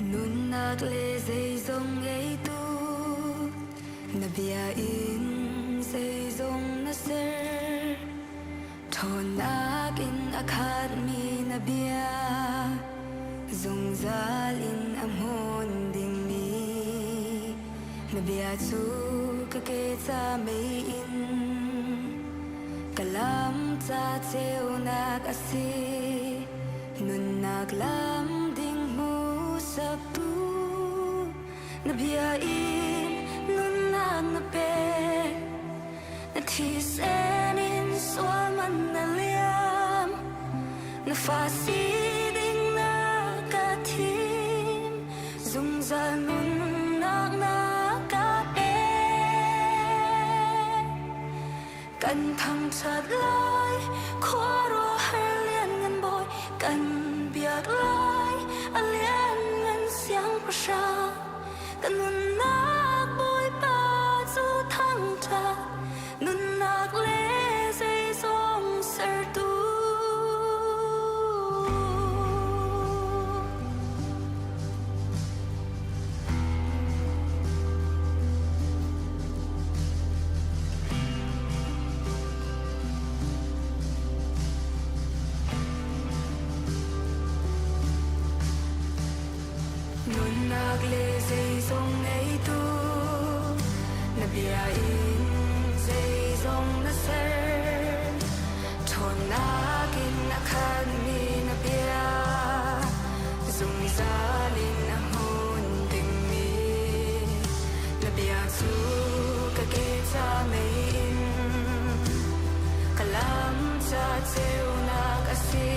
Nunnak le zeizong ngeitu na bia in zeizong na ser. Ṭhawnnak in a khatmi na bia zungzal in a hmun dingmi na bia cu ka ke ca mei in ka lam ca ceunak a si. Nunnak lam ding hmuhsaktu na bia in nunnak na pek. Na thisen in sual man na liam. Na fa si ding na ka thim. Zungzal nunnak na ka pek. Kan thangṭhat lai, khuaruahhar lianngan bawi, kan biak lai, a lianngan siangpahrang. Ka nunnak Bawipa cu thangṭhat, nunnak le zeizong sertu. Nunnak le zeizong ngeitu na bia in zeizong na ser. Ṭhawnnak in a khatmi na bia zungzal in a hmun dingmi na bia cu ka ke ca mei in ka lam ca ceunak a si.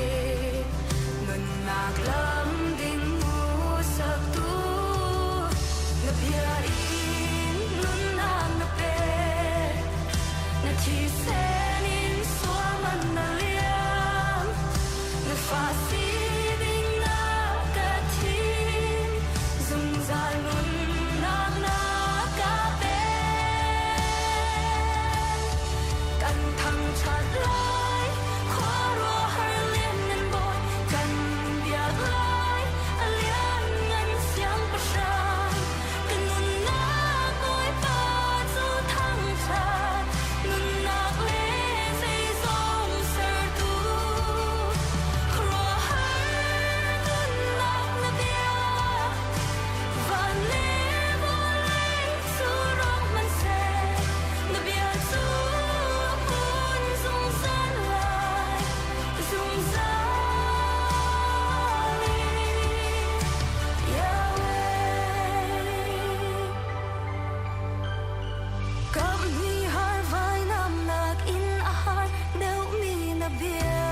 Nunnak lam ding hmuhsaktu na bia in nunnak na pek. Na thisen in sual man na liam. Na fa si ding na ka thim. Zungzal nunnak na ka pek. Kan thangṭhat lai, khuaruahhar lianngan bawi, kan biak lai, a lianngan siangpahrang. Ka nunnak Bawipa cu thangṭhat, nunnak le zeizong sertu. Khuaruahhar nunnak na bia, van le vawlei cu rawk hmanhseh, na bia cu a hmun zungzal lai, zungzal in. Yahweh. Kamhni har vainamnak in a har deuhmi na bia.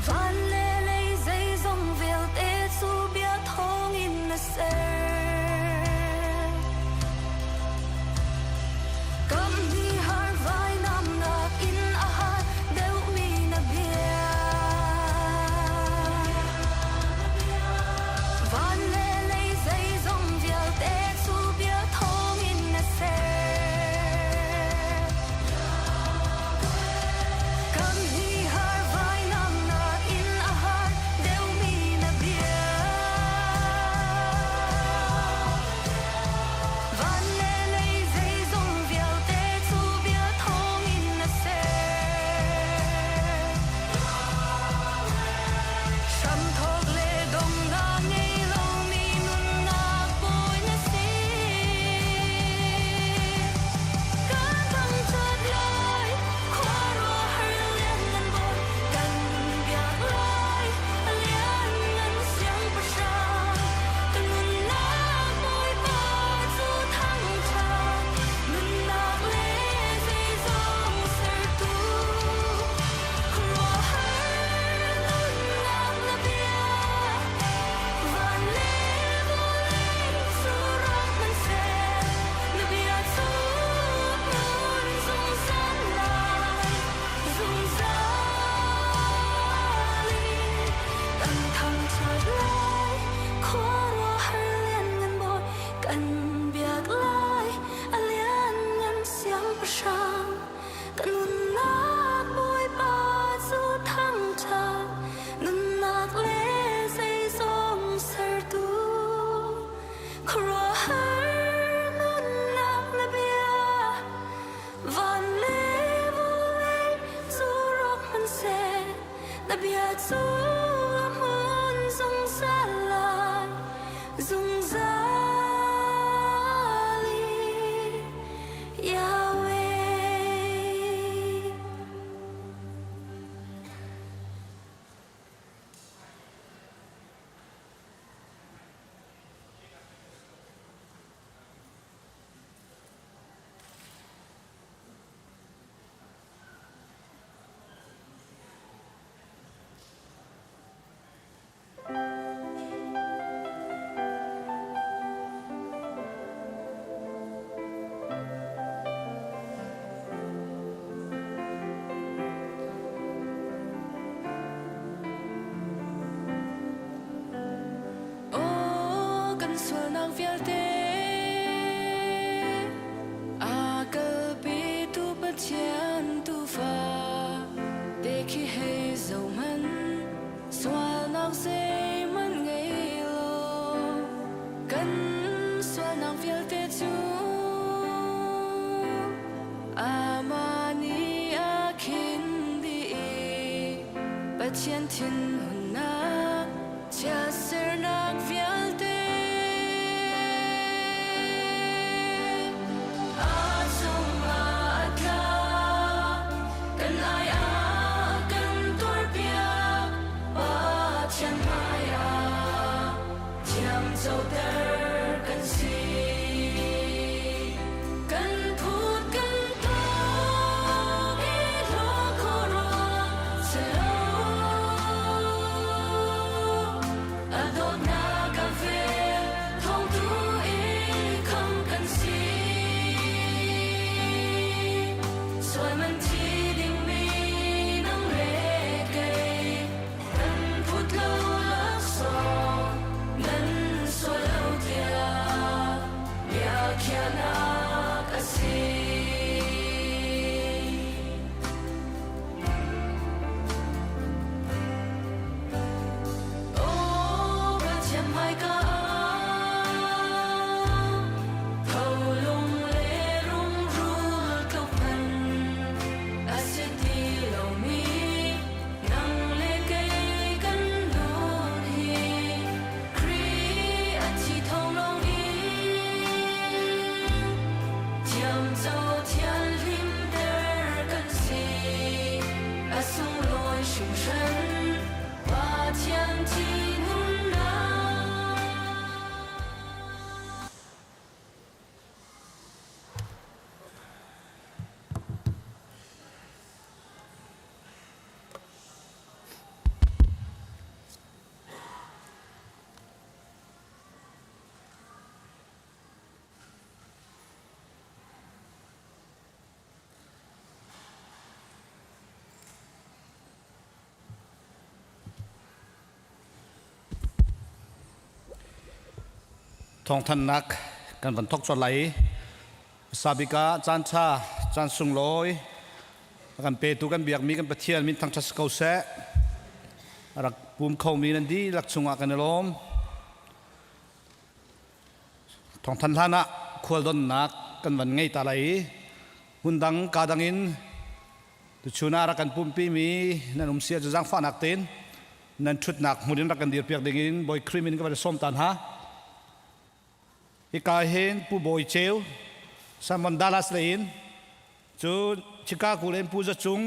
Van le lei zeizong vialte cu bia thawngin na ser. Kamhni har vainamnak in a har deuhmi na bia. Van le lei zeizong vialte cu bia thawngin na ser. Kamhni har vainamnak in a. Na bia cu a hmun zungzal lai, zungzal in Yahweh. Aw kan sualnak vialte a kalpitu Pathian Tuufa te khi hei zohhmanh sualnak zeihmanh ngei lo kan sualnak vialte cu amah nih a khin dih i Pathian thinhunnak chiatsernak vialte a cungah a tla. Kan ai ah kan tuarpiak Pathian hmaiah thiamcoter kan si. Kan phut kan tawk i hlawk khuaruah si lo. A dawtnak a vel thawngtu i kham kan si. Sual man thi dingmi nang le kei kan phut lo laksawng nan sual lo tiah biakhiahnak a si. Aw Pathian hmaika ah tholung le rungrul tluk hmanh a si ti lomi nang le kei kan nun hi Khrih a thi thawng lawng in thiamco thianhlimter kan si. A sunglawi hringhran Pathian thinhunnak. Thawngthanhnak kan van thawk colh lai i sabik ah caan ṭha caan sunglawi a kan petu kan biakmi kan Pathian min thangṭhat si ko seh. A rak pum khomi nan dihlak chungah kan i lawm. Thawngthanh hlan ah khualdonnak kan van ngei ta lai i hmundang kaa dang in tuchun ah rak kan pumpimi nan um si ahcun zaangfahnak tein nan ṭhutnak hmun in rak kan dirpiak ding in Bawi Khrih min ka van sawm ta hna. Hika hin Pu Bawi Ceu, Simon Dallas lei in cu Chicago le Pu Za Cung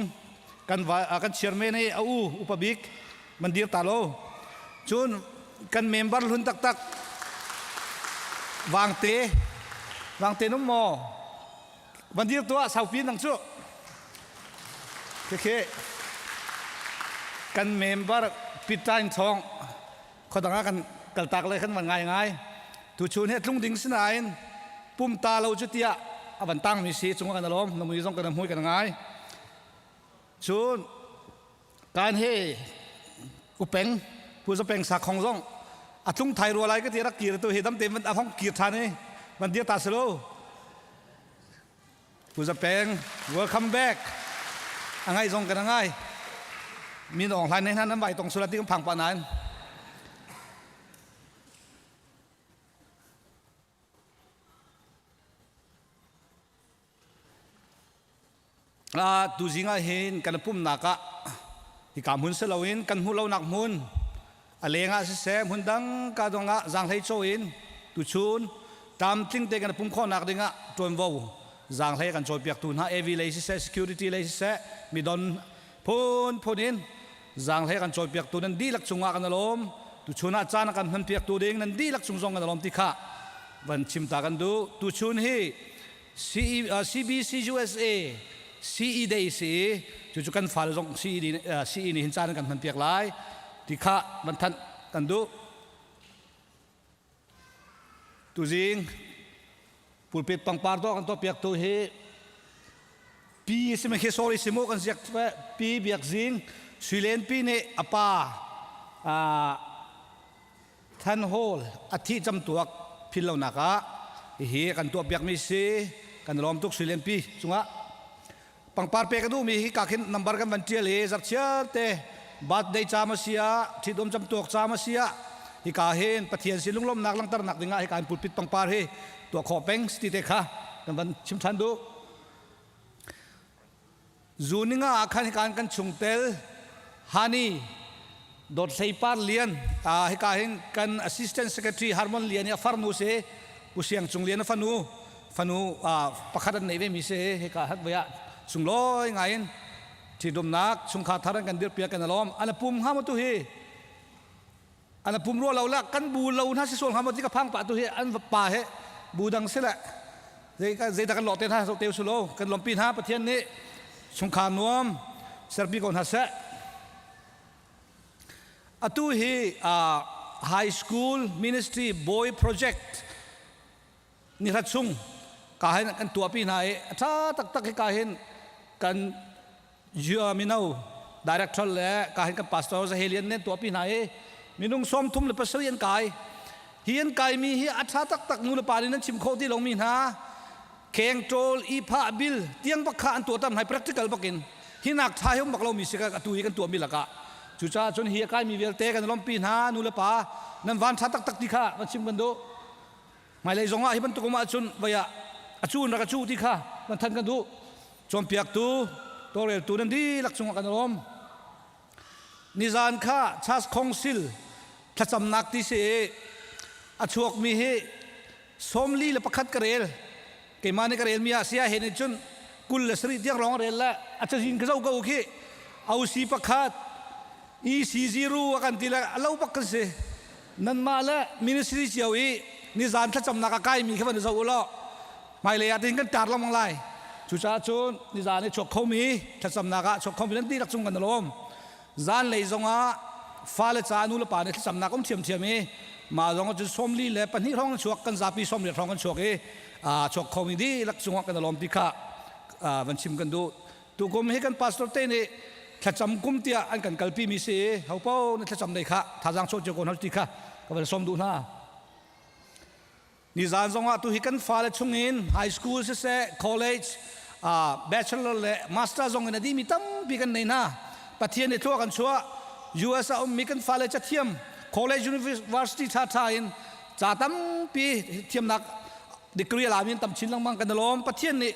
kan kan chairman i a u upa bik man dir ta lo. Cun kan member hlun taktak Vangte Vangte num maw van dir tuah saupi nang cu khekhe kan member Pitain Thawng khuadang ah kan kaltak le kan van ngai ngai tuchun he tlung ding sinain pum ta lo cu tiah a van tang mi si cung kan alom na mui zong kan hmui kan ngai cun kan he upeng pu za peng sa khong zong a tlung thai rua lai ka ti rak kir tu hi dam te man a hong kir than i man dir ta selo Pu Za Peng, welcome back. A ngai zong kan ngai. Min ong hlai nei hna nan vai tong sula ti kan phang pa nain. Tu zing ah hin kan pumnak ah Hika hmun si loin kan hmuh lonak hmun a lengah siseh hmun dang ka dongah zaanghlei chaw in tuchun tlamtling te kan pum khawhnak dingah ṭuanvo zaanghlei kan cawipiaktu hna AV lei siseh security lei siseh midon phunphun in zaanghlei kan cawipiaktu nan dihlak cungah kan alawm tuchun ah caan a kan hmanpiaktu ding nan dihlak cung zong kan alawm ti kha van chim ta kan duh tuchun hi CBC USA CE Day si i cucu kan fale zong CE CE nih hin caan kan hman piak lai ti kha van thanh kan duh. Tuzing pulpit pangpar dawh kan tuah piak tu hi pi si khi sorry simu kan ziak pi biak zing Suilen pi nih a pa Than Hall a thih camtuak phil lonak ah hihi kan tuah piakmi si kan lawm tuk Sui Pi cungah pangpar pek a duhmi hi ka khin number kan van tial i zarchiar te birthday caam a si ah ṭhitum camtuak caam a si ah hika hin Pathian sin lunglawmhnak langhternak dingah hika in pulpit pangpar hi tuah khawh peng ti te kha kan van chim ṭhan duh. Zu ninga ah khan hika kan chungtel Hani Dawt Hlei Par Lian hika hin kan assistant secretary Harmon Lian i a farnu si Pu Siang Cung Lian a fanu fanu pakhat an nei ve mi si hika hat voi ah sunglawi ngai in ṭhitumnak chungkhar thar an kan dirpiak kan alawm an pum hnga maw tu hi an pum rua lo la kan bu lo hna si sual hnga maw ti ka phang pah tu hi an pa he bu dang si le zei dah kan lawh te hna te su lo kan lawmpi hna Pathian nih chungkhar nuam serpi ko hna seh atu hi high school ministry boy project ni hrat chung ka hin kan tuahpi hna i a ṭha taktak hi ka hin kan mino director le ka hin kan pastor Zahelian nen tuahpi hna i minung 37 an kai hi an kaimi hi a ṭha taktak nu le pa nih nan chim kho ti lomi hna kengṭawl i phah bil tiang bak kha an tuah tam hai practical bakin hi nak ṭha hi um bak lomi si ka atu hi kan tuahmi lakah cucaah cun hi a kaimi vialte kan lawmpi hna nu le pa nan van ṭha taktak ti kha van chim kan duh Hmailei zongah hi bantuk um ahcun voi ah a cu in rak a cu ti kha kan than kan duh. Cawnpiaktu, tawlreltu nan dihlak cungah kan lawm. Nizan kha Church Council thlacamnak ti si i a chuakmi hi 41 ka rel. Keimah nih ka relmi ah sia he nih cun 27 tiang lawng rel le a cazin ka zoh ko khi OC pakhat EC0 a kan ti le a lo bak kan si. Nanmah le ministry cio i nizan thlacamnak a kaimi kha van i zoh u law hmailei ah tin kan tar lengmang lai. Cucaah cun nizan i chuak khomi thlacamnak ah chuak khomi nan dihlak cung kan i lawm. Zanlei zongah fale ca nu le pa nih thlacamnak um ṭhiamṭhiam i mah zong cun 42 hrawng an chuak kan zapi 80 hrawng kan chuak i chuak khomi dihlak cungah kan i lawm ti kha van chim kan duh. Tukum hi kan pastor te nih thlacam kum tiah an kan kalpi mi si i hopo na thlacam lei kha thazaang chuah cio ko hna ti kha ka van sawm duh hna. Nizan zongah tu hi kan fale chungin high school siseh college bachelor le master zong in a dimi tampi kan nei hna. Pathian nih thlua kan chuah US ah ummi kan fale cathiam college university tha tha in ca tampi thiamnak degree a lami tam chin lengmang kan lawm Pathian nih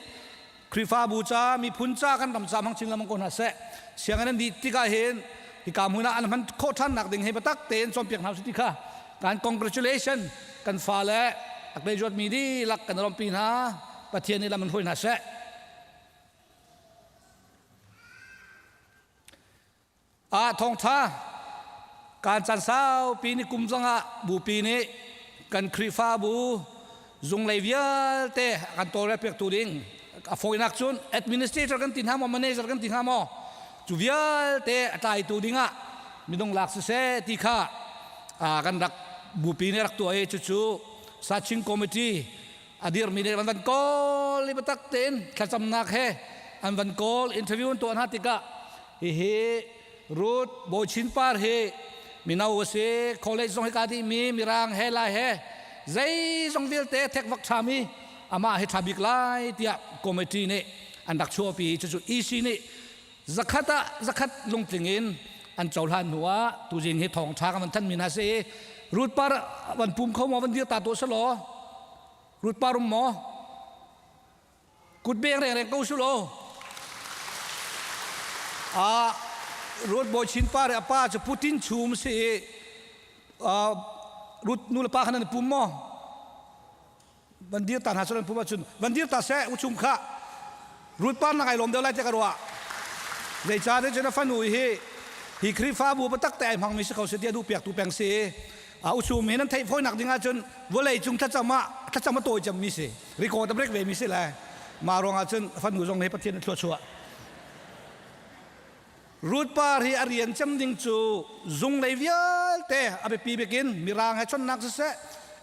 Khrihfabu ca miphun ca kan ram ca hmang chin lengmang ko hna seh. Sianginn an dih tikah hin hika hmun ah an hman khawh ṭhannak ding hi biatak tein cawnpiak hna usih ti kha kan congratulation kan fale a graduate mi dihlak kan lawmpi hna Pathian nih lam in hruai hna seh. Ah thawngṭha kan caan saupi ni kum zongah bupi nih kan Khrihfabu zunglei vialte kan tawlrel piaktu ding a fawinak cun administrator kan ti hna maw manager kan ti hna maw cu vialte a tlaitu dingah minung lak siseh ti kha kan rak bupi nih rak tuah i cucu Sachin Committee a dirmi nih an van kawl i biatak tein thlacamnak he an van kawl interview an tuah hna tikah hihi Ruth Bawi Chin Par hi mino a si college zong hi ka dihmi mirang he lai he zeizong vialte thekvak ṭhami amah hi ṭha bik lai tiah committee nih an rak chuahpi cucu EC nih zakhat ah zakhat lungtling in an cohlan hnu ah tuzing hi thawngṭha kan van thanmi hna si Ruth Par van pum kho maw van dir ta tuah selaw Ruth Par um maw Kut beng rengreng ko su law. Ah. Ruth Bawi Chin pa le a pa cu Putin chum si i Ruth nu le pa khan an pum maw? Van dir ta hna cu an pum ahcun van dir ta seh u chung kha Ruth pa na ngai lawm deuh lai tiah ka ruah. Zeicahtiah cun a fanu hi hi Khrihfabu biatak te ai hmangmi si kho seh tiah duhpiaktu peng si. A uchum hi nan theih fawinak ding ahcun vawlei cung thlacam ah thlacam a tawi cemmi si. Record a break ve mi si le mah ruangah cun fanu zong hi Pathian a thluachuah. Ruth par hi a rian cem ding cu zung lei vialte a biapi bikin mirang he chonnak siseh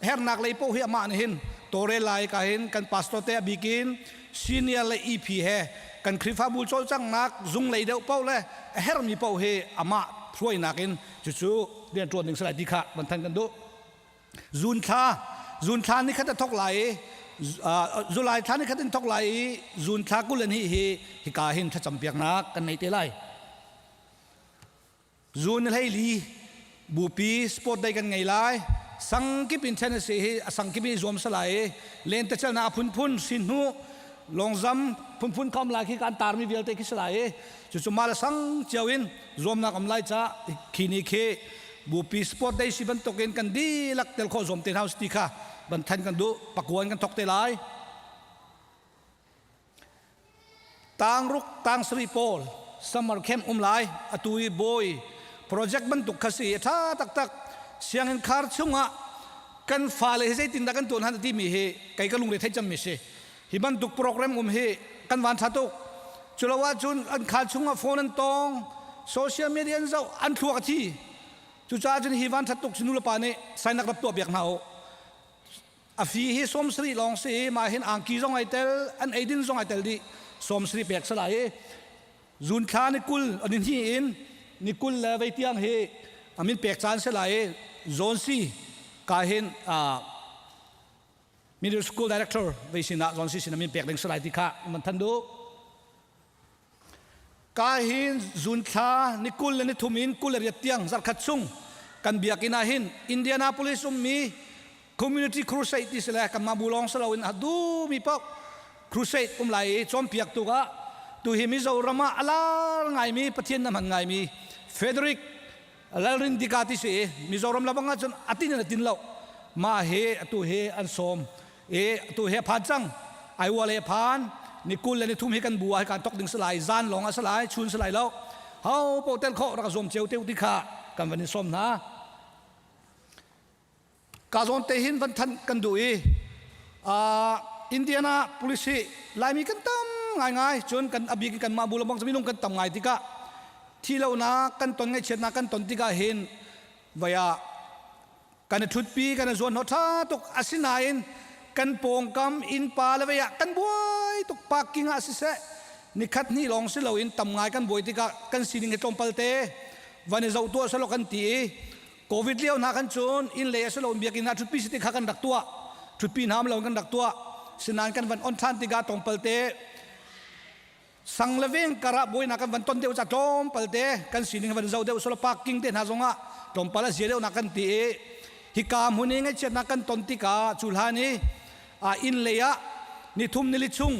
hernak lei poh hi amah nih hin tawlrel lai ka hin kan pastor te a bikin senior le EP he kan Khrihfabu cawlcanghnak zung lei deuh paoh le a hermi paoh hi amah hruainak in cucu rian ṭuan ding si lai ti kha van than kan duh. Zun thla zun thla ni khat a thok lai i July thla ni khat in thok lai i zun thla 20 hi hi hika hin thlacam piaknak kan nei te lai. Zun 14 bupi sport day kan ngei lai. Sangkip in Tennessee hi a sangkip in zuam salai i lentecelnak a phunphun sin hnu longzam phunphun khom lai khi kan tarmi vialte khi salai i cucu mah le sang cio in zuamnak um lai ca khi ni khi bupi sport day si bantukin kan dihlak tel khawh zuam te hna ti kha ban than kan duh pakuan kan thok te lai Tangruk tangsarih pawl summer camp um lai atu i bawi project bantuk kha si tha taktak sianginn khar chungah kan fale hi zeitindah kan tuan han timi hi kei ka lungre thei cemmi si hi bantuk program um hi kan van tha tuk culo ahcun an khal chungah phone an tong social media an zoh an thluak a thi cucaah cun hi van that tuk nu le pa nih sign up rak tuah piak hna u A fi hi 70 lawng si i mah hin angki zong ai tel, an eidin zong ai tel dih. 70 pek si lai i zun thla ni 20 ni hnih in ni 20 le vei tiang hi a min pek caan si lai i Zone C ka hin middle school director vei sinah Zone C sin a min pek ding si lai ti kha man than duh. Ka hin zun thla ni 20 le ni thum in 28 tiang zarkhat chung kan biakinn ah hin Indianapolis ummi Community Crusade ti si le kanmah bu lawng si loin a duhmi paoh crusade um lai i cawnpiak tuk ah tu hi Mizoram ah a lar ngaimi Pathian na hman ngaimi Frederick Lalrin Dika ti si i Mizoram labang ah cun a tin in a tin lo mah hi atu hi an sawm i atu hi a phan cang aiwa le phan ni 20 le ni thum hi kan bu ah kan tok ding si lai zan lawng a si lai chun si lai lo ho po tel kho rak zuam ceu te ti kha kan van in sawm hna Ka zawn te hin van thanh kan duh i Indiana police hi Laimi kan tam ngaingai cun kan abik in kanmah bu lengmang minung kan tam ngai tikah thi lonak kan ton ngaihchiatnak kan ton tikah hin vaya kan i ṭhutpi kan i zuan hnawh ṭha tuk asinain kan pawngkam innpa le vei ah kan buai tuk parking ah siseh nikhat hnih lawng si loin tam ngai kan buai tikah kan sining hi tlawmpal te van i zoh tuah selaw kan ti i Covid lio hna khan cun inn lei a si lo biakinn ah ṭhutpi si ti kha kan rak tuah. Ṭhutpi hna um lo kan rak tuah. Sinain kan van on ṭhan tikah tlawmpal te sang le veng karah buainak kan van ton deuh ca tlawmpal te kan sining van zoh deuh solo parking te hna zongah tlawmpal a zia deuh nak kan ti i hika hmun i ngaihchiatnak kan ton tikah cu hlan i inn lei ah nithum nili chung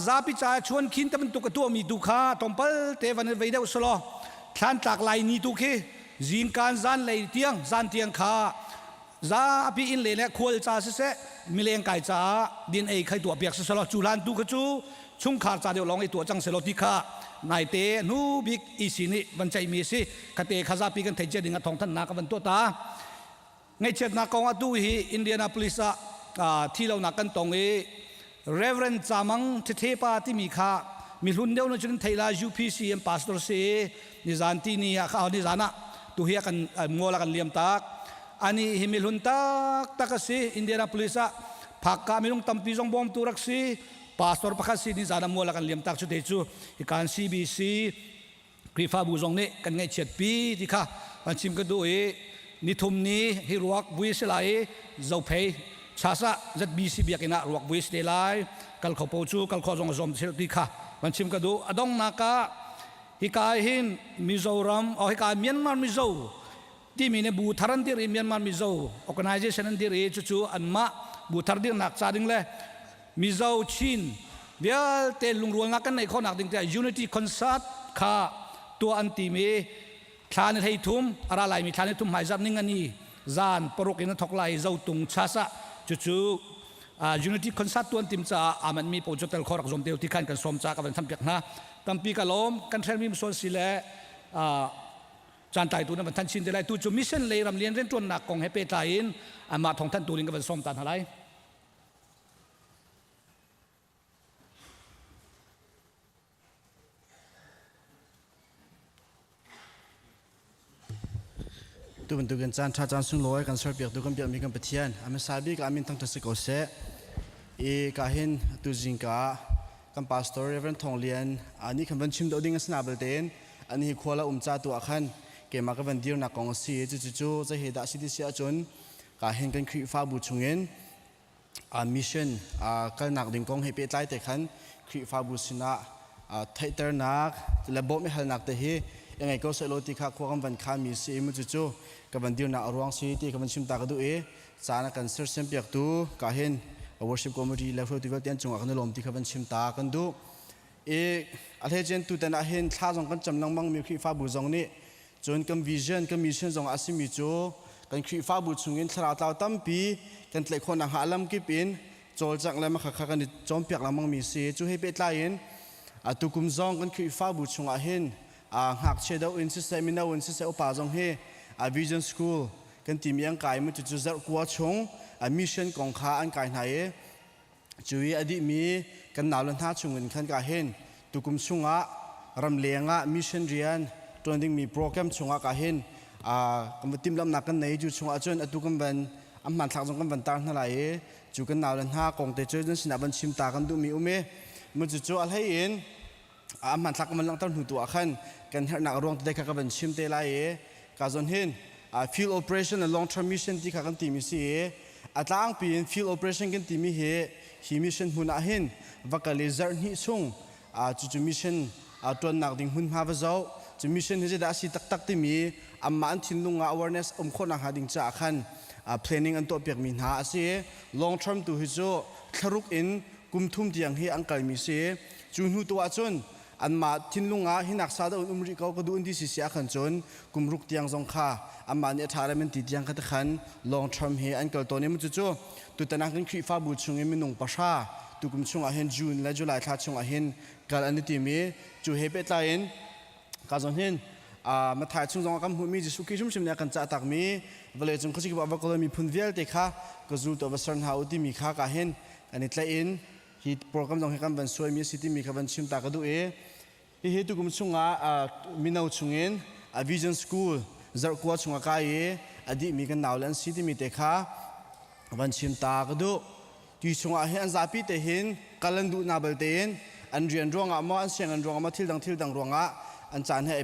zapi ca chuan khin te bantuk a tuahmi tu kha tlawmpal te van vei deuh selaw thlan tlak lai ni tu khi zingkan zan lei tiang zan tiang kha zapi inn le le khual ca siseh mileng kai ca din ei khai tuah piak siselaw cu hlan tu kha cu chungkhar ca deuh lawng i tuah cang selaw ti kha naite hnu bik EC nih van ceihmi a si khate kha zapi kan theih cia ding ah thawngthanhnak a van tuah ta Ngaihchiatnak kong atu hi Indianapolis ah thi lonak kan tong i Reverend Camang Ṭheṭhepa timi kha mihlun deuh na cun thei la UPC an pastor si nizan ti ni ah kha nizan ah tu hi kan mual a kan liam tak ani hi mihlun tak tak a si Indianapolis ah phakka minung tampi zong bawmtu rak si pastor pakhat si nizan ah mual a kan liam tak cu te cu hi kan CBC Khrihfabu zong nih kan ngaihchiatpi ti kha kan chim ka duh i nithum ni hi ruak vui si lai i Zophei chasa ZBC biakinn ah ruak vui si te lai kal kho po cu kal kho zong a zawm ti kha kan chim ka duh a donghnak ah hika hin Mizoram oh hika Myanmar Mizo timi nih bu thar an dir i Myanmar Mizo organization an dir i cucu anmah bu thar dirnak ca ding le Mizo Chin vialte lungrualnak kan neih khawhnak ding tiah Unity Concert kha Tuah an timi thla ni 13 a ra laimi thla ni thum hmaizarh ningani zan 6 in a thok lai Zotung church ah. Cucu Unity concert tuan tim caah aa manhmi paoh cu tel kho rak zuam te u ti khan kan sawm ca ka van thampiak hna. Tampi ka lawm. Kan hrelmi sual si le caan tlaitu na van than chin te lai. Tu cu mission lei ramlian rianṭuannak kong he pehtlai in anmah thawngthanhtu ding ka van sawm ta hna lai. Tu bantukin caan ṭha caan sunglawi kan serpiaktu kan biakmi kan Pathian a hmasa bik ah min thangṭhat si ko seh. I ka hin tu zingka ah kan pastor Reverend Thawng Lian nih khan van chim deuh ding a si na belte ani hi khua la um ca tu ah khan keimah ka van dirnak kong a si. Cucu cu zei he dah si ti si ahcun ka hin kan Khrihfabu chungin mission kalnak ding kong he pehtlai te khan Khrihfabu sinah theihternak le bawmh i halnak te hi i ngei ko sehlaw ti kha khua kan van khanmi si i mu cucu ka van dirnak a ruang si ti ka van chim ta ka duh i caan a kan sersiam piaktu ka hin worship committee le hruaitu vialte an cungah kan i lawm ti kha van chim ta kan duh. I a hleicein tutan ah hin thla zong kan cam lengmang mi Khrihfabu zong nih cun kan vision kan mission zong a simi cu kan Khrihfabu chungin thlarau tlau tampi kan tlaih khawh nakhnga a lamkip in cawlcangh le makhakha kan i cawnpiak lengmang mi si. Cu he pehtlai in tukum zong kan Khrihfabu chungah hin ngakchia deuh in siseh, mino in siseh, upa zong hi vision school kan timi an kai mu. Cucu zarh kua chung mission kong kha an kai hna i cu i a dihmi kan naule hna chungin khan ka hin tukum chungah ramleng ah mission rian ṭuan dingmi program chungah ka hin kan va timhlamhnak kan nei. Cu chungah cun atu kan van an hmanthlak zong kan van tar hna lai i cu kan naule hna kong te cu nan sinah van chim ta kan duhmi um i mu cucu a hlei in a hmanthlak kan van langhter hnu tu ah khan kan herhnak ruang tete kha ka van chim te lai i ka zawn hin field operation and long term mission ti kha kan timi si i a tlangpi in field operation kan timi hi hi mission hmun ah hin va kal i zarh hnih chung cucu mission ṭuannak ding hmunhma va zoh, cu mission hi zeidah a si taktak timi anmah an thinlung ah awareness um khawhnak hnga ding caah khan planning an tuahpiakmi hna a si. Long term tu hi cu thlaruk in kum thum tiang hi an kalmi si. Cu hnu tu ahcun anmah thinlung ah hinak sa dah um rih ko ka duh in ti si si ahkhan cun kum ruk tiang zong kha anmah nih a ṭha rem an ti tiang kha khan long term he an kal tawn i cucu tutan ah kan Khrihfabu chung in minung 10 tukum chung ah hin June le July thla chung ah hin kal an i tim i cu he pehtlai in ka zong hin Matthai chung zong ah kan hmuhmi Jesuh Khrih hrimhrim nih a kan cah takmi vawlei cung khuasikip ah va kal miphun vialte kha ka zul tuah va ser hna u timi kha ka hin kan i tlaih in hi program zong hi kan van suaimi a si timi kha van chim ta ka duh i hihi tukum chungah mino chungin a vision school zarhkua chungah kai i a dihmi kan naule an si timi te kha van chim ta ka duh. Ti chungah hin an zapi te hin kal an duh na balte in an rian ruangah maw, an sianginn ruangah maw, thil dang thil dang ruangah an caan he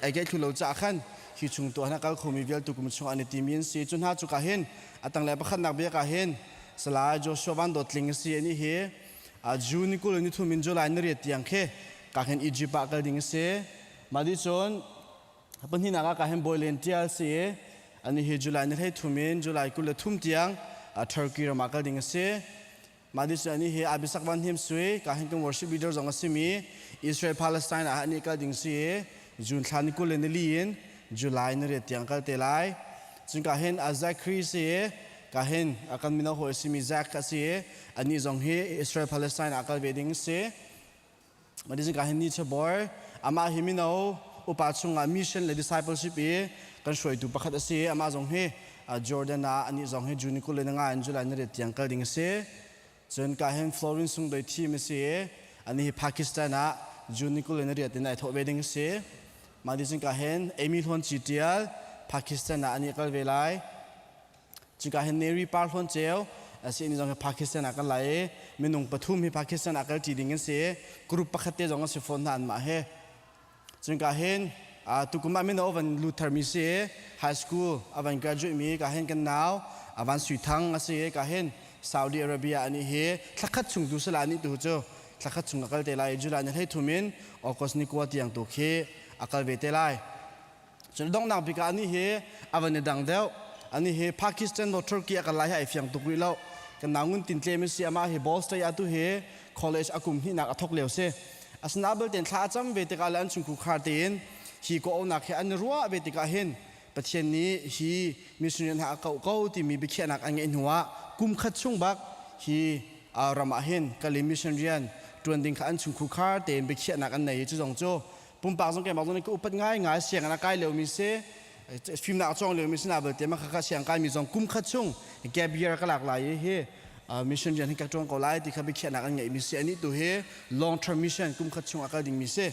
ai keih thlu lo caah khan hi chung tuah hna kal khomi vialte kum chungah an i timi an si. Cu hna cu ka hin a tanglei pakhatnak bia ka hin Salai Joshua Van Dawt Tling a si. Ani hi June 23 in July 8 tiang khi ka hin Egypt ah kal ding a si. Mah dih cun pahnihnak ah ka hin Bawi Len Tial si. Ani hi July 23 in July 23 tiang Turkey ram ah kal ding a si. Mah dih cun ani hi Abisak Van Hnim Sui ka hin kan worship leader zong a simi Israel Palestine ah ani kal ding si. June thla ni 24 in July 8 tiang kal te lai. Cun ka hin Zachary si ka hin kan mino hawi simi Zach a si. Anih zong hi Israel Palestine ah kal ve ding si. Mah ka hin ni chabor amah hi mino upa chungah mission le discipleship i kan hruaitu pakhat a si. Amah zong hi Jordan ah anih zong hi June 25 in July 8 tiang kal ding a si. Cun ka hin Florin Sungdoi team a si i ani hi Pakistan ah June 28 in ai thawh ve ding a si. Mah ti cun ka hin Amy Hlawn Ci Tial Pakistan ah ani kal ve lai. Cuka hin Neri Par Hlawn Ceu a si ni zong hi Pakistan ah kal lai i minung pathum hi Pakistan ah kal ṭi ding an si i group pakhat te zong an si fawn hna anmah he. Cun ka hin tukum ah mino van lut tharmi si i high school a van graduate mi ka hin kan nau Avan Sui Thang a si i ka hin Saudi Arabia ani hi thlakhat chung tu sala ni tu cu thlakhat chung a kal te lai i July ni 13 in August ni 9 tiang tu khi a kal ve te lai. Cun donghnak bik ah anih hi a van i dang deuh. Anih hi Pakistan maw Turkey a kal lai hi ai fiang tuk rih lo. Kan nau ngun tin tlem si amah hi Ball State ah tu hi college a kum hnihnak a thok lio si. Asina belte thla a cam ve tikah le an chungkhur khar tein hi kawhauhnak hi an i ruah ve tikah hin Pathian nih hi missionary hna a koh ko timi biakhiahnak an ngeih hnuah kum khat chung bak hi ram ah hin kal i mission rian ṭuan ding kha an chungkhur khar tein biakhiahnak an nei i cu zong cu pumpak zong keimah zong nih ka upat ngaingai sianginn a kai liomi si fimnak a cawng liomi si na belte mah khakha siang kaimi zong kum khat chung gap year ka lak lai i hi mission rian hi ka ṭuan ko lai ti kha biakhiahnak an ngeihmi si anih tu hi long term mission kum khat chung a kal dingmi si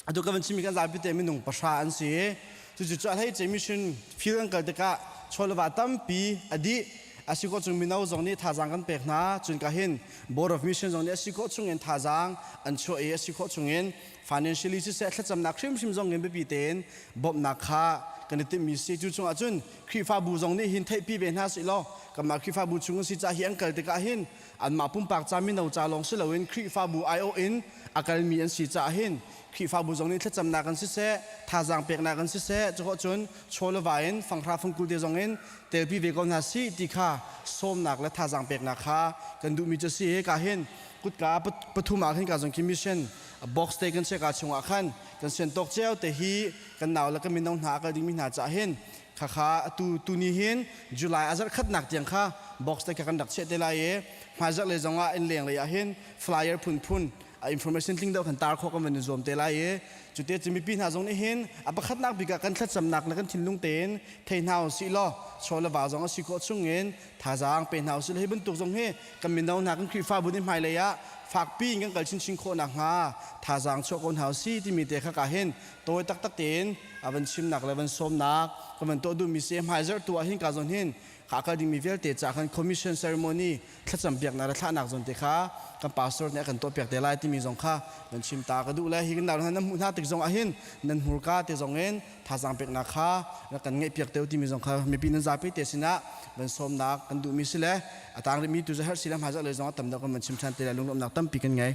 Atu ka van chimmi kan zapi te minung pahra an si i cucu cu a hleice mission field an kal tikah chawleva tampi a dih. A si khawh chung mino zong nih thazaang kan pek hna. Cun ka hin Board of Mission zong nih a si khawh chungin thazaang an chuah i a si khawh chungin financially siseh thlacamnak hrimhrim zong in biapi tein bawmhnak kha kan i timhmi si. Cu chungah cun Khrihfabu zong nih hin theihpi ve hna sih law kanmah Khrihfabu chung si ca hi an kal tikah hin anmah pumpak ca mino ca lawng si loin Khrihfabu aiawh in a kalmi an si caah hin Khrihfabu zong nih thlacamnak in siseh thazaang peknak in siseh cukhawh cun chaw le va in fanghra fangkul te zong in telpi ve ko hna sih ti kha sawmnak le thazaang peknak kha kan duhmi cu si ka hin kutka pathum ah khin ka zong khi mission box te kan chiah ka chungah khan kan sian tawk cio te hi kan nau le kan mino hna a kal dingmi hna caah hin khakha atu tuni hin July a zarh khatnak tiang kha box te kha kan rak chiah te lai i hmaizarh lei zongah inn leng lei ah hin flyer phunphun information tling deuh kan tar khawh kan van i zuam te lai i cute cu mipi hna zong nih hin a pakhatnak bik ah kan thlacamnak le kan thinlung tein thei hna usih law chaw le va zong a si khawh chungin thazaang pe hna usih law hi bantuk zong hi kan mino hna kan Khrihfabu nih hmailei ah fakpi in kan kal chinchin khawh nakhnga thazaang chuah ko hna usih timi te kha ka hin tawi taktak tein a van chimnak le van sawmnak kan van tuah duhmi si hmaizarh tu ah hin ka zawn hin kha kal dingmi vialte ca khan commission ceremony thlacam piaknak le thlahnak zawn te kha kan pastor nih a kan tuah piak te lai timi zong kha van chim ta ka duh le hi kan nan hmuh hna tik zong ah hin nan hmurka te zong in thazaang peknak kha rak kan ngeih piak te timi zong kha mipi nan zapi te sinah van sawmnak kan duhmi si le a tang rihmi tu herh si le hmaizarh lei zong ah tam deuh kan van chim ṭhan te lai lunglawmhnak tampi kan ngei.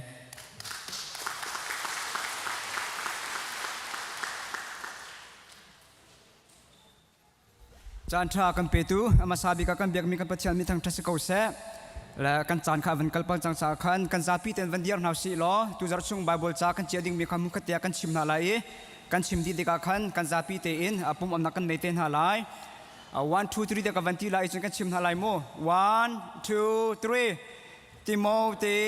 Caan ṭha kan petu a hmasa bik ah kan biakmi kan Pathian mi thangṭhat si ko seh. Le kan caan kha van kalpal cang caah khan kan zapi tein van dir hna usih law tuzarh chung Baibal ca kan ciah dingmi kha hmunkhat te ah kan chim hna lai i kan chim dih tikah khan kan zapi tein pumh amnak kan nei te hna lai. One, two, three te ka van ti lai i cun kan chim hna lai mu. One, two, three. Timote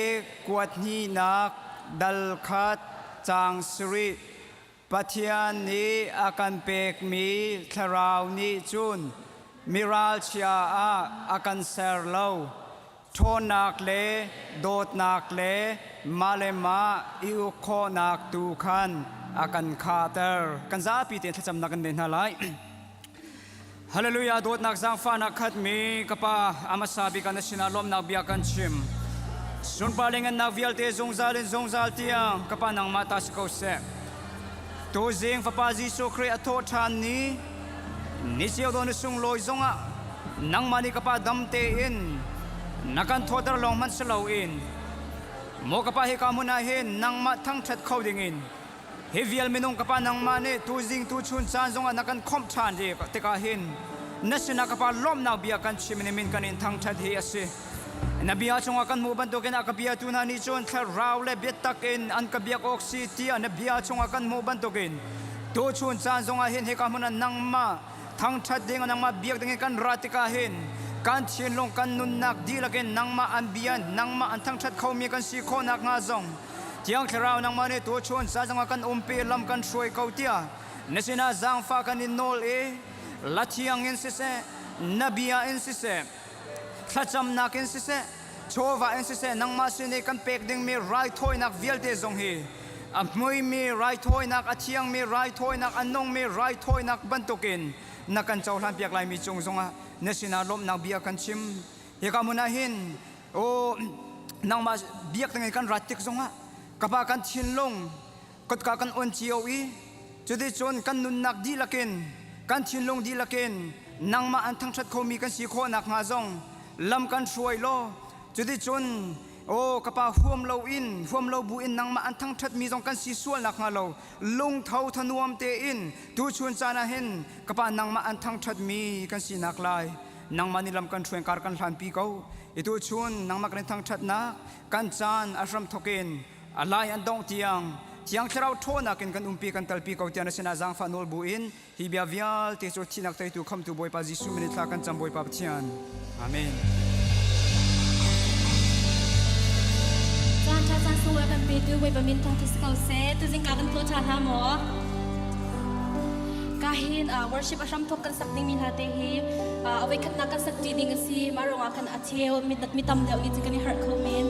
kuat hnihnak dal khat caang sarih Pathian nih a kan pekmi thlarau nih cun miralchia ah a kan ser lo. Ṭhawnnak le dawtnak le mah le mah i uk khawhnak tu khan a kan khahter. Kan zapi tein thlacamnak kan nei hna lai. Hallelujah dawtnak zaangfahnak khatmi ka pa a hmasa bik ah na sinah lawmhnak bia kan chim. Sunpar le ngannak vialte zungzal in zungzal tiang ka pa nangmah ta si ko seh. Tuzing Fapa Jesuh Khrih a thawh ṭhan ni ni cio dawn i sunglawi zongah nangmah nih ka pa dam tein na kan thawter lawng hmanh si loin maw ka pa hika hmun ah hin nangmah thangṭhat kho dingin Hi vial minung ka pa nangmah nih tuzing tuchun caan zongah na kan khawmh ṭhan tikah hin na sinah ka pa lawmhnak bia kan chim in min kan in thangṭhat hi a si. Na bia chungah kan hmuh bantukin a ka biatu hna nih cun thlarau le biatak in an ka biak awk si tiah na bia chungah kan hmuh bantukin tuchun caan zongah hin hika hmun ah nangmah thangṭhat ding nangmah biak ding in kan ra tikah hin kan thinlung kan nunnak dihlak in nangmah an bia nangmah an thangṭhat khomi kan si khawh nakhnga zong Thiang Thlarau nangmah nih tuchun zazang ah kan umpi lam kan hruai ko tiah na sinah zaangfah kan in nawl i la thiang in siseh na bia in siseh thlacamnak in siseh chawva in siseh nangmah sin i kan pek dingmi raithawinak vialte zong hi a hmuimi raithawinak a thiangmi raithawinak a nungmi raithawinak bantukin na kan cohlan piak laimi cung zongah na sinah lawmhnak bia kan chim hika hmun ah hin Aw nangmah biak ding in kan rat tik zongah ka pa kan thinlung kotka kan on cio i cuticun kan nunnak dihlak in kan thinlung dihlak in nangmah an thangṭhat khomi kan si khawh nakhnga zong lam kan hruai law cuticun aw ka pa huam lo in huam lo bu in nangmah an thangṭhatmi zong kan si sual nakhnga lo lungtho thanuam tein tuchun caan ah hin ka pa nangmah an thangṭhatmi kan sinak lai nangmah nih lam kan hruai kar kan hlanpi ko. Itu chun nangmah kan thangṭhatnak kan caan a hram thawk in A lai an dongh tiang Thiang Thlarau ṭhawnnak in kan umpi kan talpi ko tiah na sinah zaangfah nawl bu in hi bia vialte cu thihnak teitu khamtu Bawipa Jesuh min in thla kan cam Bawipa Pathian. Amen. Caan ṭha caan sunglawi kan petu Bawipa min thangṭhat si ko seh. Tuzing ka kan thaw ṭha hna maw? Ka hin worship a hramthawk kan sak dingmi hna te hi a voikhatnak kan sak ṭi ding a si. Mah ruangah khan a cheu mi tam deuh nih cun kan i harh kho men.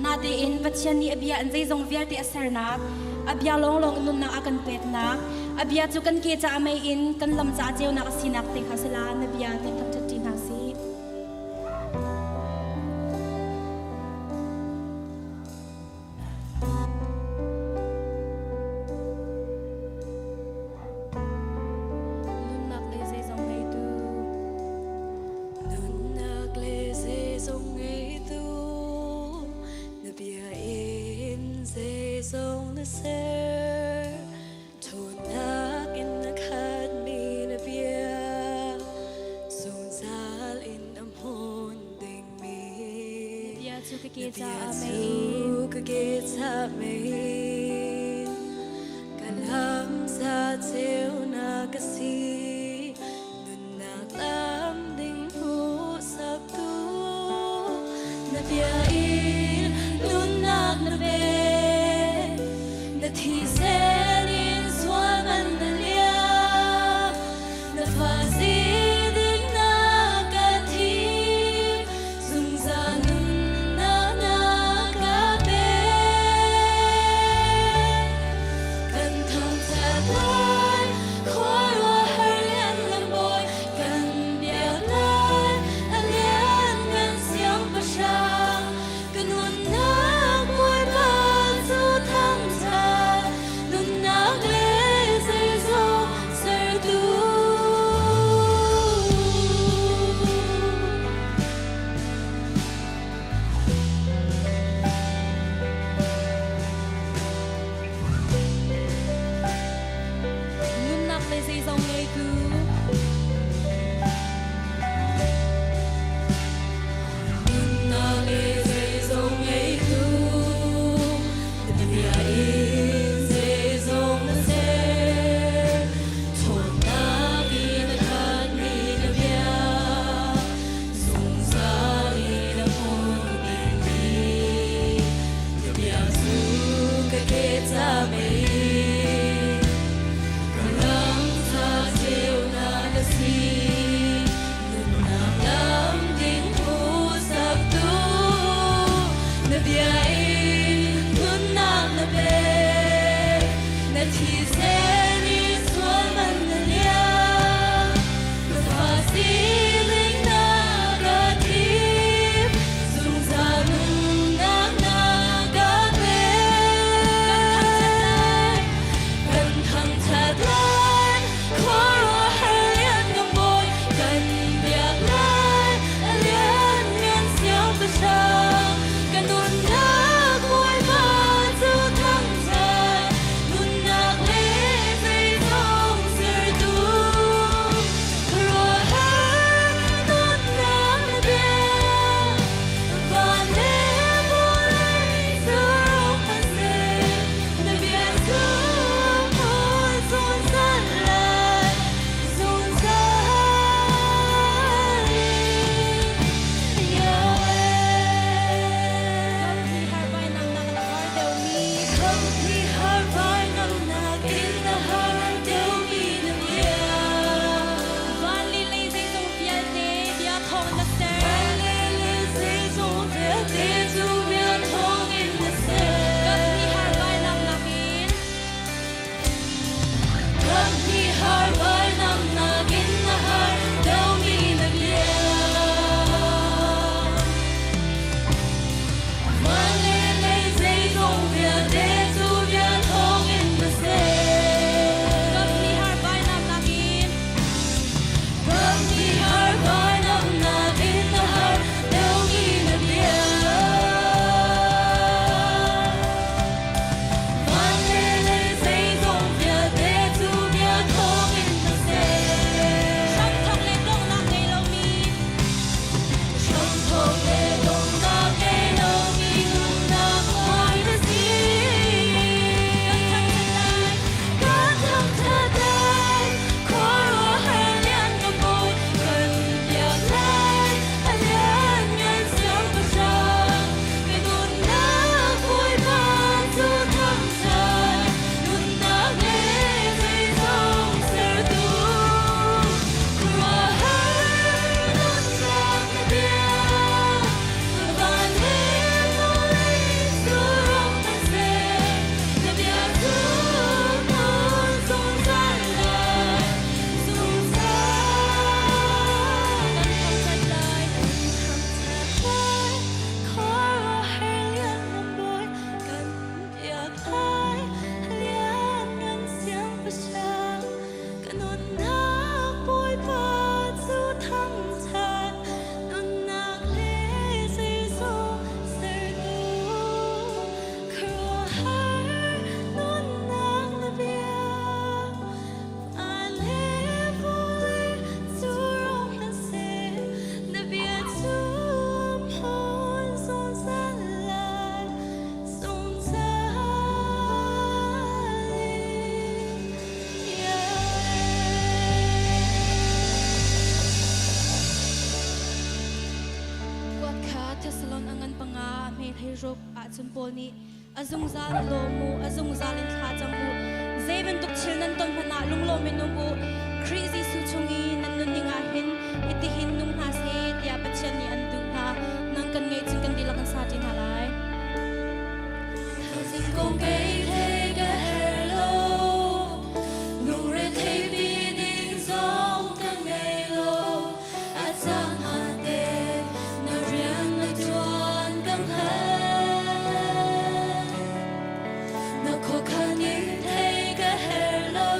Natein Pathian nih a bia in zeizong vialte a sernak, a bia lawnglawng in nunnak a kan peknak, a bia cu kan ke caah mei in kan lam caah ceunak a sinak te kha si la na bia te thangṭhat ṭi hna sih. Nunnak le zeizong ngeitu. Nunnak le zeizong ngeitu na bia in zeizong na ser ṭhawnnak in na khatmi na bia zungzal in a hmun dingmi Bia cu ka ke na caah bia mei in cu ka ke caah mei ka lam za ceunak ka si nunnak lam ding hmuhsaktu na bia in nunnak na pe na thisen in sual man na liam na fa si ding na ka thim zungzal nunnak na ka pe kan thangṭhat lai khuaruahhar lianngan bawi kan biak lai a lianngan siangpahrang ka nunnak Bawipa cu thangṭhat nunnak le zeizong sertu. Nunnak le zeizong ngeitu. Nunnak le zeizong ngeitu na bia in zeizong na ser ṭhawnnak in a khatmi na bia zungzal in a hmun dingmi na bia cu ka ke ca mei ka lam ca ceunak a si nunnak lam ding hmuhsaktu na bia in nunnak na pek na thisen i sual man na liam ka fa siling na ka thim zungzal nunnak na ka pek kan thangṭhat lai khuaruahhar lianngan bawi kan biak lai a lianngan siangpahrang ka nunnak Bawipa cu thangṭhat nunnak le 6 ahcun Paul nih a zungzal lawm u, a zungzal in thla cam u. Zei bantuk thil nan ton hmanh ah lunglawm in um u. Khrih Jesuh chung i nan nunning ah hin hitihin nung hna seh tiah Pathian nih an duh hna. Nang kan ngeih cun kan dihlak kan sa ṭi hna lai. Thaizing kong kei thei ka her lo, lungre thei pi ding zong ka ngei lo. A cang ate na rian na ṭuan ka hngal. Na khuakhan in thei ka her lo.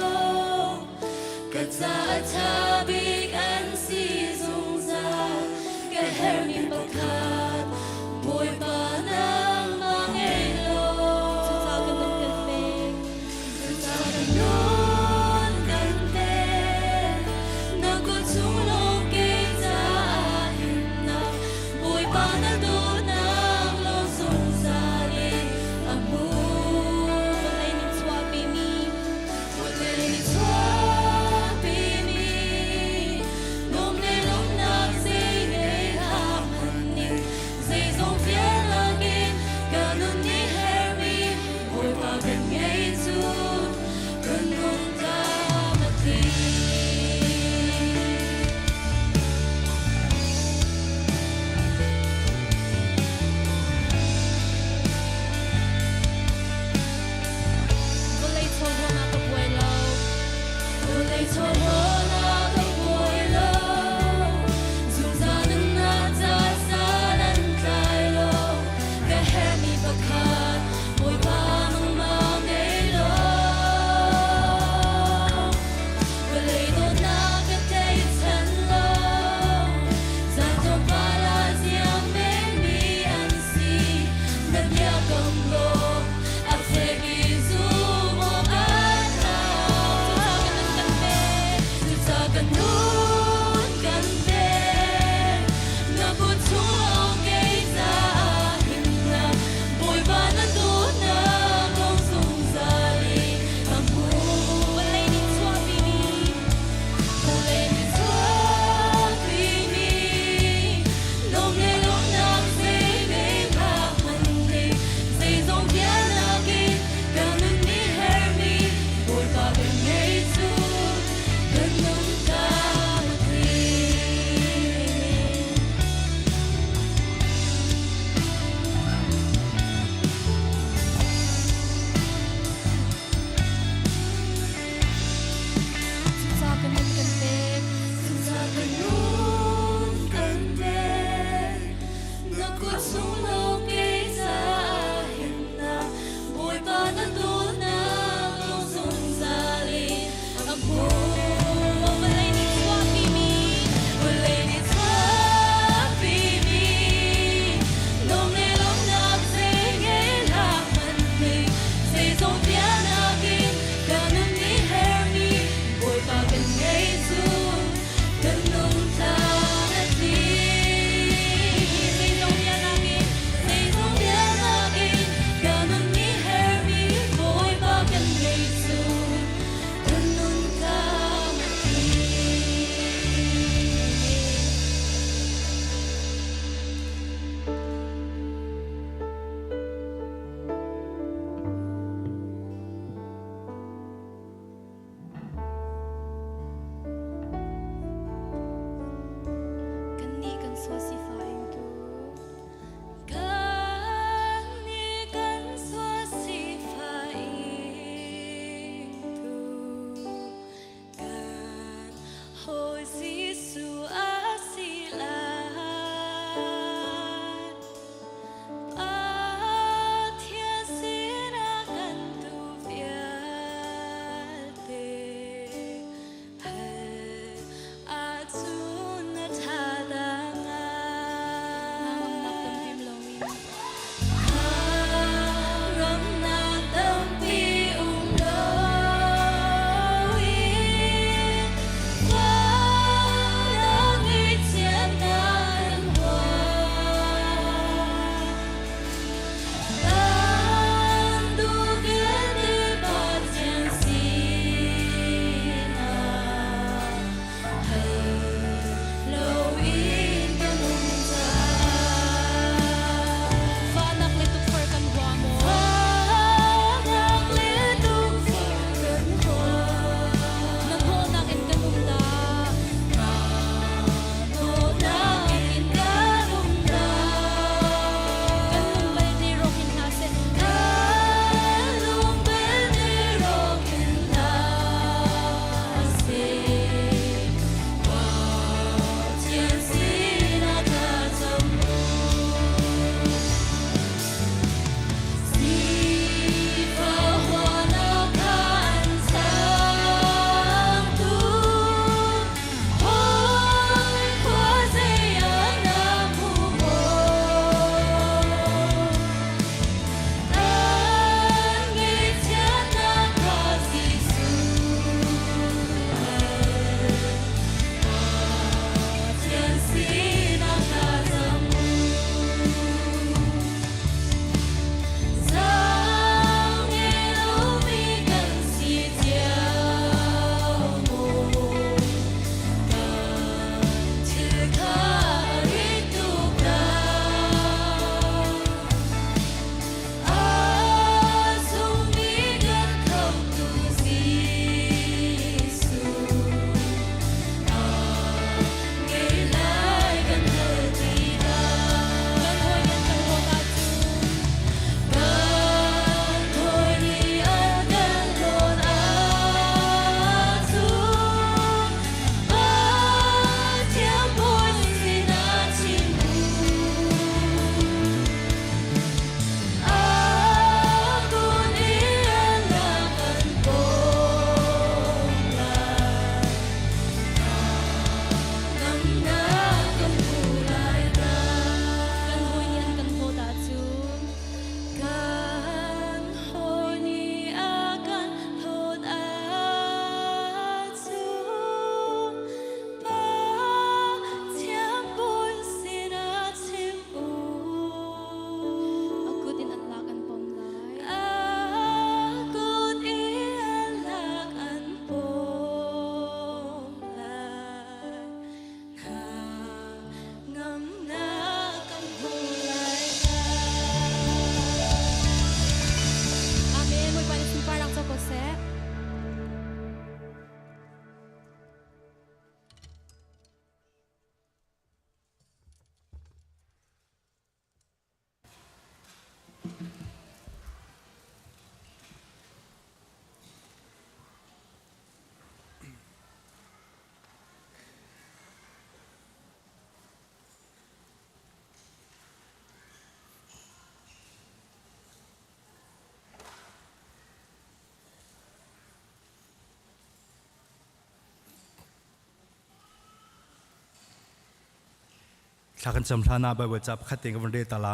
Thla kan cam hlan ah Baibal ca pakhat te ka van rel ta la.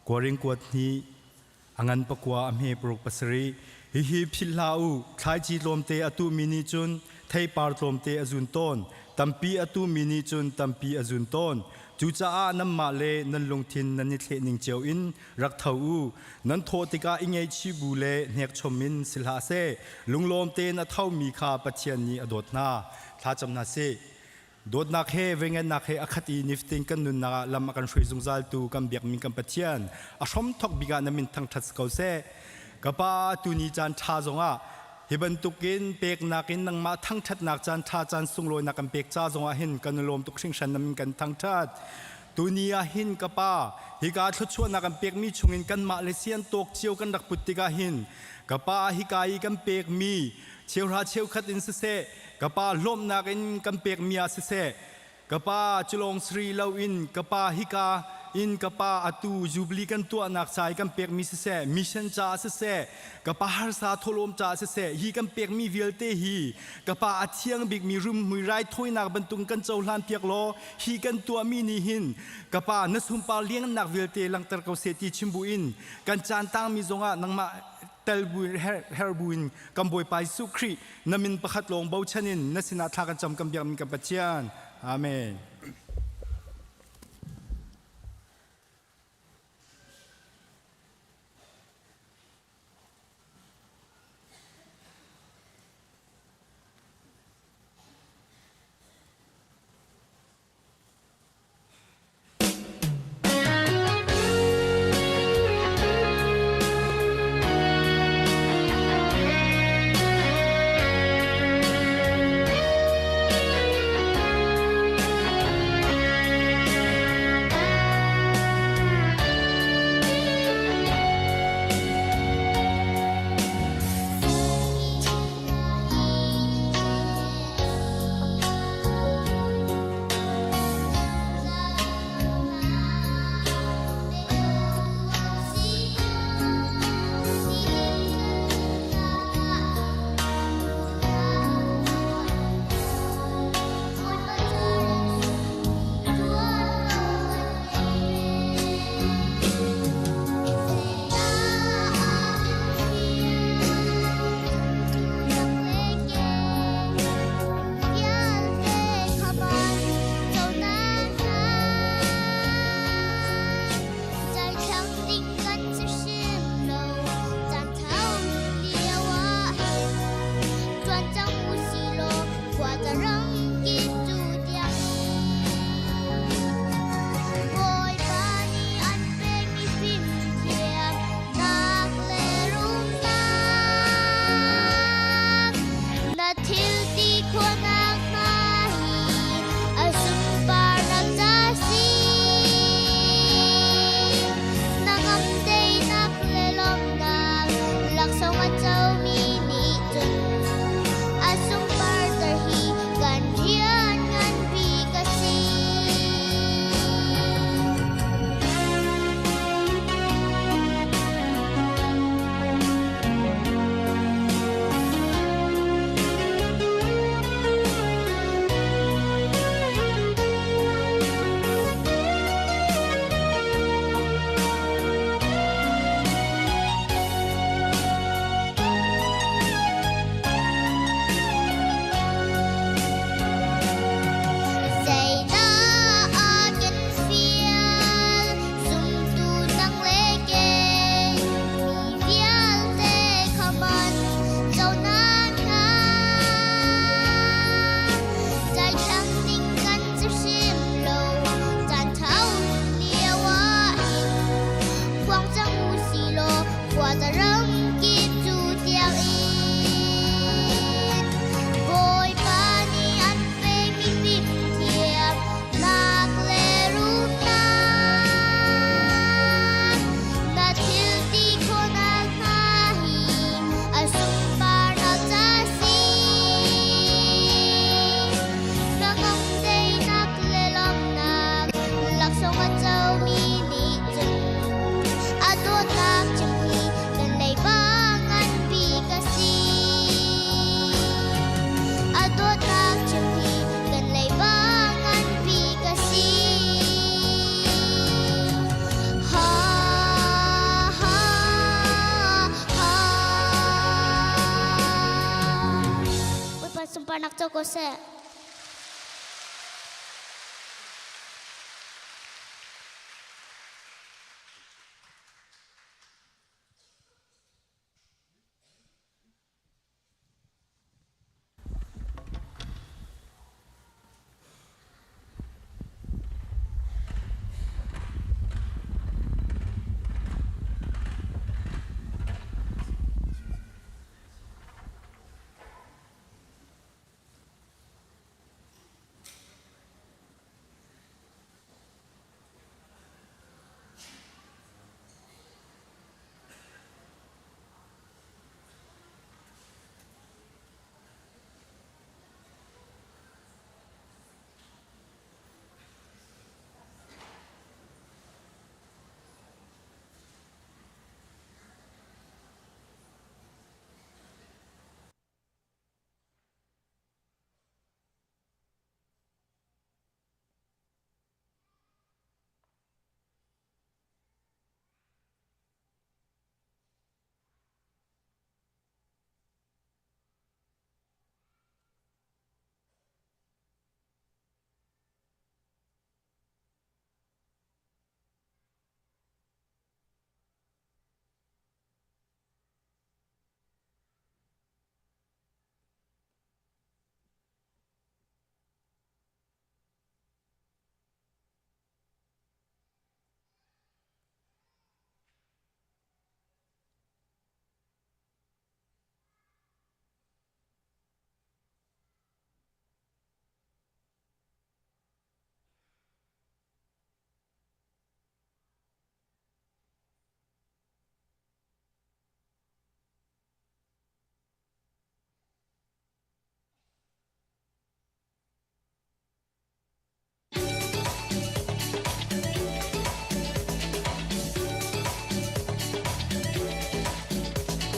Korin kuat hnih a ngan pakua a hme paruk pasarih. Hihi philh hlah u, thlaici tlawmte a tuhmi nih cun theipar tlawmte a zun tawn, tampi a tuhmi nih cun tampi a zun tawn. Cucaah nanmah le nan lungthin nan i thleh ning cio in rak tho u. Nan thawh tikah i ngaihchih bu le hnekchom in si hlah seh. Lunglawm tein a thomi kha Pathian nih a dawt hna. Thlacam hna sih. Dawtnak he vengennak he a khat i nifatin kan nunnak ah lam a kan hruai zungzaltu kan biakmi kan Pathian a hramthawk bik ah na min thangṭhat si ko seh. Ka Pa, tuni caan ṭha zongah hi bantukin peknak in nangmah thangṭhatnak caan ṭha caan sunglawinak kan pek ca zongah hin kan i lawm tuk hringhran na min kan thangṭhat. Tuni ah hin ka Pa, hika thluachuahnak kan pekmi chungin kanmah le sian tawk cio kan rak put tikah hin ka Pa hika i kan pekmi cheuhra cheukhat in siseh ka pa hlawmnak in kan pekmi ah siseh ka pa culawng sri loin ka pa hika in ka pa atu jubilee kan tuahnak ca i kan pekmi siseh mission caah siseh ka pa harsa thawhlawm caah siseh hi kan pekmi vialte hi ka pa a thiang bikmi rimhmui raithawinak bantuk kan cohlan piak law hi kan tuahmi nih hin ka pa na sunpar liannak vialte langhter ko seh ti chim buin kan caan tangmi zongah nangmah tel buin her buin kan Bawipa Jesuh Khrih na min pakhat lawng bochan in na sinah thla kan cam kan biakmi kan Pathian. Amen. Sunparnak co ko seh.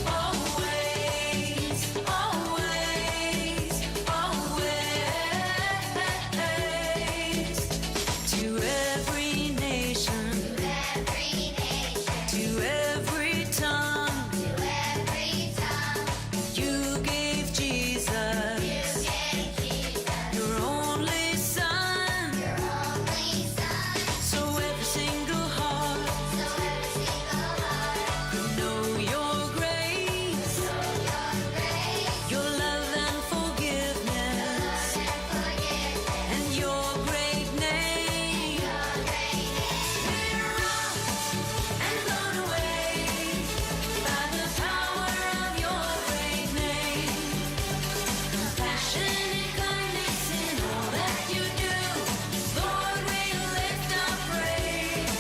Always, always, always. To every nation, to every tongue, you gave Jesus, your only son. So every single heart could know your grace, your love and forgiveness, and your great name. We're rocked and blown away by the power of your great name. Compassion and kindness in all that you do, Lord, we lift our praise.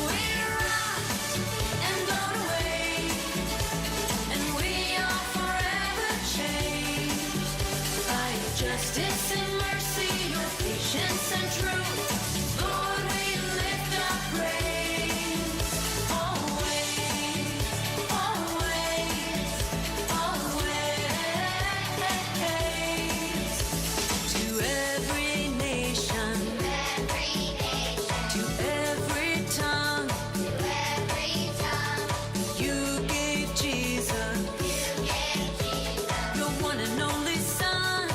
We're rocked and blown away, and we are forever changed by your justice and mercy, your patience and truth. Lord, we lift our praise. Always, always, always. To every nation, to every tongue, you gave Jesus, your one and only Son.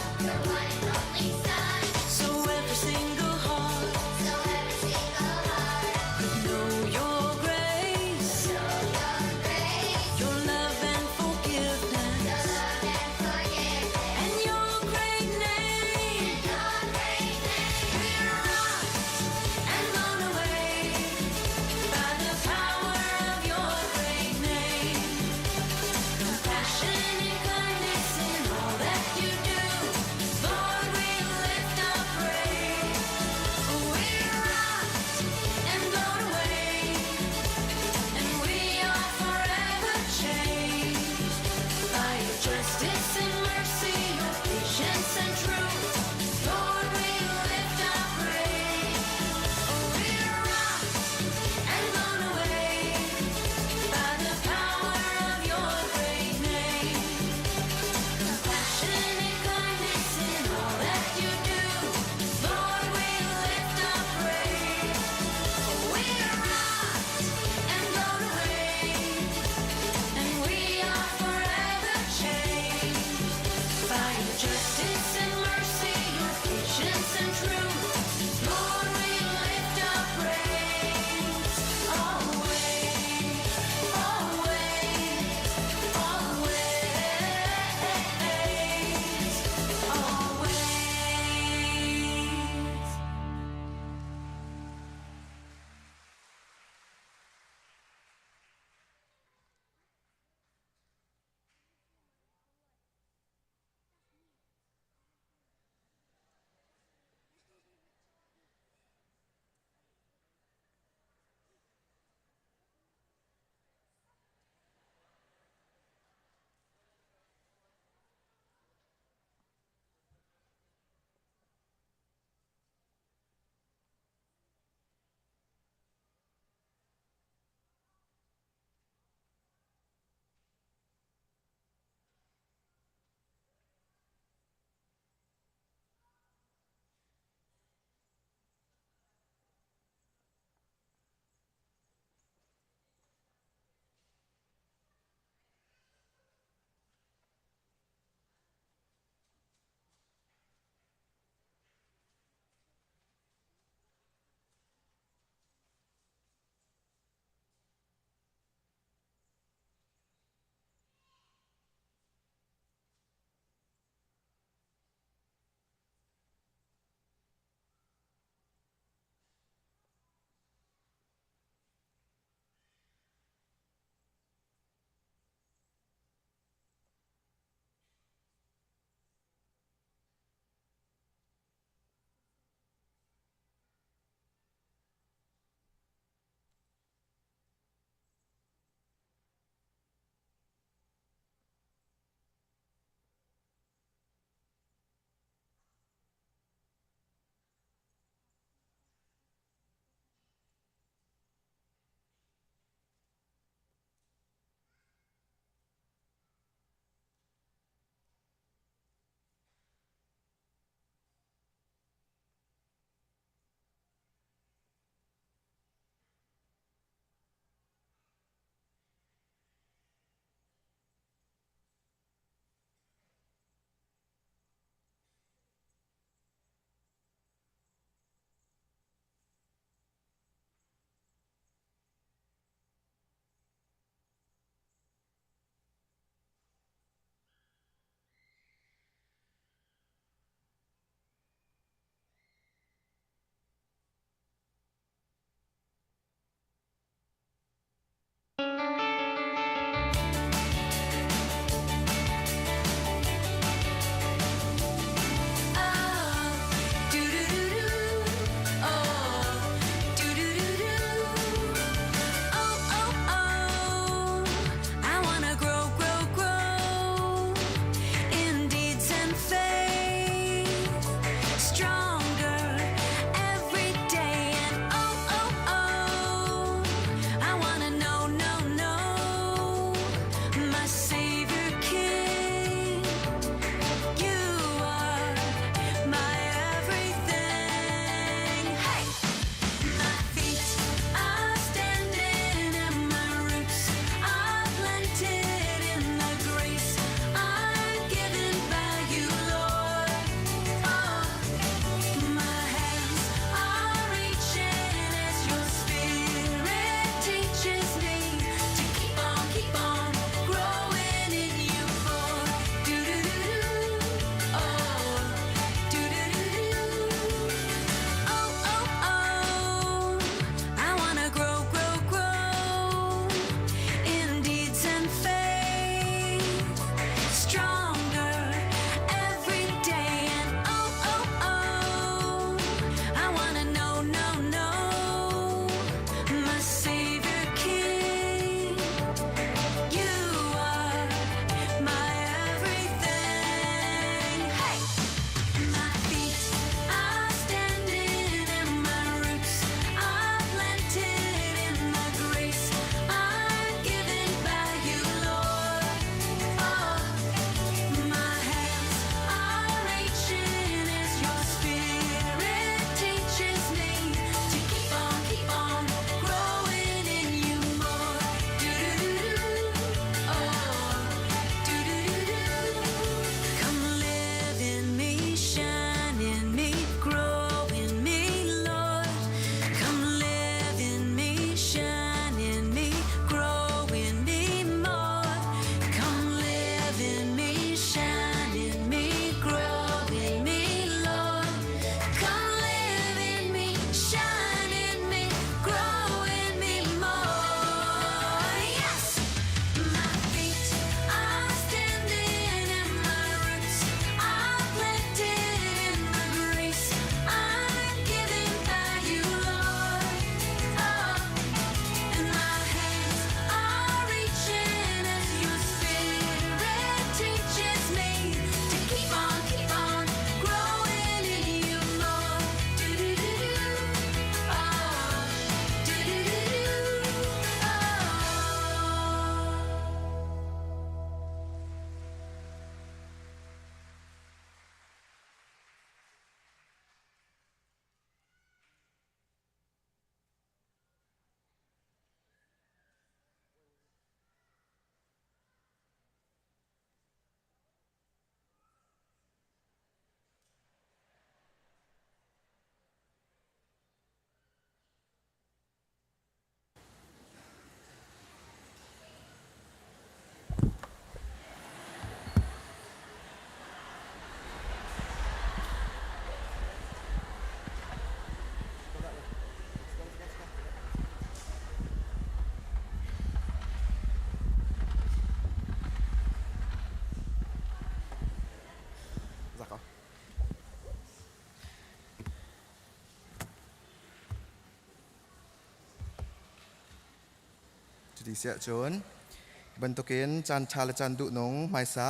Cuti si ahcun hi bantukin caan ṭha le caan duhnung hmaisa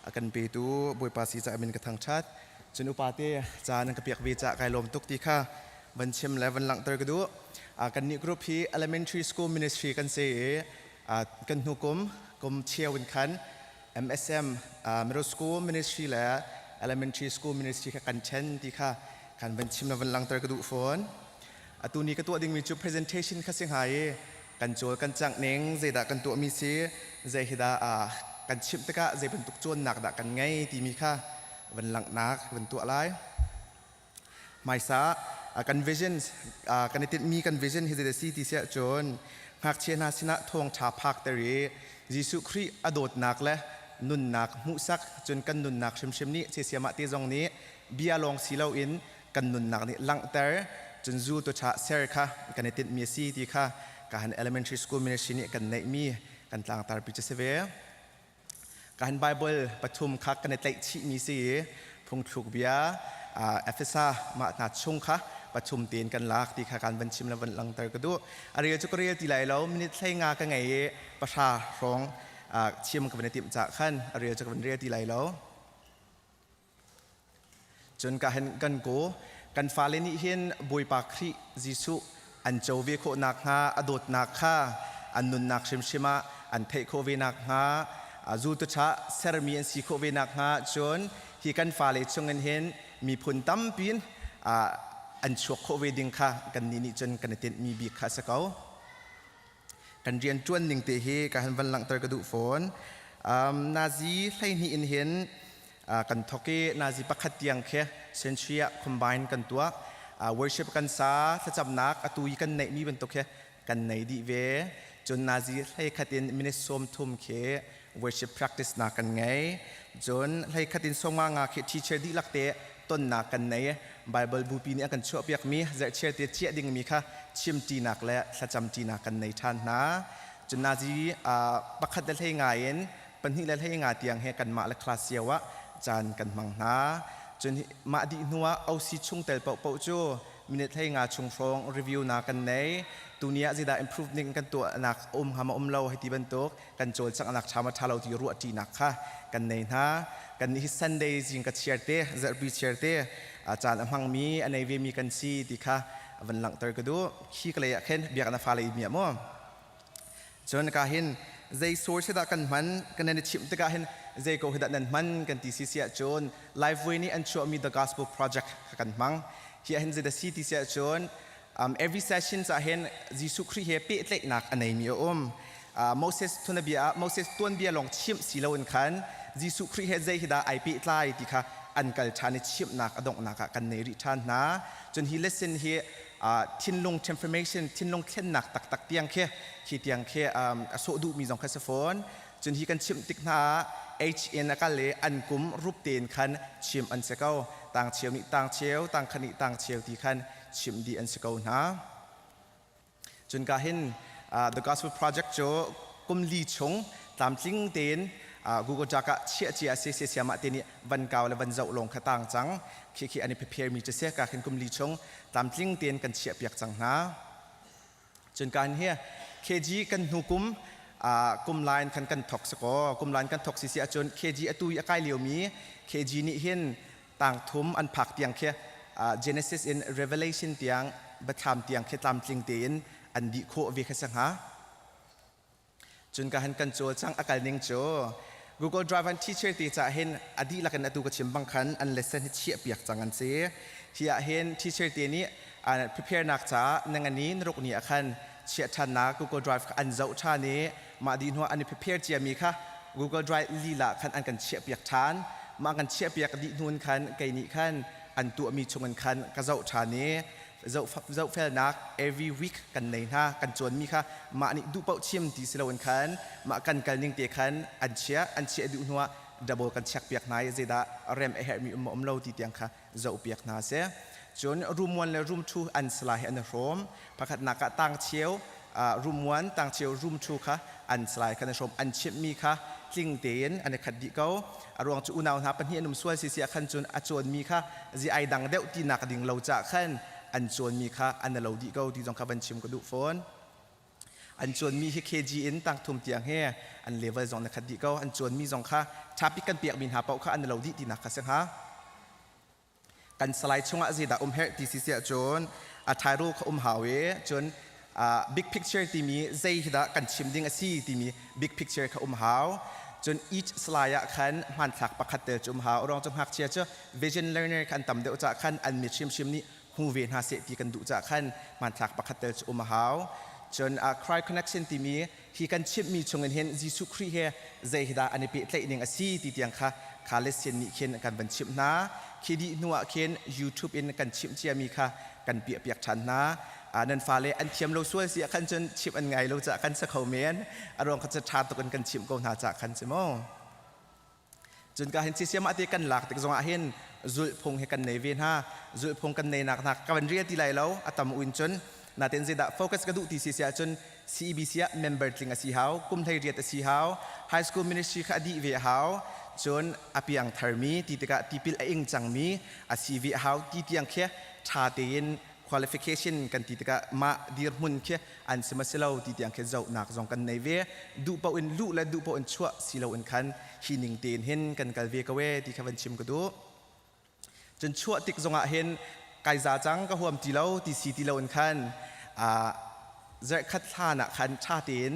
a kan petu Bawipa si caah min ka thangṭhat. Cun upate caan an ka pek ve caah kai lawm tuk ti kha van chim le van langhter ka duh. Kannih group hi elementary school ministry kan si i kan hnu kum kum cheu in khan MSM middle school ministry le elementary school ministry kha kan ṭhen ti kha kan van chim le van langhter ka duh fawn. Atu ni ka tuah dingmi cu presentation kha si hnga i kan cawl kan cangh ning zeidah kan tuahmi si zei hi dah kan chimh tikah zei bantuk cawnnak dah kan ngei timi kha van langhnak van tuah lai. Hmaisa kan vision kan i tinhmi kan vision hi zei si ti siah cun ngakchia hna sinah thawngṭha phakter i Jesuh Khrih a dawtnak le nunnak hmuhsak cun kan nunnak hrimhrim nih siasiamah te zong nih bia lawng si loin kan nunnak nih langhter cun zultu ṭha ser kha kan i tinhmi a si ti kha kahan elementary school ministry nih kan neihmi kan tlangtarpi cu si ve. Kahan Bible pathum kha kan i tlaih chihmi si i phungthluk bia Efesa mah hna chung kha pathum tein kan lak ti kha kan van chim le van langhter ka duh. A rel cu ka rel ti lai lo minute 15 ka ngei i 10 hrawng chim ka van i timh cah khan a rel cu ka van rel ti lai lo. Cun ka hen kan ko kan fale nih hin Bawipa Khrih Jesuh an co ve khawh nakhnga a dawtnak kha an nunnak hrimhrim ah an theih khawh ve nakhnga zultu ṭha sermi an si khawh ve nakhnga cun hi kan fale chungin hin miphun tampi in an chuak khawh ve ding kha kannih nih cun kan i tinhmi bik kha a si ko. Kan rian ṭuan ning te hi ka han van langhter ka duh fawn. Nazi 12 in hin kan thok i nazi 1 tiang khi century ah combine kan tuah. Worship kan sa, thlacamnak atu i kan neihmi bantuk khi kan nei dih ve. Cun nazi 11 in minute 30 khi worship practice nak kan ngei. Cun 11 in 55 khi teacher dihlak te tonnak kan nei. Bible bupi nih a kan chuahpiakmi zerhchiar te chiah dingmi kha chimṭinak le thlacamṭinak kan nei ṭhan hna. Cun nazi 1 le 15 in 2 le 15 tiang he kanmah le class cio ah caan kan hmang hna. Cun mah dih hnuah OC chungtel paohpaoh cu minute 15 chung hrawng review na kan nei. Tuni ah zeidah improve ning kan tuahnak um hnga ma um lo hei ti bantuk kan cawlcanghnak ṭha ma ṭha lo ti ruahṭinak kha kan nei hna. Kan nih hi Sunday zing ka chiar te, zarhpi chiar te caan a hmangmi a nei vemi kan si ti kha van langhter ka duh. Khi ka lei ah khin biakinn a fale i miah maw? Cun ka hin zei source dah kan hman kan nan i chimh tikah hin zei ko hi dah nan hman kan ti si si ahcun Lifeway nih an chuahmi The Gospel Project kha kan hmang. Hi ah hin zeidah si ti si ahcun every session ah hin Jesuh Khrih he pehtlaihnak a neimi a um. Moses tuanbia ah Moses tuanbia lawng chimh si loin khan Jesuh Khrih he zei hi dah ai pehtlai ti kha an kal ṭhan i chimhnak a donghnak ah kan nei rih ṭhan hna. Cun hi lesson hi thinlung transformation thinlung thlennak taktak tiang khi khi tiang khi a sawh duhmi zong kha si fawn. Cun hi kan chimh tik hna ah H in a kal i an kum rup tein khan chim an si ko. Tang cheu nih tang cheu, tang khat nih tang cheu ti khan chimh dih an si ko hna. Cun ka hin The Gospel Project cu kum li chung tlamtling tein Google Doc ah chiah cia si si siamah te nih van kau le van zoh lawng kha tang cang. Khi khi an i prepare mi cu si ka khin kum li chung tlamtling tein kan chiah piak cang hna. Cun ka hin hi KG kan hnu kum kum line khan kan thok sakaw kum line kan thok si si ahcun KG atu i a kai liomi KG nih hin tang thum an phak tiang khi Genesis in Revelation tiang biathlam tiang khi tlamtling tein an dih khawh ve kha si hnga. Cun ka han kan cawl cang a kal ning cu Google Drive an teacher te ca hin a dihlak in atu ka chim bang khan an lesson hi chiah piak cang an si. Hi ah hin teacher te nih prepare nak caah nangani naruk ni ah khan chiah ṭhannak Google Drive kha an zoh ṭhan i mah dih hnuah an i prepare ciami kha Google Drive lila khan an kan chiahpiak ṭhan. Mah kan chiahpiak dih hnu in khan kei nih khan an tuahmi chungin khan ka zoh ṭhan i zohfelnak every week kan nei hna kan cawnmi kha mah nih duh paoh chim ti si loin khan mah kan kal ning te khan an chiah an chiah duh hnuah double kan check piak hna i zeidah rem a herhmi um maw um lo ti tiang kha zohpiak hna seh. Cun room 1 le room 2 an sala hi an i hrawm. Pakhatnak ah tang cheu room 1 tang cheu room 2 kha an salai kha an i hrawm. An chimhmi kha tling tein an i khat dih ko. A ruang cu unau hna pahnih an um sual si si ah khan cun a cawnmi kha zi ai dang deuh tinak ding lo cah khan an cawnmi kha an i lo dih ko ti zong kha van chim ka duh fawn. An cawnmi hi KG in tangthum tiang he an level zong na khat dih ko. An cawnmi zong kha topic kan pekmi hna paoh kha an lo dih tinak kha si hnga. Kan salai chungah zeidah um herh ti si siah cun a title kha um hau i cun big picture timi zei hi dah kan chim ding a si timi big picture kha um hau. Cun each slide ah khan hmanthlak pakhat tel cu um hau. Ruang cu ngakchia cu vision learner kha an tam deuh caah khan an mit hrimhrim nih hmu ve hna seh ti kan duh caah khan hmanthlak pakhat tel cu um a hau. Cun Cry Connection timi hi kan chimhmi chungin hin Jesuh Khrih he zei hi dah an i pehtlaih ning a si ti tiang kha kha lesson nih khin kan van chimh hna. Khi dih hnu ah khin YouTube in kan chimh ciami kha kan piahpiak ṭhan hna. Nan fale an thiam lo sual si ah khan cun chimh an ngai lo caah kan si kho men. A ruang kha cu ṭha tuk in kan chimh ko hna caah khan si mu. Cun ka hin CCM ah te kan lak tik zongah hin zulhphung hi kan nei ve hna. Zulhphung kan nei nak hna ka van rial ti lai lo a tam uin cun natin zeidah focus ka duh ti si si ahcun CEBC ah member tling a si hau, kum hlei riat a si hau, high school ministry kha a dih ve a hau, cun a piang tharmi ti tikah tipil a ing cangmi a si ve a hau ti tiang khi ṭha tein qualification kan ti tikah mah dirhmun khi an si ma si lo ti tiang khi zohnak zong kan nei ve. Duh paoh in luh le duh paoh in chuah si loin khan hi ning tein hin kan kal ve ko e ti kha van chim ka duh. Cun chuah tik zongah hin kai za cang ka huam ti lo ti si ti loin khan zarhkhat hlan ah khan ṭha tein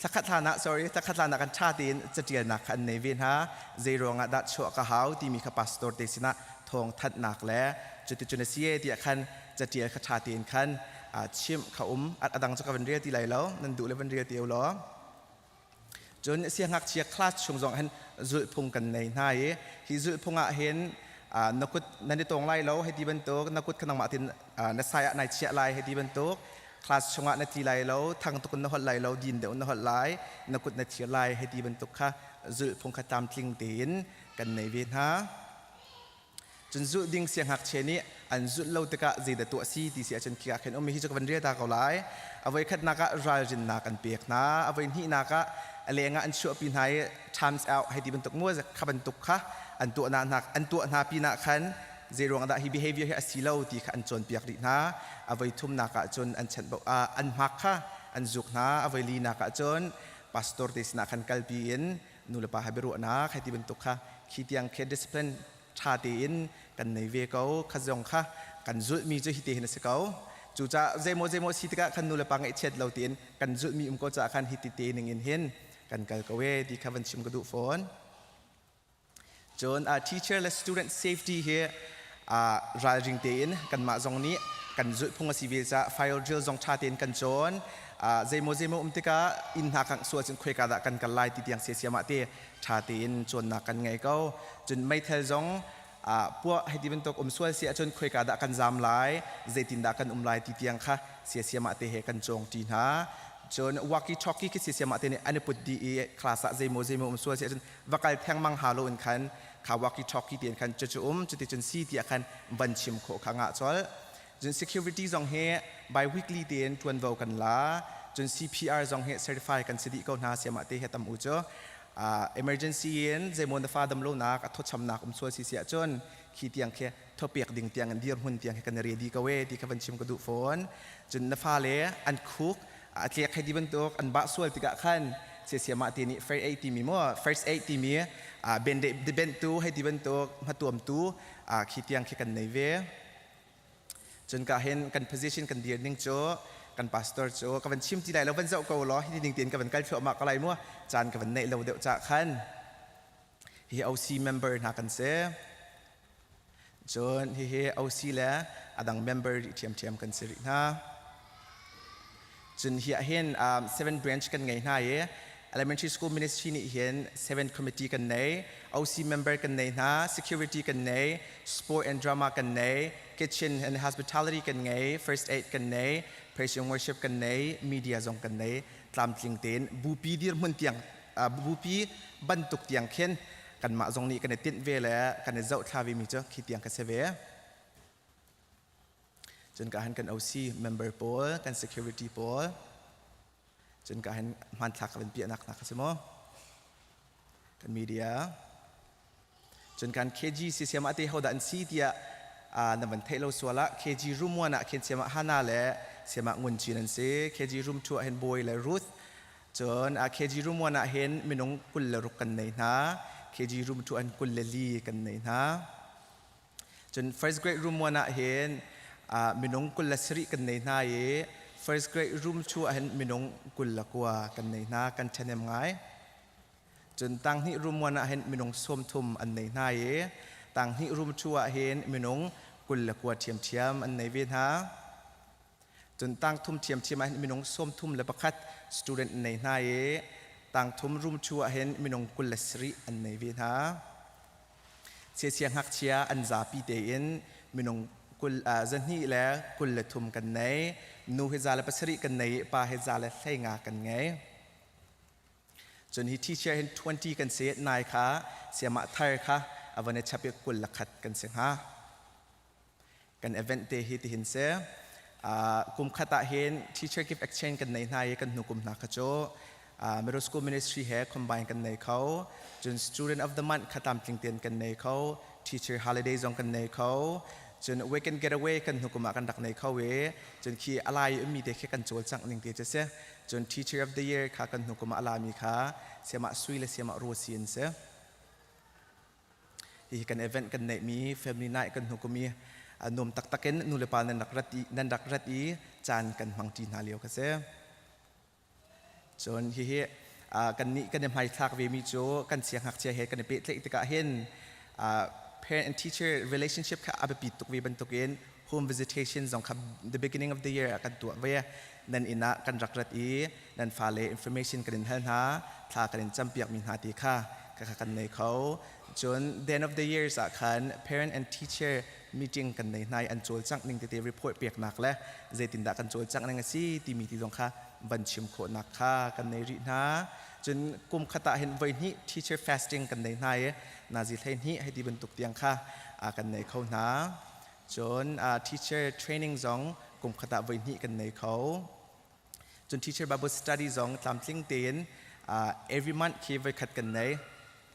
thlakhat hlan ah sorry thlakhat hlan ah kan ṭha tein catialnak kha an nei ve hna. Zei ruangah dah chuah ka hau timi kha pastor te sinah thawng thanhnak le cuticun a si e tiah khan catial kha ṭha tein khan chimh kha um. A dang cu ka van rel ti lai lo, nan duh le van rel ti law. Cun siangngakchia class chung zong hin zulhphung kan nei hna i hi zulhphung ah hin na kut nan i tawng lai lo hei ti bantuk, na kut kha nangmah tin na sai ah nai chiah lai hei ti bantuk, class chungah na tli lai lo, thang tuk in na holh lai lo, din deuh in na holh lai, na kut na thir lai hei ti bantuk kha zulhphung kha tlamtling tein kan nei ve hna. Cun zulh ding siangngakchia nih an zulh lo tikah zeidah tuah si ti si ahcun khika khin um hi cu ka van rel ta ko lai. A voikhatnak ah ralrinnak an pek hna. A voihnihnak ah a leng ah an chuahpi hna i times out hei ti bantuk mu kha bantuk kha an tuah hna an tuah hna pinah khan zeiruang dah hi behavior hi a si lo ti kha an cawnpiak rih hna. A voithumnak ah cun an chanh an hmak kha an zuk hna. A voilinak ah cun pastor te sinah khan kalpi in nulepa he biaruahnak hei ti bantuk kha khi tiang khi discipline ṭha tein kan nei ve ko. Kha zong kha kan zulhmi cu hi te hin a si ko. Cucaah zeimaw zeimaw si tikah khan nulepa ngaihchiat lo tein kan zulhmi um ko caah khan hi ti te ning in hin kan kal ko e ti kha van chim ka duh fawn. Cun teacher le student safety hi ralring tein kanmah zong nih kan zulhphung a si ve caah fire drill zong ṭha tein kan cawn. Zeimaw zeimaw um tikah inn hna kangh sual cun khoika dah kan kal lai ti tiang siasiam ah te ṭha tein cawnnak kan ngei ko. Cun meithal zong puah hei ti bantuk um sual si ahcun khoika dah kan zaam lai, zeitindah kan um lai ti tiang kha siasiam ah te he kan cawng ṭi hna. Cun walkie talkie khi siasiam ah te nih an i put dih i class ah zeimaw zeimaw um sual si ahcun va kal thengmang ha lo in khan kha walkie talkie tiin khan cucu um cuti cun si tiah khan van chim khawh kha ngah colh. Cun security zong hi bi weekly tein ṭuanvo kan la. Cun CPR zong hi certify kan si dih ko hna siamah te he tam u cu emergency in zeimaw na fa dam lonak a thawchamnak um sual si si ahcun khi tiang khi thawpek ding tiang in dirhmun tiang khi kan ready ko e ti kha van chim ka duh fawn. Cun na fale an khuk a tlek hei ti bantuk an bah sual tikah khan siasiamah te nih first aid timi maw first aid timi bentu hei ti bantuk hmatuamtu khi tiang khi kan nei ve. Cun ka hin kan position kan dir ning cu kan pastor cu ka van chim ti lai lo, van zoh ko law hi ning tein ka van kal thluahmah ko lai mu, caan ka van neih lo deuh cah khan. Hi OC member hna kan si. Cun hihi OC le a dang member rih ṭhiamṭhiam kan si rih hna. Cun hi ah hin seven branch kan ngei hna i elementary school ministry nih hin seven committee kan nei, OC member kan nei hna, security kan nei, sport and drama kan nei, kitchen and hospitality kan ngei, first aid kan nei, praise and worship kan nei, media zong kan nei. Tlamtling tein bupi dirhmun tiang bupi bantuk tiang khin kanmah zong nih kan i tinh ve le kan i zohthla vemi cu khi tiang ka si ve. Cun ka han kan OC member pawl, kan security pawl, cun ka han hmanthlak ka van piahnak hna kha si maw? Kan media. Cun kan KG CCM ah te hodah an si tiah na van theih lo sual ah KG room 1 ah khin siam ah Hana le Sayamah Ngun Cin an si. KG room 2 ah hin Bawi le Ruth. Cun KG room 1 ah hin minung 26 kan nei hna. KG room 2 an 24 kan nei hna. Cun first grade room 1 ah hin minung 27 kan nei hna i first grade room 2 ah hin minung 29 kan nei hna. Kan ṭhahnem ngai. Cun tanghnih room 1 ah hin minung 30 an nei hna i tanghnih room 2 ah hin minung 29 ṭhiamṭhiam an nei ve hna. Cun tangthum ṭhiamṭhiam ah hin minung 31 student an nei hna i tangthum room 2 ah hin minung 27 an nei ve hna. Siasia ngakchia an zapi tein minung kul 223 kan nei. Nu hi 107 kan nei i pa hi 115 kan ngei. Cun hi teacher hin 20 kan si nai kha siamah thar kha a van i chap i 21 kan si hnga. Kan event te hi tihin si. Kum khat ah hin teacher gift exchange kan nei hna i kan hnu kum hna kha cu middle school ministry he combine kan nei kho. Cun student of the month kha tlamtling tein kan nei kho. Teacher holiday zong kan nei kho. Cun weekend getaway kan hnu kum ah kan rak nei kho i cun khi alai ummi te khi kan cawlcangh ning te cu si. Cun Teacher of the Year kha kan hnu kum ah a lami kha siamah Sui le siamah Rosi an si. Hihi kan event kan neihmi family night kan hnu kum i nuam taktak in nulepa nan rak rat i, nan rak rat i caan kan hmang ṭi hna lio kha si. Cun hihi kan nih kan i hmaithlak ve mi cu kan siangngakchia he kan i pehtlaih tikah hin parent and teacher relationship kha a biapi tuk ve bantukin home visitation zong kha the beginning of the year ah kan tuah ve. Nan inn ah kan rak rat i nan fale information kan in hal hna, thla kan in campiak mi hna ti kha kha kan nei kho. Cun the end of the years ah khan parent and teacher meeting kan nei hna i an cawlcangh ning tete report peknak le zeitindah kan cawlcangh ning a si timi ti zong kha van chim khawhnak kha kan nei rih hna. Cun kum khat ah hin voi hnih teacher fasting kan nei hna i nazi 12 hei ti bantuk tiang kha kan nei kho hna. Cun teacher training zong kum khat ah voi hnih kan nei kho. Cun teacher Bible study zong tlamtling tein every month khi voi khat kan nei.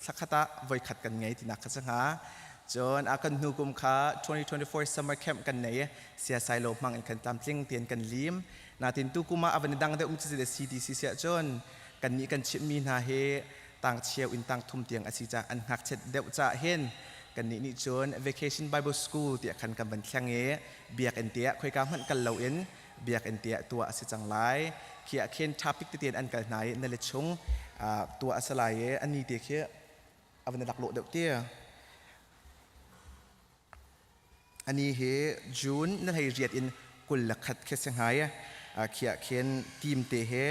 Thlakhat ah voi khat kan ngei tinak kha si hnga. Cun a kan hnu kum kha 2024 summer camp kan nei i siasai lo hmang in kan tlamtling tein kan lim. Natin tu kum ah a van i dang deuh mi cu CDC siah cun kan nih kan chimhmi hna hi tang cheu in tang thum tiang a si caah an ngakchiat deuh caah hin kannih nih cun Vacation Bible School tiah khan kan van thleng i biakinn te ah khoika hmanh kal loin biakinn te ah tuah a si cang lai. Khi ah khin topic tete in an kal hna i na le chung tuah a si lai i ani te khi a van i laklawh deuh ti. Ani hi June na hlei riat in 21 khi si hnga i khi ah khin team te he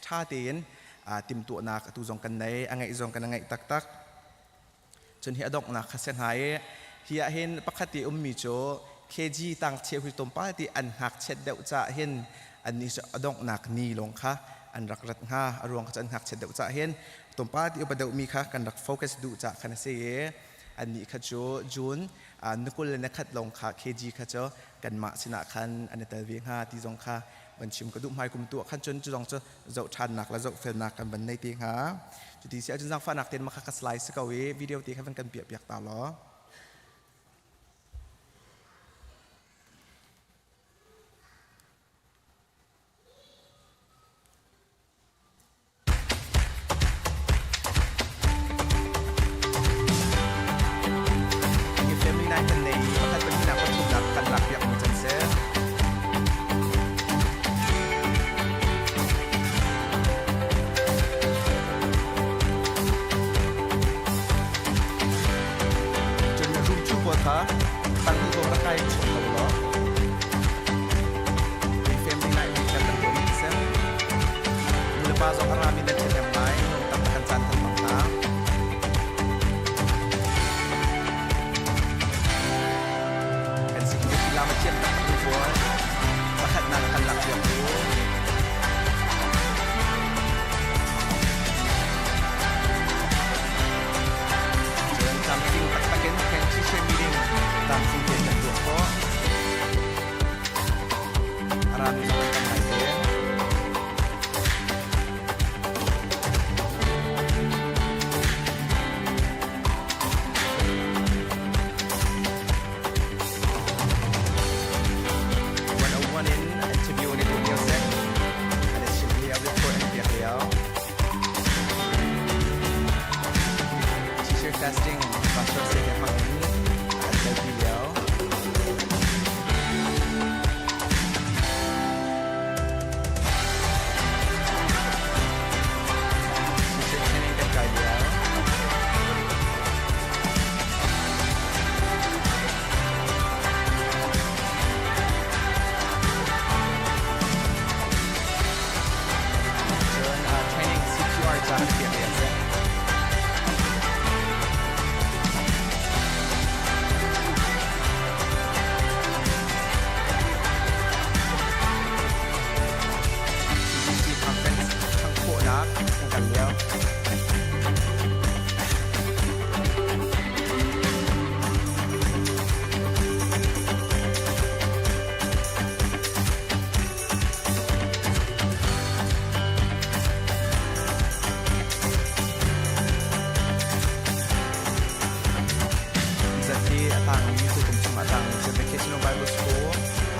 ṭha tein timhtuahnak atu zong kan nei, a ngeih zong kan ngeih taktak. Cun hi a donghnak kha si hnga i hi ah hin pakhat i ummi cu KG tang cheu hi tlawmpal ti an ngakchiat deuh caah hin annih cu a donghnak ni lawng kha an rak rat hnga. A ruang kha cu an ngakchiat deuh caah hin tlawmpal ti upa deuhmi kha kan rak focus duh caah khan a si i annih kha cu June na kul le na khat lawng kha KG kha cu kanmah sinah khan an i tel ve hnga ti zong kha van chim ka duh. Hmai kum tu ah khan cun cu zong cu zoh ṭhannak le zohfelnak kan van nei te hnga. Cuti si ahcun zaangfahnak tein mah kha ka slide si ko i video te kha van kan piah piak ta law. Hi family night kan nei i pakhat pahnihnak pathumnak kan lak piak mi can si. Cun room cu pawl kha tang ko rak kai chung ko law. Hi family night ni kan kan tuah mi si. Nulepa zong a rami nan ṭhahnem ngai, tam kan caan kan hmang hna. Kan security lam a thiam taktak tu pawl pakhatnak kan lak piak u. Cun tlamtling taktak in parent teacher meeting tlamtling tein kan tuah khawh. A rami zong an tam ngai te. 101 in interview ni tu.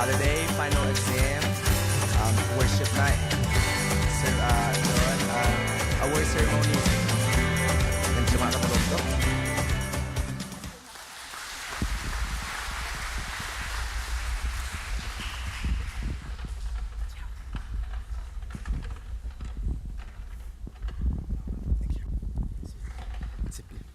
Holiday final exam um, worship night. So, uh, uh, award ceremony. Nan cungah ka lawm tuk. Thank you.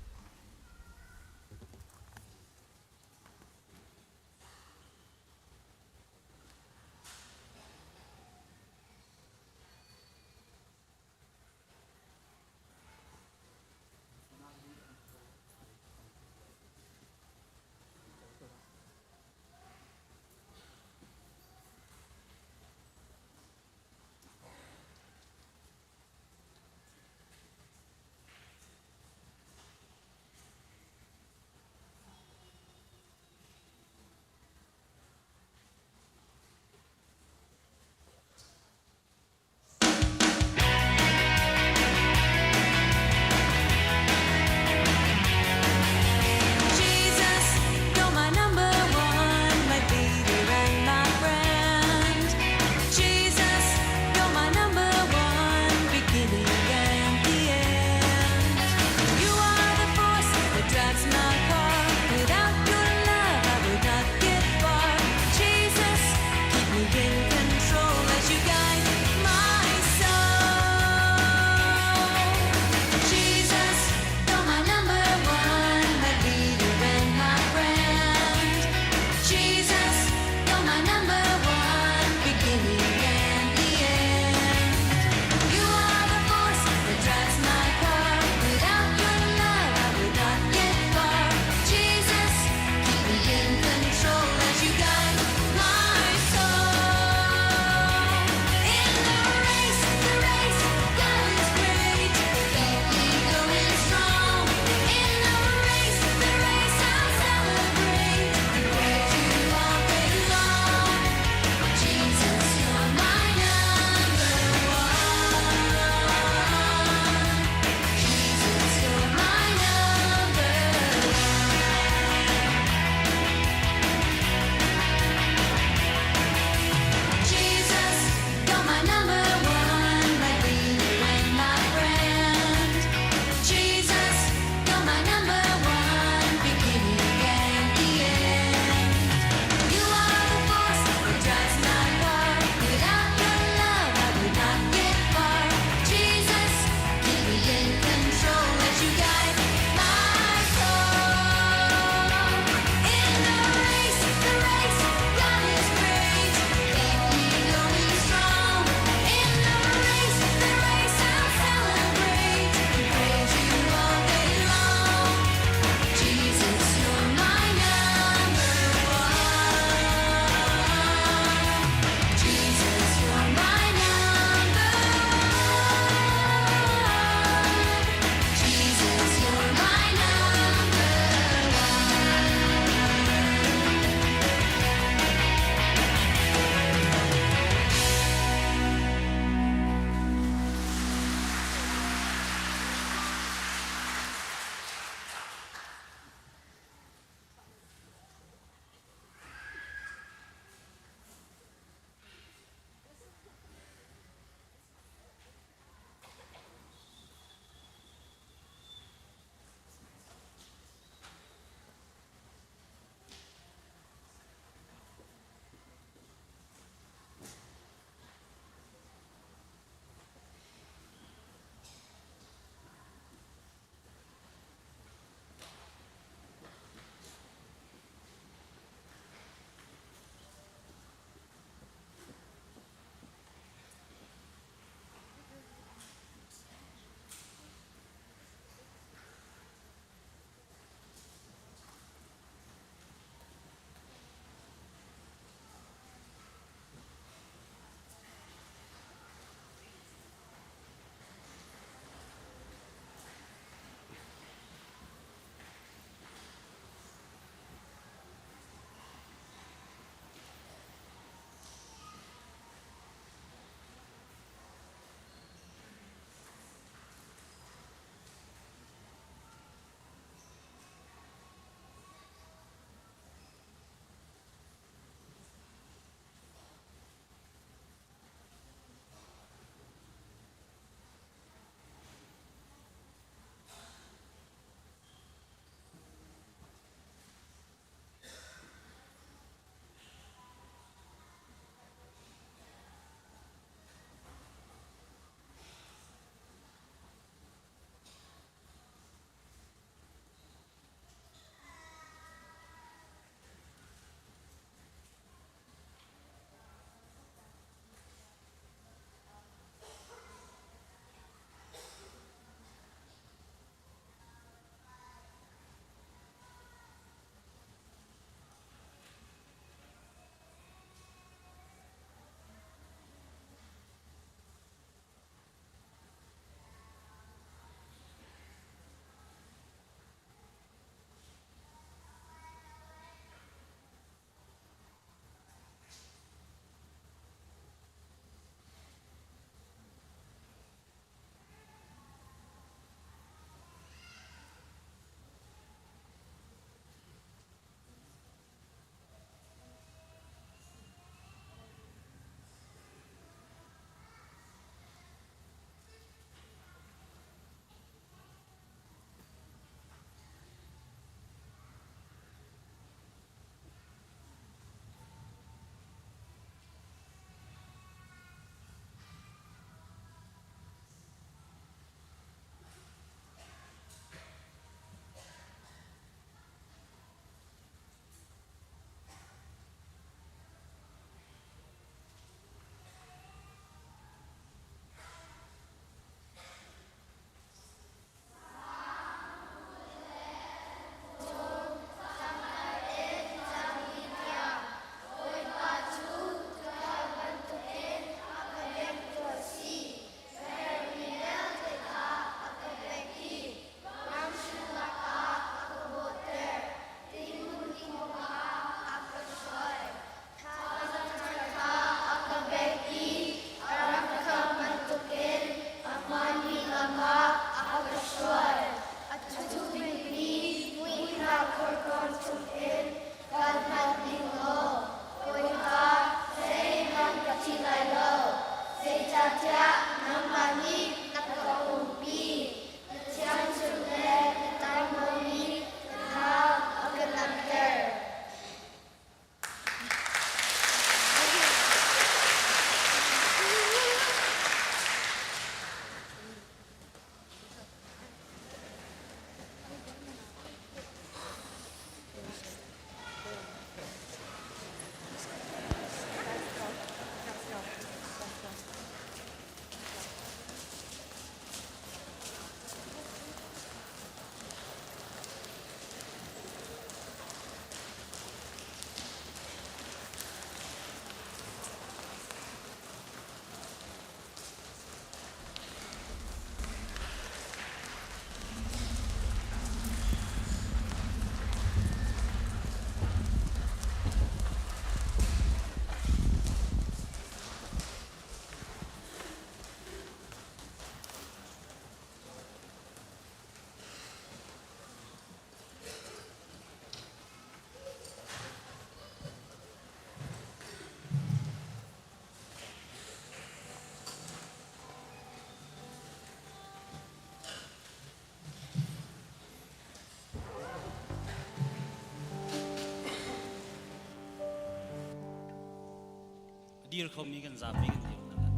Dir khomi kan zapi kan dir hna lai.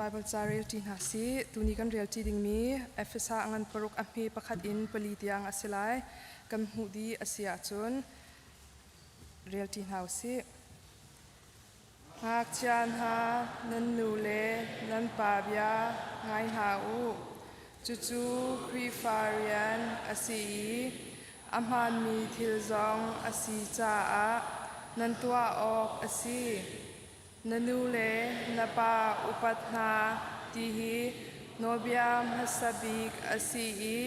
Bible ca relṭi hna sih. Tuni kan relṭi dingmi Efesa a ngan paruk a hme pakhat in pali tiang a si lai. Kan hmuh dih a si ahcun relṭi hna u sih. Ngakchia hna, nan nu le nan pa bia ngai hna u. Cucu Khrihfa rian a si i a hmaanmi thil zong a si caah nan tuah awk a si. Na nu le na pa upat hna ti hi nawlbia hmasa bik a si i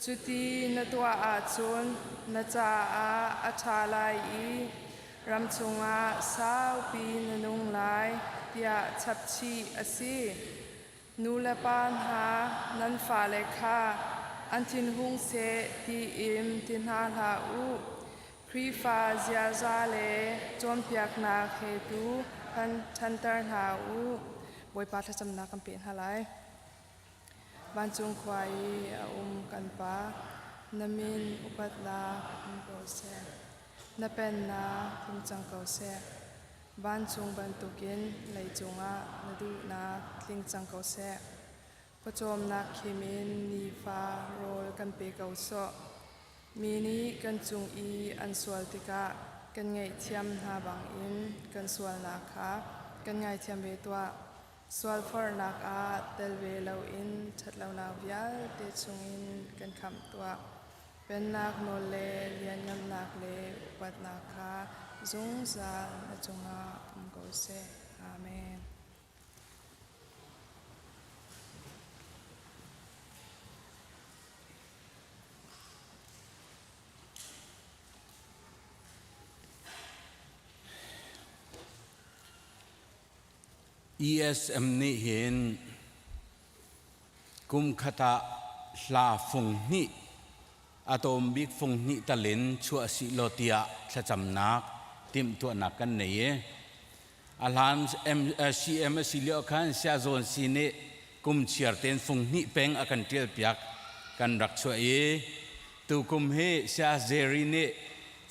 cuti na tuah ahcun na caah a ṭha lai i ram chungah saupi na nung lai tiah chapchih a si. Nu le pa hna nan fale kha an thinhung seh tiin ti hna hlah u. Khrihfa ziaza le cawnpiaknak he tu kan ṭhanter hna u. Bawipa thlacamnak kan peh hna lai. Vancung khua i a um kan Pa, na min upatnak um ko seh. Na pennak tlung cang ko seh. Vancung bantukin leicung ah na duhnak tling cang ko seh. Pawcawmnak khim in nifa rawl kan pe ko sawh. Mi nih kan cung i an sual tikah kan ngaihthiam hna bangin kan sualnak kha kan ngaithiam ve tuah. Sualforhnak ah tel ve loin ṭhatlonak vialte chungin kan khamh tuah. Pennak nawl le lianngannak le upatnak kha zungzal na cungah um ko seh. Amen. ESM nih hin kum khat ah hla fung hnih a tawm bik fung hnih talin chuah sih law tiah thlacamnak timhtuahnak kan nei i a hlan CM a si lio khan Siazawn si nih kum chiar tein fung hnih peng a kan ṭial piak kan rak chuah i tukum hi Sia Jerry nih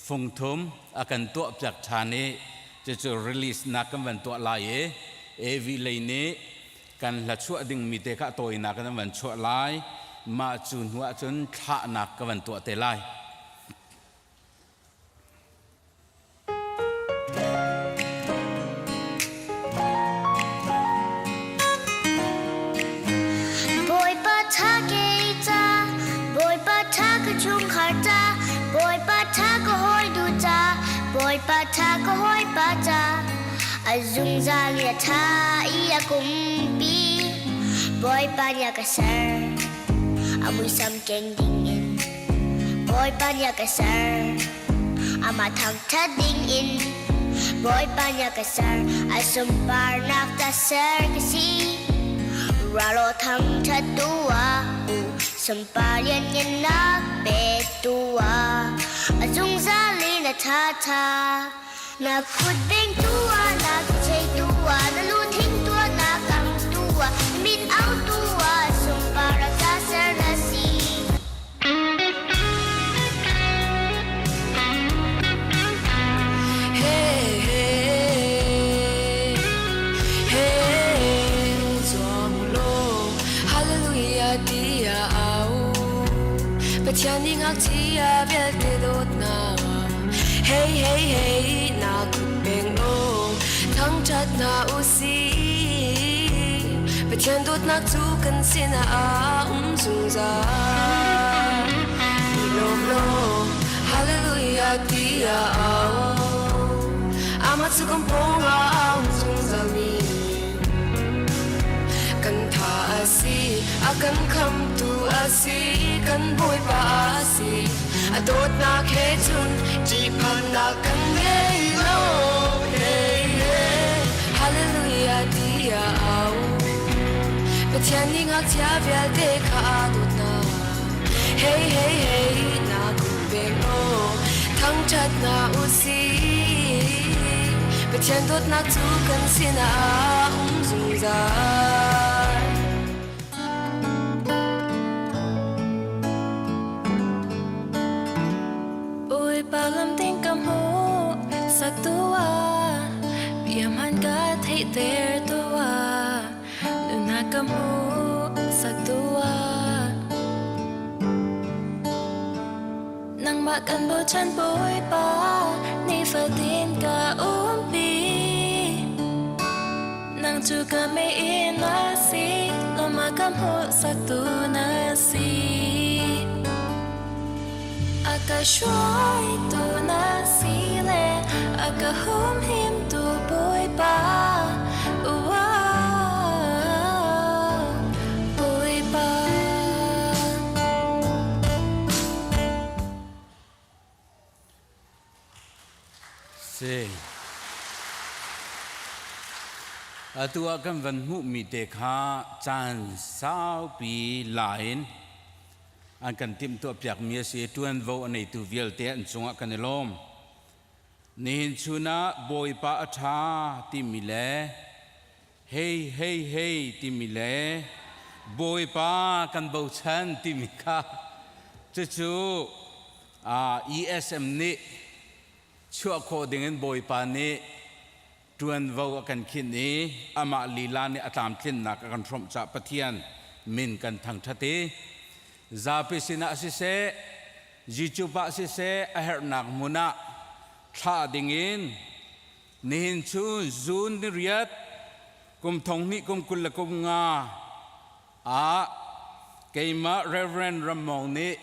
fung thum a kan tuah piak ṭhan i cucu release nak kan van tuah lai i AV lei nih kan hla chuah dingmi te kha tawinak in an van chuah lai mah cu hnu ahcun thlahnak ka van tuah te lai. Bawipa tha ke ca Bawipa tha ka chungkhar ca Bawipa tha ka hawi du ca Bawipa tha ka hawipa ca A zungzal i a tha i a kumpi Bawipa nih a ka ser a muisam keng ding in Bawipa nih a ka ser amah thangṭhat ding in Bawipa nih a ka ser a sunparnak ta ser ka si Ralo thangṭhat tuah u sunpar lianngannak pe tuah a zungzal in a ṭha ṭha Na kut beng tuah, na chei tuah, na lu thing tuah, na kam tuah, na mit au tuah, sunpar a ka ser na si. Hey, hey, hey, zuam law, hallelujah tiah au. Pathian nih ngakchia vialte dawtnak Hey hey hey na kut peng law thangṭhat hna u sih Pathian dawtnak cu kan sinah a um zungzal I lawm law hallelujah tiah au Amah cu kan pawngah a um zungzal mi kan tha a si a kan khamtu a si kan Bawipa a si A dawtnak he cun ṭihphannak kan ngei lo. Hey, hey, hallelujah tiah au. Pathian nih ngakchia vialte kha a dawt hna. Hey, hey, hey, na kum peng aw, thangṭhat hna u sih. Pathian dawtnak cu kan sinah a um zungzal. Bawipa lam ding ka hmuh sak tuah bia hmaan ka theihter tuah nunnak ka hmuh sak tuah nangmah kan bochan Bawipa nifatin ka umpi Nang cu ka mei na si lawmah ka hmuhsaktu na. ka hruaitu na si le a ka humhimtu Bawipa. Bawipa. Si. Atu ah kan van hmuhmi te kha caan saupi la in an kan timhtuah piakmi a si i ṭuanvo a neitu vialte an cungah kan i lawm. Nihin chun ah Bawipa a ṭha timi le hei hei hei timi le Bawipa kan bochan timi kha cucu ESM nih chuah khawh dingin Bawipa nih ṭuanvo a kan khinh i amah lila nih a tlamtlinnak a kan hrawmh caah Pathian min kan thangṭhat i zapi sinah siseh YouTube ah siseh a herhnak hmun ah thlah dingin nihin chun June ni riat kum thong hnih kum 20 le kum nga ah keimah Reverend Rammong nih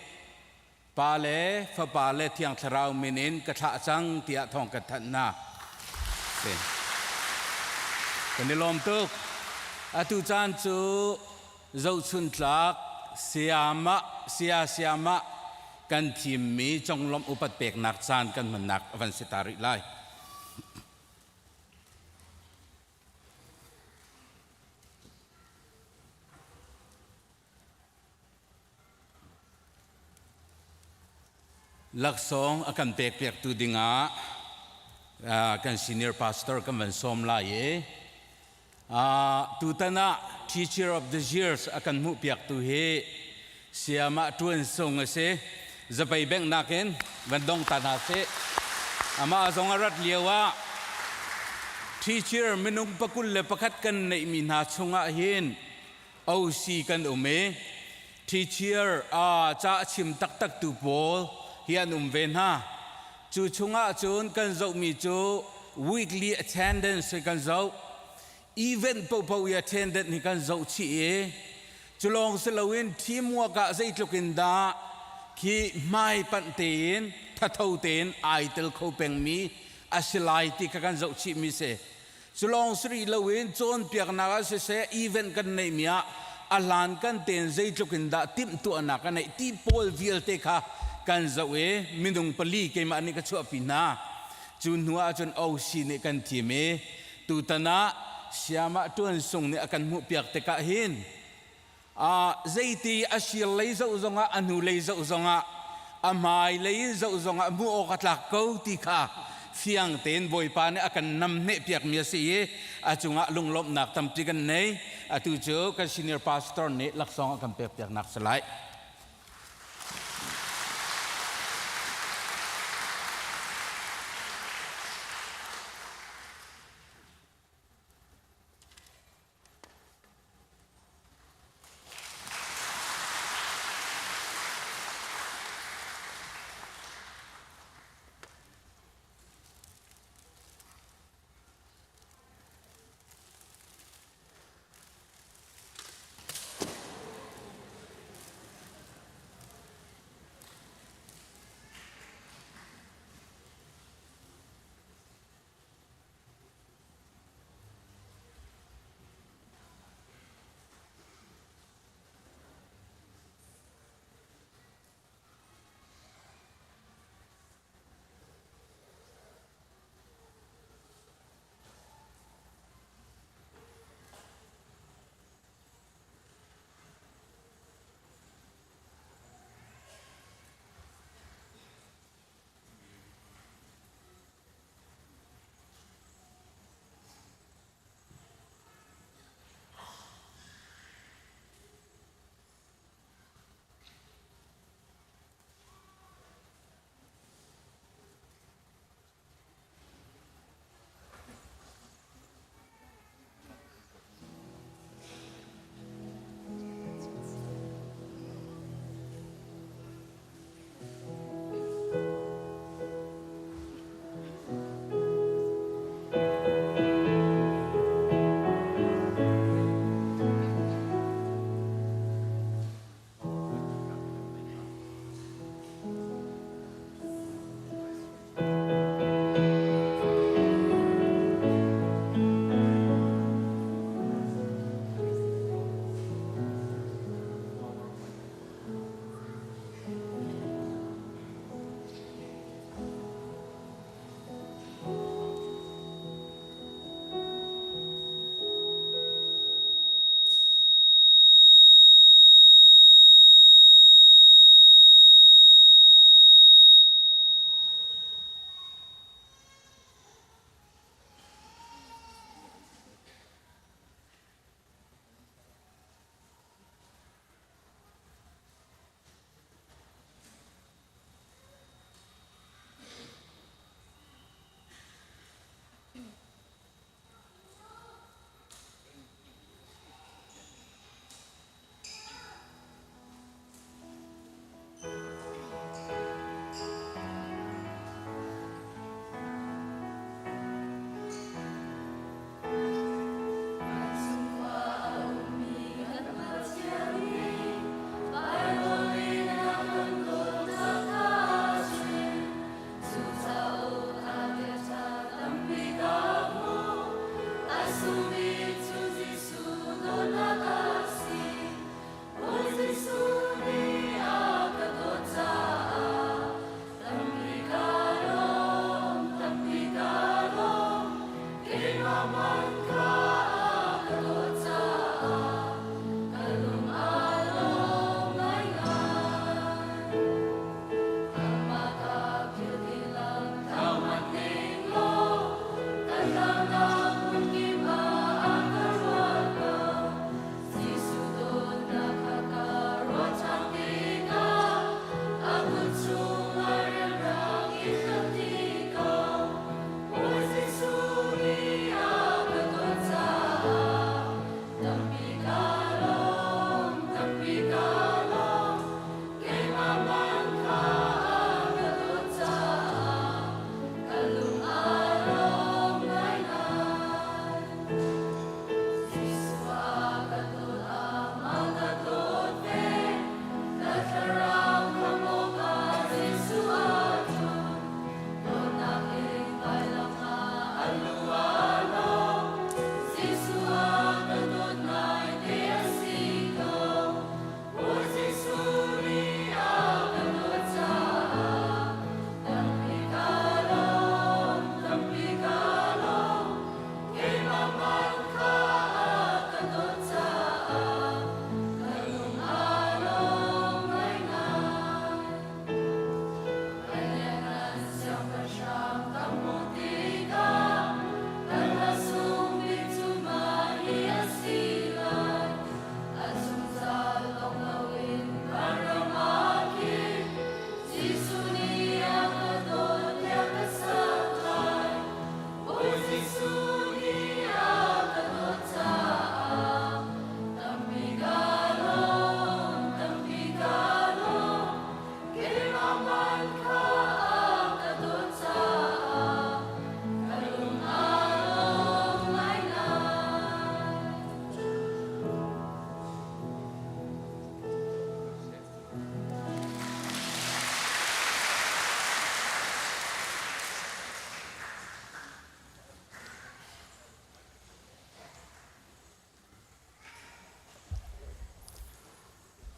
Pa le Fapa le Thiang Thlarau min in ka thlah cang tiah thawng kan thanh hna. Kan i lawm tuk. Atu caan cu zohchun tlak sayamah saya sayamah kan thimmi conglawmh upat peknak caan kan hmannak a van si ta rih lai. Laksawng a kan pekpiaktu dingah kan senior pastor kan van sawm lai i tutan ah Teacher of the Years a kan hmuhpiaktu hi Sayamah Ṭuan Sung a si. Zapei benghnak in van dong ta hna sih. Amah zong a rat lio ah teacher minung 21 kan neihmi hna chungah hin OC kan um i teacher ca a chim taktak tu pawl hi an um ve hna. Cu chungah cun kan zohmi cu weekly attendance hi kan zoh. Event paohpaoh i attendance hi kan zoh chih i cu lawng si loin teamwork ah zeitluk in dah khi hmai panh tein thatho tein ai tel kho pengmi a si lai ti kha kan zoh chihmi si. Cu lawng si rih loin cawnpiaknak ah siseh event kan neihmi ah a hlan kan tein zeitluk in dah timhtuahnak a neih ti pawl vialte kha kan zoh i minung pali keimah nih ka chuahpi hna. Cu hnu ah cun OC nih kan thim i tutan ah Siamah Ṭuan Sung nih a kan hmuhpiak tikah hin zeiti a sir lei zoh zongah a hnu lei zoh zongah a hmai lei in zoh zongah hmuh awk a tlak ko ti kha fiang tein Bawipa nih a kan namhneh piakmi a si i a cungah lunglawmhnak tampi kan nei. Atu cu kan senior pastor nih laksawng a kan pek piaknak si lai.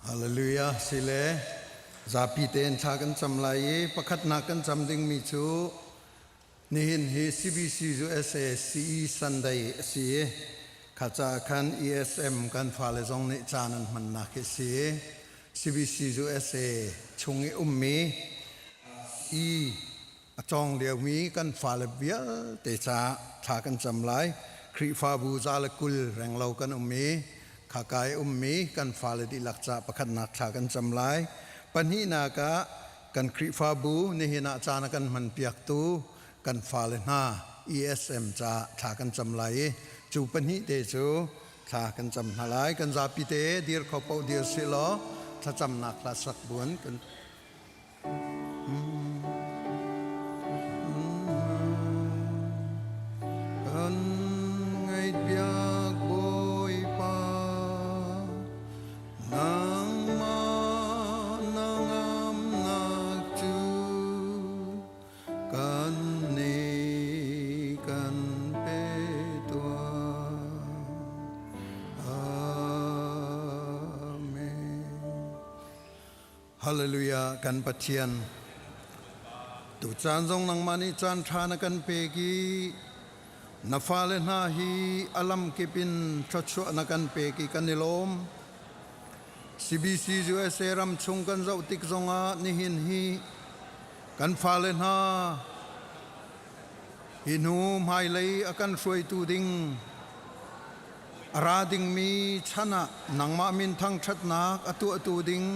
Hallelujah sile zapi tein thla kan cam lai i pakhatnak kan cam dingmi cu nihin hi CBC USA CE Sunday a si i kha caah khan ESM kan fale zong nih caan an hmannak hi a si i CBC USA chung i ummi E A cawng liomi kan fale vialte caah thla kan cam lai. Khrihfabu 120 renglo kan um i khaka i ummi kan fale dihlak caah pakhatnak thla kan cam lai. Pahnihnak ah kan Khrihfabu nihin ah caan a kan hmanpiaktu kan fale hna ESM caah thla kan cam lai i cu pahnih te cu thla kan cam hna lai. Kan zapi te dir kho paoh dir sih law thlacamnak hla sak buan kan Kan ngaihpiak Bawipa, nangmah na ngamnak cu kan nih kan pe tuah. Amen. Hallelujah kan Pathian tu caan zong nangmah nih caan ṭha na kan pek i na fale hna hi a lamkip in thluachuah na kan pek i kan i lawm. CBC USA ram chung kan zoh tik zongah nihin hi kan fale hna hi hnu hmailei a kan hruaitu ding A ra dingmi chan ah nangmah min thangṭhatnak a tuahtu ding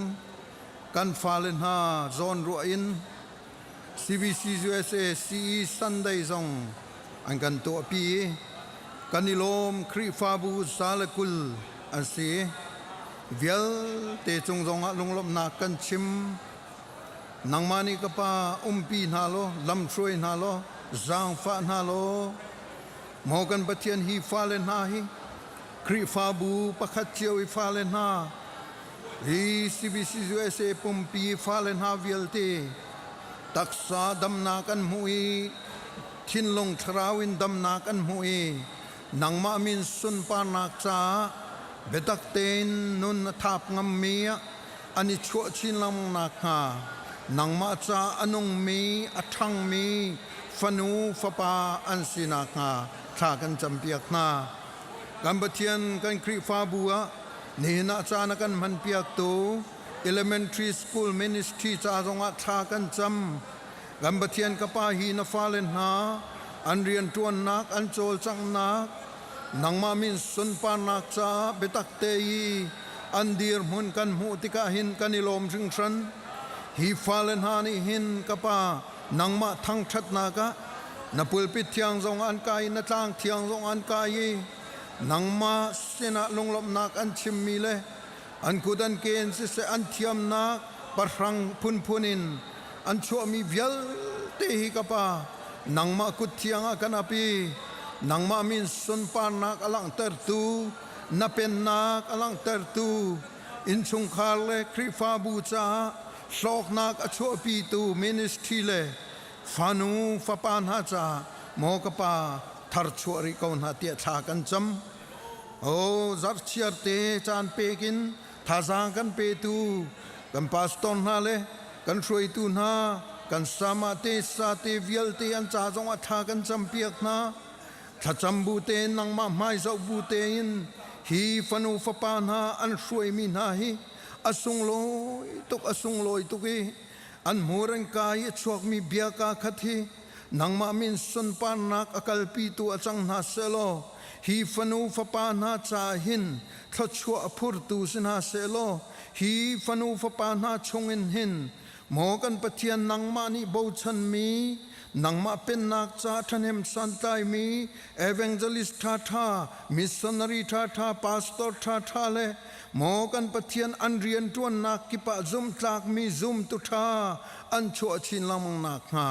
kan fale hna zawnruah in CBC USA CE Sunday zong an kan tuahpi i kan i lawm Khrihfabu 120 an si. Vialte cung zongah lunglawmhnak kan chim. Nangmah nih ka pa umpi hna law lamhruai hna law zaangfah hna law Maw kan Pathian hi fale hna hi Khrihfabu pakhat cio i fale hna hi CBC USA pumpi fale hna vialte taksa damnak an hmuh i thinlung thlarau in damnak an hmuh i nangmah min sunparnak caah biatak tein nun a thap ngammi ah an i chuah chin lengmang nakhnga nangmah ca a nungmi a ṭhangmi fanu fapa an si nakhnga thla kan campiak hna. Kan Pathian kan Khrihfabu ah nihin ah caan a kan hmanpiaktu elementary school ministry ca zongah thla kan cam. Kan Pathian ka Pa hi na fale hna an rianṭuannak an cawlcanghnak nangmah min sunparnak caah biatak te i an dirhmun kan hmuh tikah hin kan i lawm hringhran. Hi fale hna nih hin ka Pa nangmah thangṭhatnak ah na pulpit thiang zong an kai i na tlang thiang zong an kai i nangmah sinah lunglawmhnak an chimmi le an kut an ke in siseh an thiamnak pahrang phunphun in an chuahmi vialte hi ka Pa nangmah kut thiang ah kan ap i nangmah min sunparnak a langhtertu na pennak a langhtertu innchungkhar le Khrihfabu caah hlawknak a chuahpitu ministry le fanu fapa hna caah maw ka pa tharchuah rih ko hna tiah thla kan cam. O zarhchiar te caan pek in thazaang kan petu kan pastor hna le kan hruaitu hna kan sama te sa te vialte an ca zong ah thla kan campiak hna. Thlacam bu tein nangmah hmai zoh bu tein hi fanu fapa hna an hruaimi hna hi a sunglawi tuk a sunglawi tuk i an hmur an ka i a chuakmi bia kaa khat hi nangmah min sunparnak a kalpitu a cang hna sehlaw hi fanu fapa hna caah hin thluachuah a phurtu si hna sehlaw hi fanu fapa hna chungin hin Maw kan Pathian nangmah nih bochanmi, nangmah pennak ca ṭhahnem santlaimi, evangelist ṭhaṭha, missionary ṭhaṭha, pastor ṭhaṭha le maw kan Pathian an rianṭuannak kip ah zumhtlakmi zumtu ṭha an chuah chin lengmang nakhnga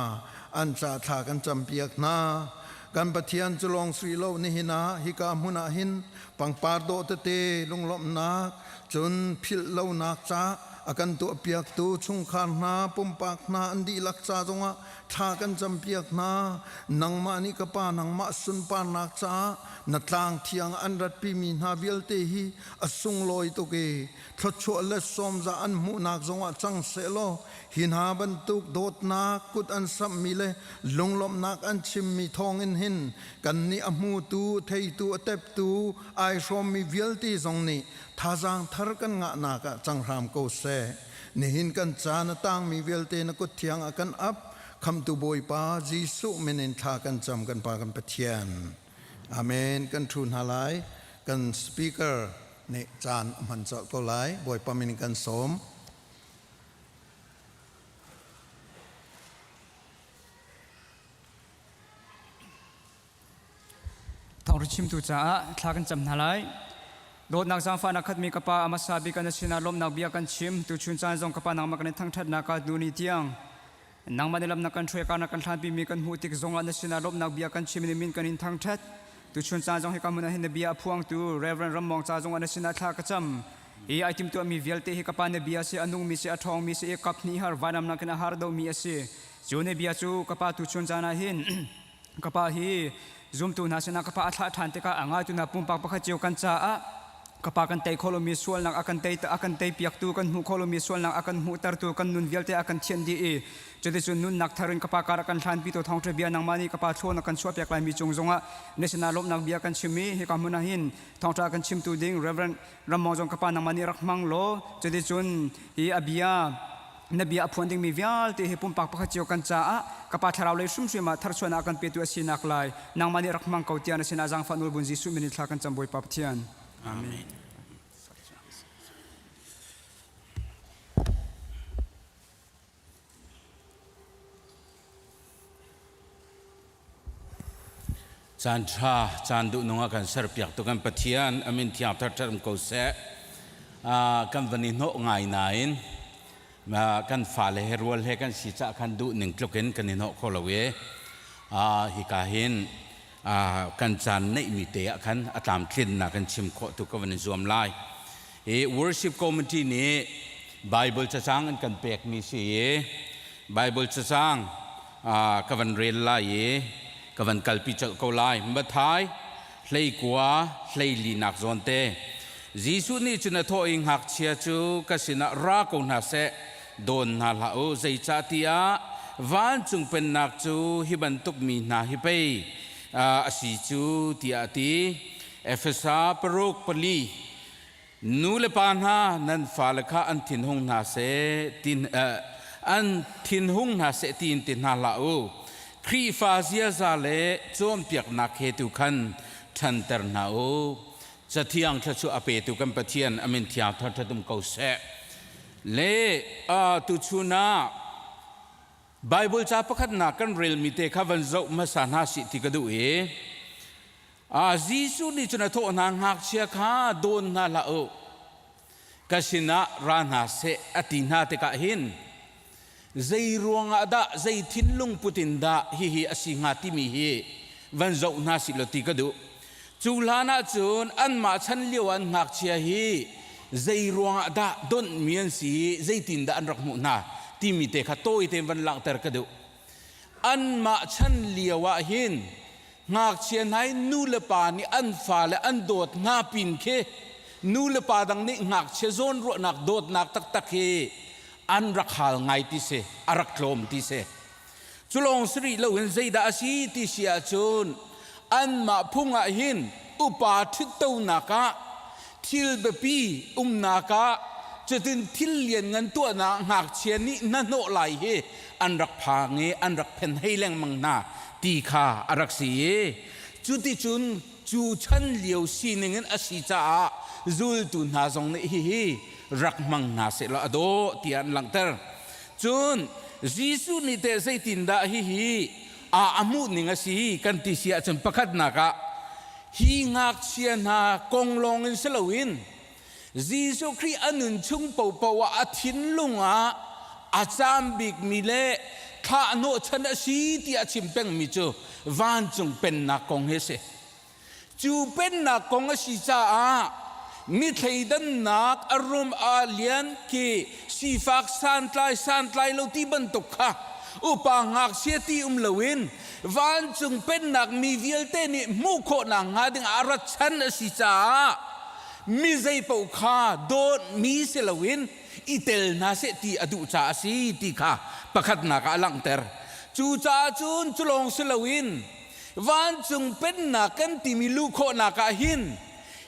an ca thla kan campiak hna. Kan Pathian cu lawng sui lo nihin ah hika hmun ah hin pangpar dawh tete lunglawmhnak cun philh lonak ca a kan tuahpiaktu chungkhar hna pumpak hna an dihlak ca zongah thla kan campiak hna. Nangmah nih ka Pa nangmah sunparnak caah na tlang thiang an ratpimi hna vialte hi a sunglawi tuk i thluachuah le sawmza an hmuhnak zongah cang sehlaw hi hna bantuk dawtnak kut an samhmi le lunglawmhnak an chimmi thawngin hin kannih a hmutu theitu a teptu ai hrawmmi vialte zong nih thazaang thar kan ngahnak ah cang hram ko seh. Nihin kan caan a tangmi vialte na kut thiang ah kan ap. Khamtu Bawipa Jesuh min in thla kan cam kan Pa kan Pathian. Amen. Kan thu hna lai. Kan speaker nih caan a hman colh ko lai. Bawipa min in kan sawm. Thawngṭha chimtu caah thla kan cam hna lai. Dawtnak zaangfahnak khatmi ka Pa, a hmasa bik na sinah lawmhnak bia kan chim. Tuchun caan zong ka Pa nangmah kan in thangṭhatnak ah tuni tiang nangmah nih lam na kan hruai na kan hlanpimi kan hmuh tik zongah na sinah lawmhnak bia kan chim i min kan in thangṭhat. Tuchun caan zong hika hmun ah hin na bia a phuangtu Reverend Rammawng ca zongah na sinah thla ka cam. Hi ai timtuahmi vialte hi ka Pa na bia si, a nungmi si, a ṭhawngmi si i kap hnih har vainam nakin a har domi a si. Cu na bia cu ka Pa tuchun caan ah hin ka pa hi zumtu hna sinah ka pa a thlah ṭhan tikah a ngaitu hna pumpak pakhat cio kan caah ka pa kan tei kho lomi sualnak a kan tei a kan tei piaktu kan hmuh kho lomi sualnak a kan hmuhtertu kan nun vialte a kan thianh dih i cuticun nunnak thar in ka pa kar a kan hlanpi tu thawngṭha bia nangmah nih ka pa thlawn a kan chuahpiak laimi cung zongah na sinah lawmhnak bia kan chim i hika hmun ah hin thawngṭha kan chimtu ding Reverend Rammawng zong ka pa nangmah nih rak hmang law cuticun hi a bia na bia a phuan dingmi vialte hi pumpak pakhat cio kan caah ka pa thlarau lei hrimhrim ah tharchuahnak a kan petu a sinak lai nangmah nih rak hmang ko tiah na sinah zaangfah nawlbun Jesuh min in thla kan cam Bawipa Pathian. Amen. Caan ṭha, caan duhnung a kan serpiaktu kan Pathian a min thiang thar um ko seh. Kan van i hnawh ngai nain kan fale he rual he kan si cah khan duh ning tluk in kan i hnawh kho lo i hika hin kan caan neihmi te ah khan a tlamtlinnak kan chim khawh tu ka van i zuam lai. Hi worship committee nih Bible cacang an kan pekmi si i Bible cacang ka van rel lai i ka van kalpi colh ko lai. Mathai hleikua hleilinak zawn te. Jesuh nih cun a thawh i ngakchia cu ka sinah ra ko hna seh, dawn hna hlah u, zeicahtiah vancung pennak cu hi bantuk mi hna hi pei a si cu tiah a ti. Efesa paruk pali Nu le pa hna nan fale kha an thinhung hna seh tin an thinhung hna seh tiin ti hna hlah u. Khrihfa ziaza le cawnpiaknak he tu khan ṭhanter hna u. Cathiang thluachuah a petu kan Pathian a min thiang thangṭhat um ko seh. Le tuchun ah Bible ca pakhatnak kan relmi te kha van zoh hmasa hna sih ti ka duh i Jesuh nih cun a thawh hna ngakchia kha dawn hna hlah u ka sinah ra hna seh a ti hna tikah hin zei ruangah dah zei thinlung put in dah hihi a si hnga timi hi van zoh hna sih law ti ka duh cu hlan ah cun anmah chan lio an ngakchia hi zei ruangah dah donhmi an si i zeitin dah an rak hmuh hna timi te kha tawi tein van langhter ka duh anmah chan lio ah hin Ngakchia hna i nu le pa nih an fale an dawt hna pin khi nu le pa dang nih ngakchia zawnruahnak dawtnak taktak hi an rak hal ngai ti si, a rak tlawm ti si. Cu lawng si rih loin zeidah a si ti si ahcun anmah phung ah hin upa ṭhuttonak ah thil biapi umnak ah cutin thil lianngan tuahnak ngakchia nih hnahnawh lai hi an rak phang i an rak phen hei lengmang hna ti kha a rak si i cuticun cu chan lio sining in a si caah zultu hna zong nih hihi rak hmang hna sehlaw a dawh tiah an langhter. Cun Jesuh nih teh zeitindah hihi a hmuh ning a si kan ti si ahcun pakhatnak ah hi ngakchia hna kong lawng in si loin Jesuh Khrih a nun chung paohpaoh ah a thinlung ah a caam bikmi le thlah hnawhchan a si tiah a chim pengmi cu vancung pennak kong hi a si. Cu pennak kong a si caah Mi thleidannak a rum a lian khi sifak santlai santlai lo ti bantuk kha upa ngakchia ti um loin vancung pennak mi vialte nih hmuh khawhnak hnga ding ah rat chan a si caah mi zei paoh kha dawt mi si loin i tel hna seh ti a duh caah a si ti kha pakhatnak ah a langhter. Cucaah cun cu lawng si loin vancung pennak kan timi luh khawhnak ah hin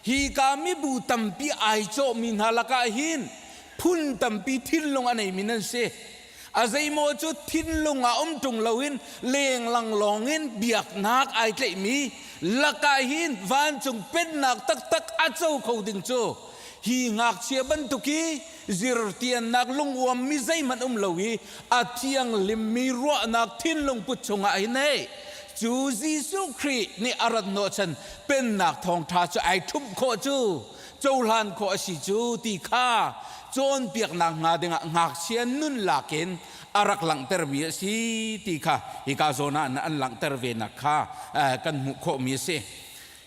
hika mibu tampi ai cawhmi hna lakah hin phun tampi thinlung a neimi nan si. A zeimaw cu thinlung ah um ṭung loin lenglang lawngin biaknak ai tlaihmi lakah hin vancung pennak taktak a co kho ding cu hi ngakchia bantuk i zirtiannak lunguammi zeihmanh um lo i a thianghlimmi ruahnak thinlung put chungah hin hei cu Jesuh Khrih nih a rat hnawhchan pennak thawngṭha cu ai ṭhumh khawh cu cohlan khawh a si cu ti kha cawnpiaknak hnga dingah ngakchia nun lakin a rak langhtermi a si ti kha hika zawn ah an langhter ve nak kha kan hmuh khawhmi a si.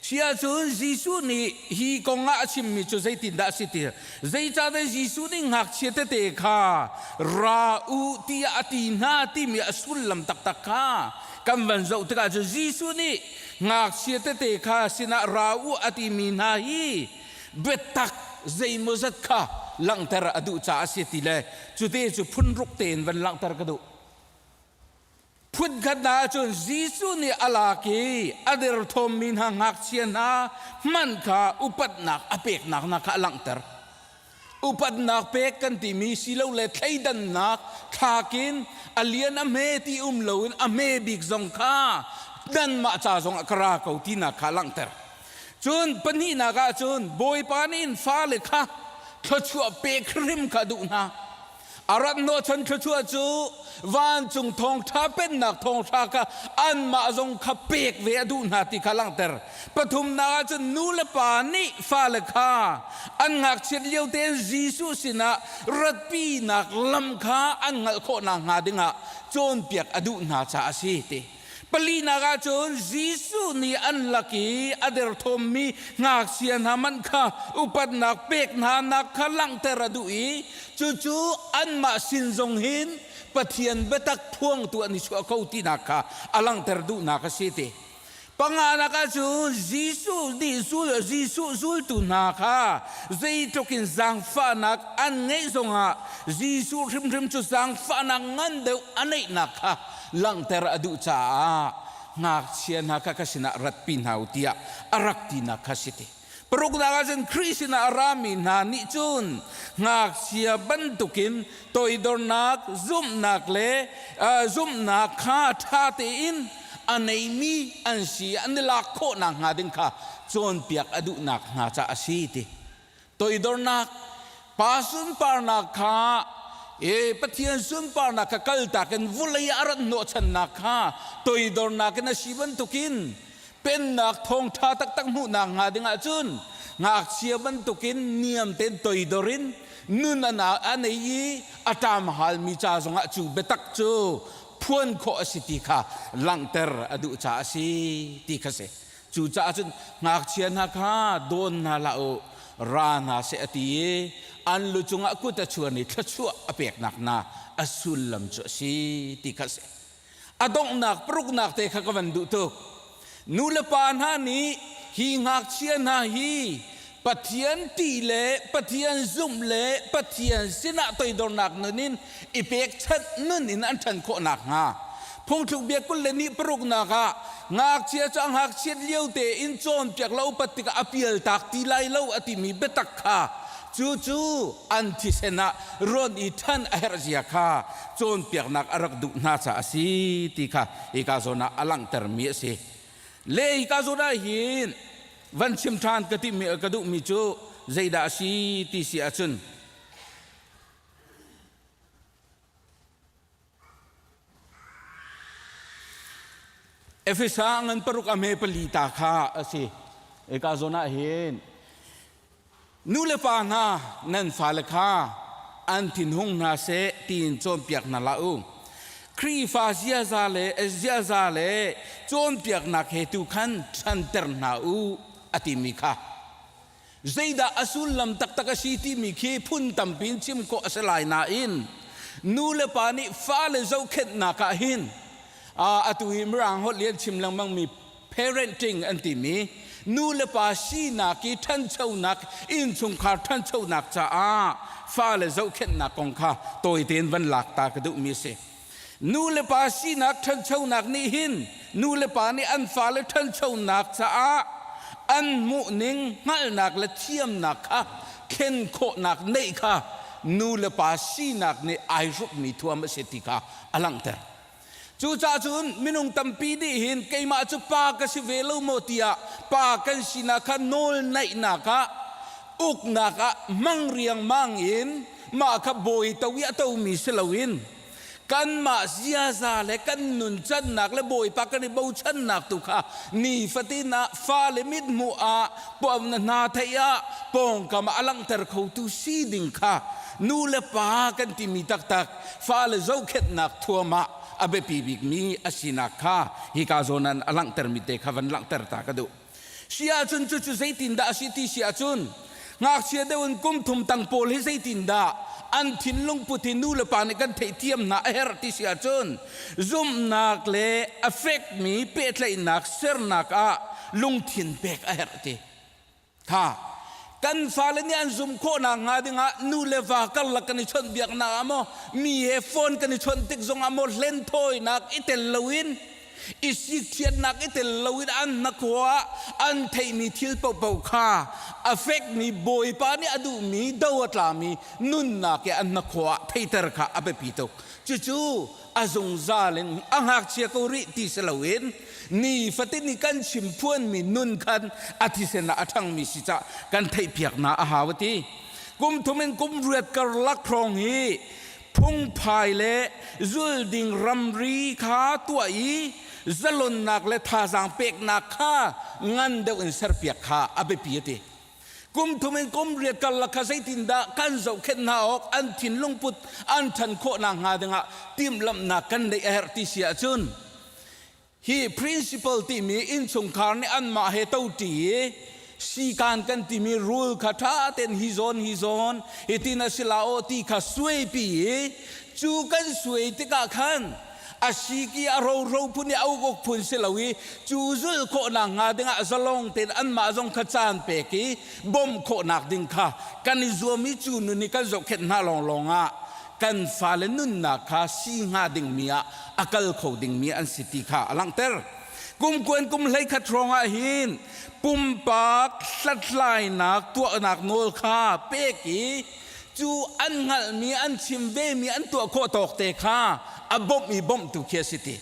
Si ahcun Jesuh nih hi kong ah a chimmi cu zeitindah a si ti zeicahtiah Jesuh nih ngakchia tete kha ra u tiah a ti hna timi a sullam taktak kha kan van zoh tikah cun Jesuh nih ngakchia tete kha sinah ra u a timi hna hi biatak zeimawzat kha langhter a duh caah a si ti le cute cu phunruk tein van langhter ka duh. Phunkhat ah cun Jesuh nih a lak i a derthawmmi hna ngakchia hna hmanh kha upatnak a peknak hna kha a langhter. Upatnak pek kan timi silole thleidannak thlakin a lian a hme ti um loin a hme bik zong kha nanmah ca zongah ka ra ko tinak kha a langhter. Cun pahnihnak ah cun Bawipa nih in fale kha thluachuah pek hrim kha a duh hna. A rat hnawhchan thluachuah cu vancung thawngṭha pennak thawngṭha kha anmah zong kha pek ve a duh hna ti kha langhter. Pathumnak ah cun nu le pa nih fale kha an ngakchiat lio tein Jesuh sinah ratpinak lam kha an hngalh khawh nakhnga dingah cawnpiak a duh hna caah a si ti. Palinak ah cun Jesuh nih an lak i a derthawmmi ngakchia hna hmanh kha upatnak pek hna nak kha langhter a duh i cucu anmah sin zong hin Pathian biatak phuangtu an i chuah kho tinak kha a langhter duhnak a si ti. Panganak ah cun Jesuh nih Jesuh zultu hna kha zeitluk in zaangfahnak an ngeih zongah Jesuh hrimhrim cu zaangfahnak ngan deuh a neihnak kha langhter a duh caah ngakchia hna kha ka sinah ratpi hna u tiah a rak tinak kha si ti. Paruknak ah cun Khrih sinah a rami hna nih cun ngakchia bantukin toidornak, zumhnak le zumhnak kha ṭha tein a neimi an si an i lak khawh nakhnga ding kha cawnpiak a duhnak hna caah a si ti. Toidornak, pa sunparnak kha e Pathian sunparnak kha kaltak in vulei ah a rat hnawhchannak kha toidornak in a si bantukin pennak thawngṭha taktak hmuhnak hnga ding ahcun ngakchia bantukin niam tein toidor in nun a nei i a ṭam halmi ca zongah cu biatak cu phuan khawh a si ti kha langhter a duh caah a si ti kha si. Cucaah cun ngakchia hna kha dawn hna hlah u, ra hna seh a ti i an lu cungah kut a chuan i thluachuah a peknak hna a sullam cu a si ti kha a si. A donghnak paruknak te kha ka van duh tuk. Nu le pa hna nih hi ngakchia hna hi Pathian ṭih le Pathian zumh le Pathian sinah toidornak nun in i pekchanh nun in an ṭhan khawh nakhnga phungthluk bia 20 le ni paruknak ah ngakchia cu a ngakchiat lio tein cawnpiak lo upat tikah a pialtak ti lai lo a timi biatak kha cucu an thisen ah rawn i ṭhan a herh zia kha cawnpiaknak a rak duh hna caah a si ti kha hika zawn ah a langhtermi a si. Le hika zawn ah hin van chim ṭhan ka timi ka duhmi cu zeidah a si ti si ahcun Efesa ngan paruk a hme pali ta kha a si. Eka zawn ah hin nu le pa hna nan fale kha an thinhung hna seh tiin cawnpiak hna hlah u. Khrihfa ziaza le ziaza le cawnpiaknak he tu khan ṭhanter hna u a timi kha. Zeidah a sullam taktak a si timi khi phun tampi in chim khawh a si lai nain nu le pa nih fale zohkhenhnak ah hin atu hi Mirang holh i an chim lengmangmi parenting an timi nu le pa sinak i ṭhanchonak innchungkhar ṭhanchonak caah fale zohkhenhnak kong kha tawi tein van lak ta ka duhmi a si. Nu le pa sinak ṭhanchonak nih hin nu le pa nih an fale ṭhanchonak caah an hmuhning hngalhnak le thiamnak kha thlen khawhnak neih kha nu le pa sinak nih ai hrukmi thuam a si ti kha a langhter. Cucaah cun minung tampi nih hin keimah cu pa ka si ve lo maw tiah pa kan sinak kha nawl naihnak ah uknak ah hmang riangmang in mah kha bawi to i a tomi si loin kanmah ziaza le kan nuncannak le bawipa kan i bochannak tu kha nifatin ah fale mithmuh ah puam na hna theih ah pawngkam ah a langhter khotu si ding kha nu le pa kan timi taktak fale zohkhenhnak thuam ah a biapi bikmi a sinak kha hika zawn an a langhtermi te kha van langhter ta ka duh. Si ahcun cucu zeitindah a si ti si ahcun ngakchia deuh in kum thum tang pawl hi zeitindah an thinlung put hi nu le pa nih kan theihthiam hna a herh ti si ahcun zumhnak le a fekmi pehtlaihnak sernak ah lungthin pek a herh ti. Kha kan fale nih an zumh khawhnak hnga dingah nu le va karlak kan i chawnhbiaknak ah maw mi he phone kan i chawnh tik zongah maw hlenthawinak i tel loin i sikthiatnak i tel loin an hnakhua ah an theihmi thil paohpaoh kha a fekmi Bawipa nih a duhmi do a tlami nunnak i an hnakhua ah theiter kha a biapi tuk. Cucu a zungzal in a ngakchia ko rih ti si loin nifatin i kan chim phuanmi nun khan a thisen ah a ṭhangmi si cah kan theihpiaknak a hau a ti. Kum thum in kum riat karlak hrawng hi phungphai le zulding ramri kha tuah i zalonnak le thazaang peknak kha ngan deuh in serpiak kha a biapi a ti. Kum thum in kum riat karlak kha zeitindah kan zohkhenh hna awk an thinlung put an ṭhan khawhnak hnga dingah timhlamhnak kan neih a herh ti si ahcun hi principle timi innchungkhar nih anmah he toṭi i sikan kan timi rule kha ṭha tein hi zawn hi zawn hitin a si la aw ti kha suaipi i cu kan suai tikah khan a siki a roro phun i a uk uk phun si lo i cu zulh khawhnak hnga dingah zalong tein anmah zong kha caan pek i bawmh khawhnak ding kha kan i zuam i cu nun i kan zohkhenh hna lawnglawng ah kan fale nunnak kha si hnga dingmi ah a kal kho dingmi an si ti kha a langhter. Kum kuan kum 11 hrawng ah hin pumpak hlathlainak tuahnak nawl kha pek i cu an hngalhmi an chim vemi an tuah khawh tawk te kha a bawmh i bawmhtu khi a si ti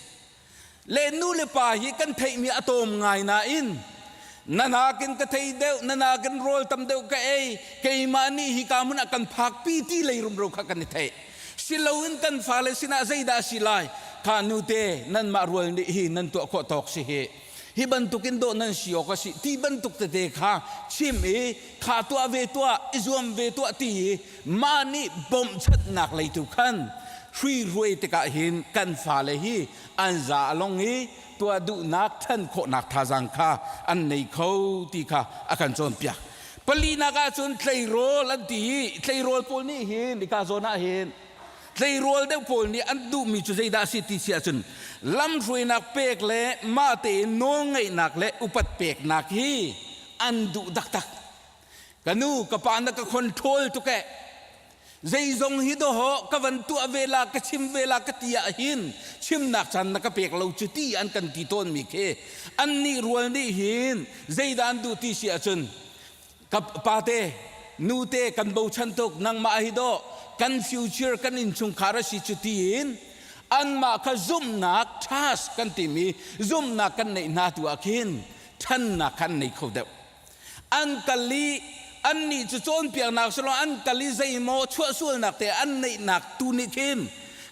le nu le pa hi kan theihmi a tawm ngai nain na nakin ka thei deuh na nakin rawl tam deuh ka ei keimah nih hi ka hmun ah kan phakpi ti lei rumro kha kan i theih siloin kan fale sinah zeidah a si lai kha nute nanmah rual nih hi nan tuah khawh tawk si hi hi bantukin dawh nan si awk a si ti bantuk tete kha chim i kha tuah ve tuah i zuam ve tuah ti i mah nih bawmhchanhnak lei tu khan hruihruai tikah hin kan fale hi an za a long i tuah duhnak ṭhan khawhnak thazaang kha an nei kho ti kha a kan cawnpiak. Palinak ahcun tleirawl an ti i tleirawl pawl nih hin hika zawn ah hin Tleirawl deuh pawl nih an duhmi cu zeidah a si ti si ahcun lamhruainak pek le mah tein nawlngeihnak le upat peknak hi an duh taktak. Ka nu, ka pa na ka control tuk eh. Zeizong hi dawhawh ka van tuah ve la, ka chim ve la ka ti ah hin chimnak caan na ka pek lo cu ti an kan ti tawnmi khi annih rual nih hin zeidah an duh ti si ahcun Ka pate, nute kan bochan tuk nangmah hi dawh kan future kan innchungkhar a si cu tiin anmah kha zumhnak trust kan timi zumhnak kan neih hna tu ah khin ṭhannak kha an nei kho deuh. An kal i annih cu cawnpiaknak silo an kal i zeimaw chuahsualnak te an neihnak tu nih khin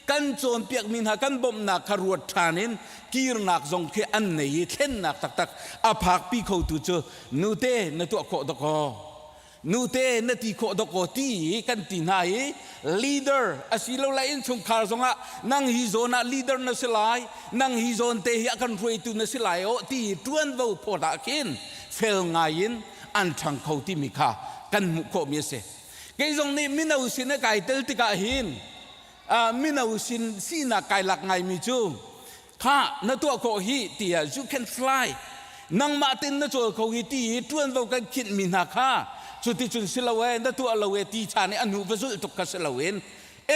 kan cawnpiakmi hna kan bawmhnak kha ruat ṭhan in kirnak zong khi an nei i thlennak taktak a phakpi khotu cu Nute na tuah khawh dawkaw nute na ti khawh dawkaw ti kan ti hna i leader asilole innchungkhar zongah nang hi zawn ah leader na si lai nang hi zawn te hi a kan hruaitu na si lai aw ti ṭuanvo phawt ah khin fel ngai in an ṭhang kho timi kha kan hmuh khawhmi a si. Kei zong nih mino sin a kai tel tikah hin mino sin sinak kai lak ngaimi cu kha na tuah khawh hi tiah you can fly nangmah ten na cawl kho hi ti i ṭuanvo kan khinhmi hna kha cuticun si lo e na tuah lo e ti chan i a hnu va zulh tuk kha si loin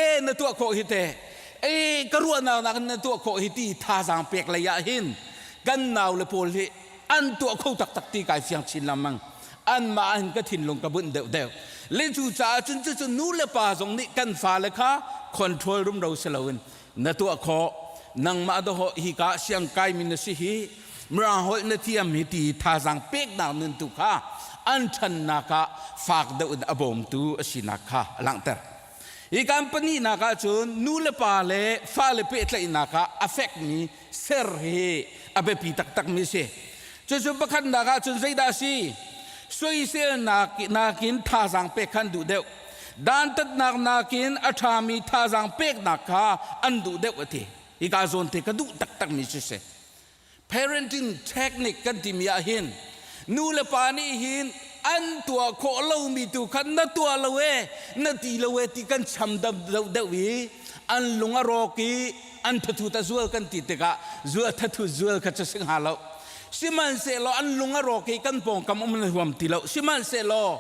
e na tuah khawh hi te e ka ruahnak nakin na tuah khawh hi ti thazaang pek lei ah hin kan nau le pawl hi an tuah kho taktak ti kai fiang chin lengmang anmah hin ka thinlung ka bunh deuh deuh le cu caah cun cucu nu le pa zong nih kan fale kha control rumro si loin na tuah khawh nangmah dawh hi ka siang kai mi na si hi mirang holh na thiam hi ti thazaang peknak nun tu kha an ṭhannak ah fak deuh in a bawmtu a sinak kha a langhter. Hi kan pahnihnak ah cun nu le pa le fale pehtlaihnak ah a fekmi ser hi a biapi taktakmi a si. Cucu pakhatnak ah cun zeidah a si? Soiselnak nakin thazaang pek kha an duh deuh. Dantatnak nakin a ṭhami thazaang peknak kha an duh deuh a ti. Hika zawn te ka duh taktakmi cu si. Parenting technique kan timi ah hin nu le pa nih hin an tuah khawh lomi tu kha na tuah lo e na ti lo e ti kan cham deuh deuh i an lung a rawk i an thathut a zual kan ti tikah zual thathut zual kha cu si hnga lo sihmanhsehlaw an lung a rawk i kan pawngkam um na huam ti lo sihmanhsehlaw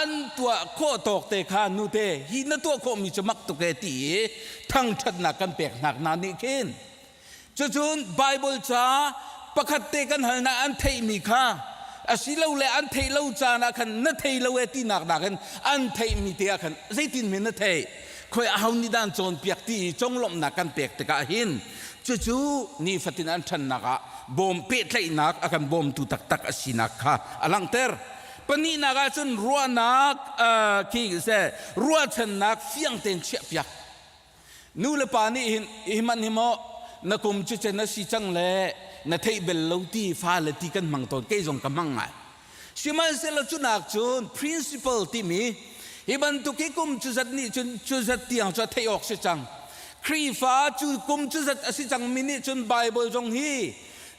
an tuah khawh tawk te kha nute hi na tuah khawhmi cu mak tuk e ti i thangṭhatnak kan pek hnak hna nih khin Cucun Bible ca pakhat te kan halnak an theihmi kha asilole an theih lo caan ah khan na thei lo e tinak nakin an theihmi te ah khan zeitin men na theih khoi aho nih dah an cawnpiak ti i conglawmhnak kan pek tikah hin cucu nifatin an ṭhannak ah bawm pehtlaihnak a kan bawmtu taktak a sinak kha a langhter. Pahnihnak ah cun ruahnak khi seh ruahchannak fiang tein chiahpiak. Nu le pa nih hin hi man hi maw na kum cu cen a si cang le na theih bel lo ti fale ti kan hmang tawn kei zong ka hmang ngai. Sihmanhsehlaw cu nak cun principle timi hi bantuk hi kum cu zat nih cun cu zat tiang cu a theih awk si cang. Khrihfa cu kum cu zat a si cang mi nih cun Bible zong hi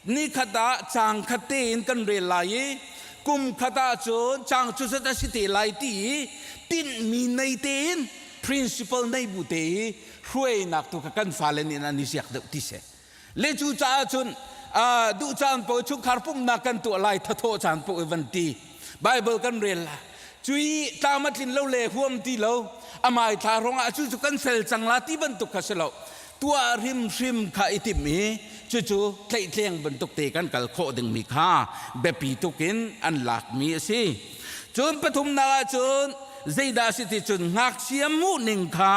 nikhat ah caang khat tein kan rel lai i kum khat ah cun caang cu zat a si te lai ti i tinhmi nei tein principle nei bu te i hruainak tu kha kan fale nih an i ziak deuh ti si le cu caah cun duh caan paoh chungkhar pumhnak kan tuah lai thathawh caan paoh i van ti Bible kan rel la cui tlam a tlin lo le huam ti lo amai thla rong ah cu cu kan fel cang la ti bantuk kha si lo tuah hrimhrim kha i timh i cucu tlaihtleng bantuk te kan kal khawh dingmi kha biapi tuk in an lakmi a si. Cun pathumnak ah cun zeidah a si ti cun ngakchia hmuhning kha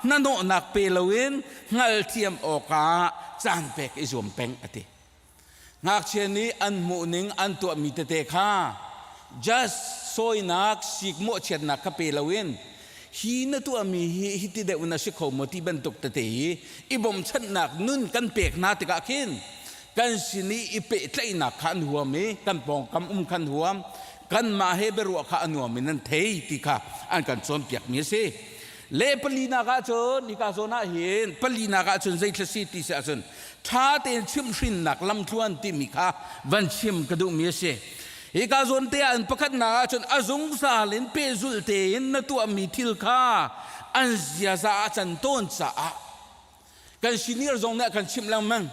hnahnawhnak pe loin hngalthiam awkah caan pek i zuam peng a ti. Ngakchia nih an hmuhning an tuahmi tete kha just sawinak sikmawhchiatnak kha pe loin hi na tuahmi hi hiti deuh in a si kho maw ti bantuk tete hi i bawmchanhnak nun kan pek hna tikah khin kan sin i i pehtlaihnak kha an huam i kan pawngkam um khan huam kanmah he biaruah kha a nuam in an thei ti kha an kan cawnpiakmi a si. Le palinak ah cun hika zawn ah hin palinak ah cun zei thla si ti si ahcun ṭha tein chimhhrinnak lamtluan timi kha van chim ka duhmi a si. Hika zawn te ah in pakhatnak ah cun a zungzal in pehzulh tein na tuahmi thil kha an ziaza ah can tawn caah kan senior zong nih a kan chimh lengmang.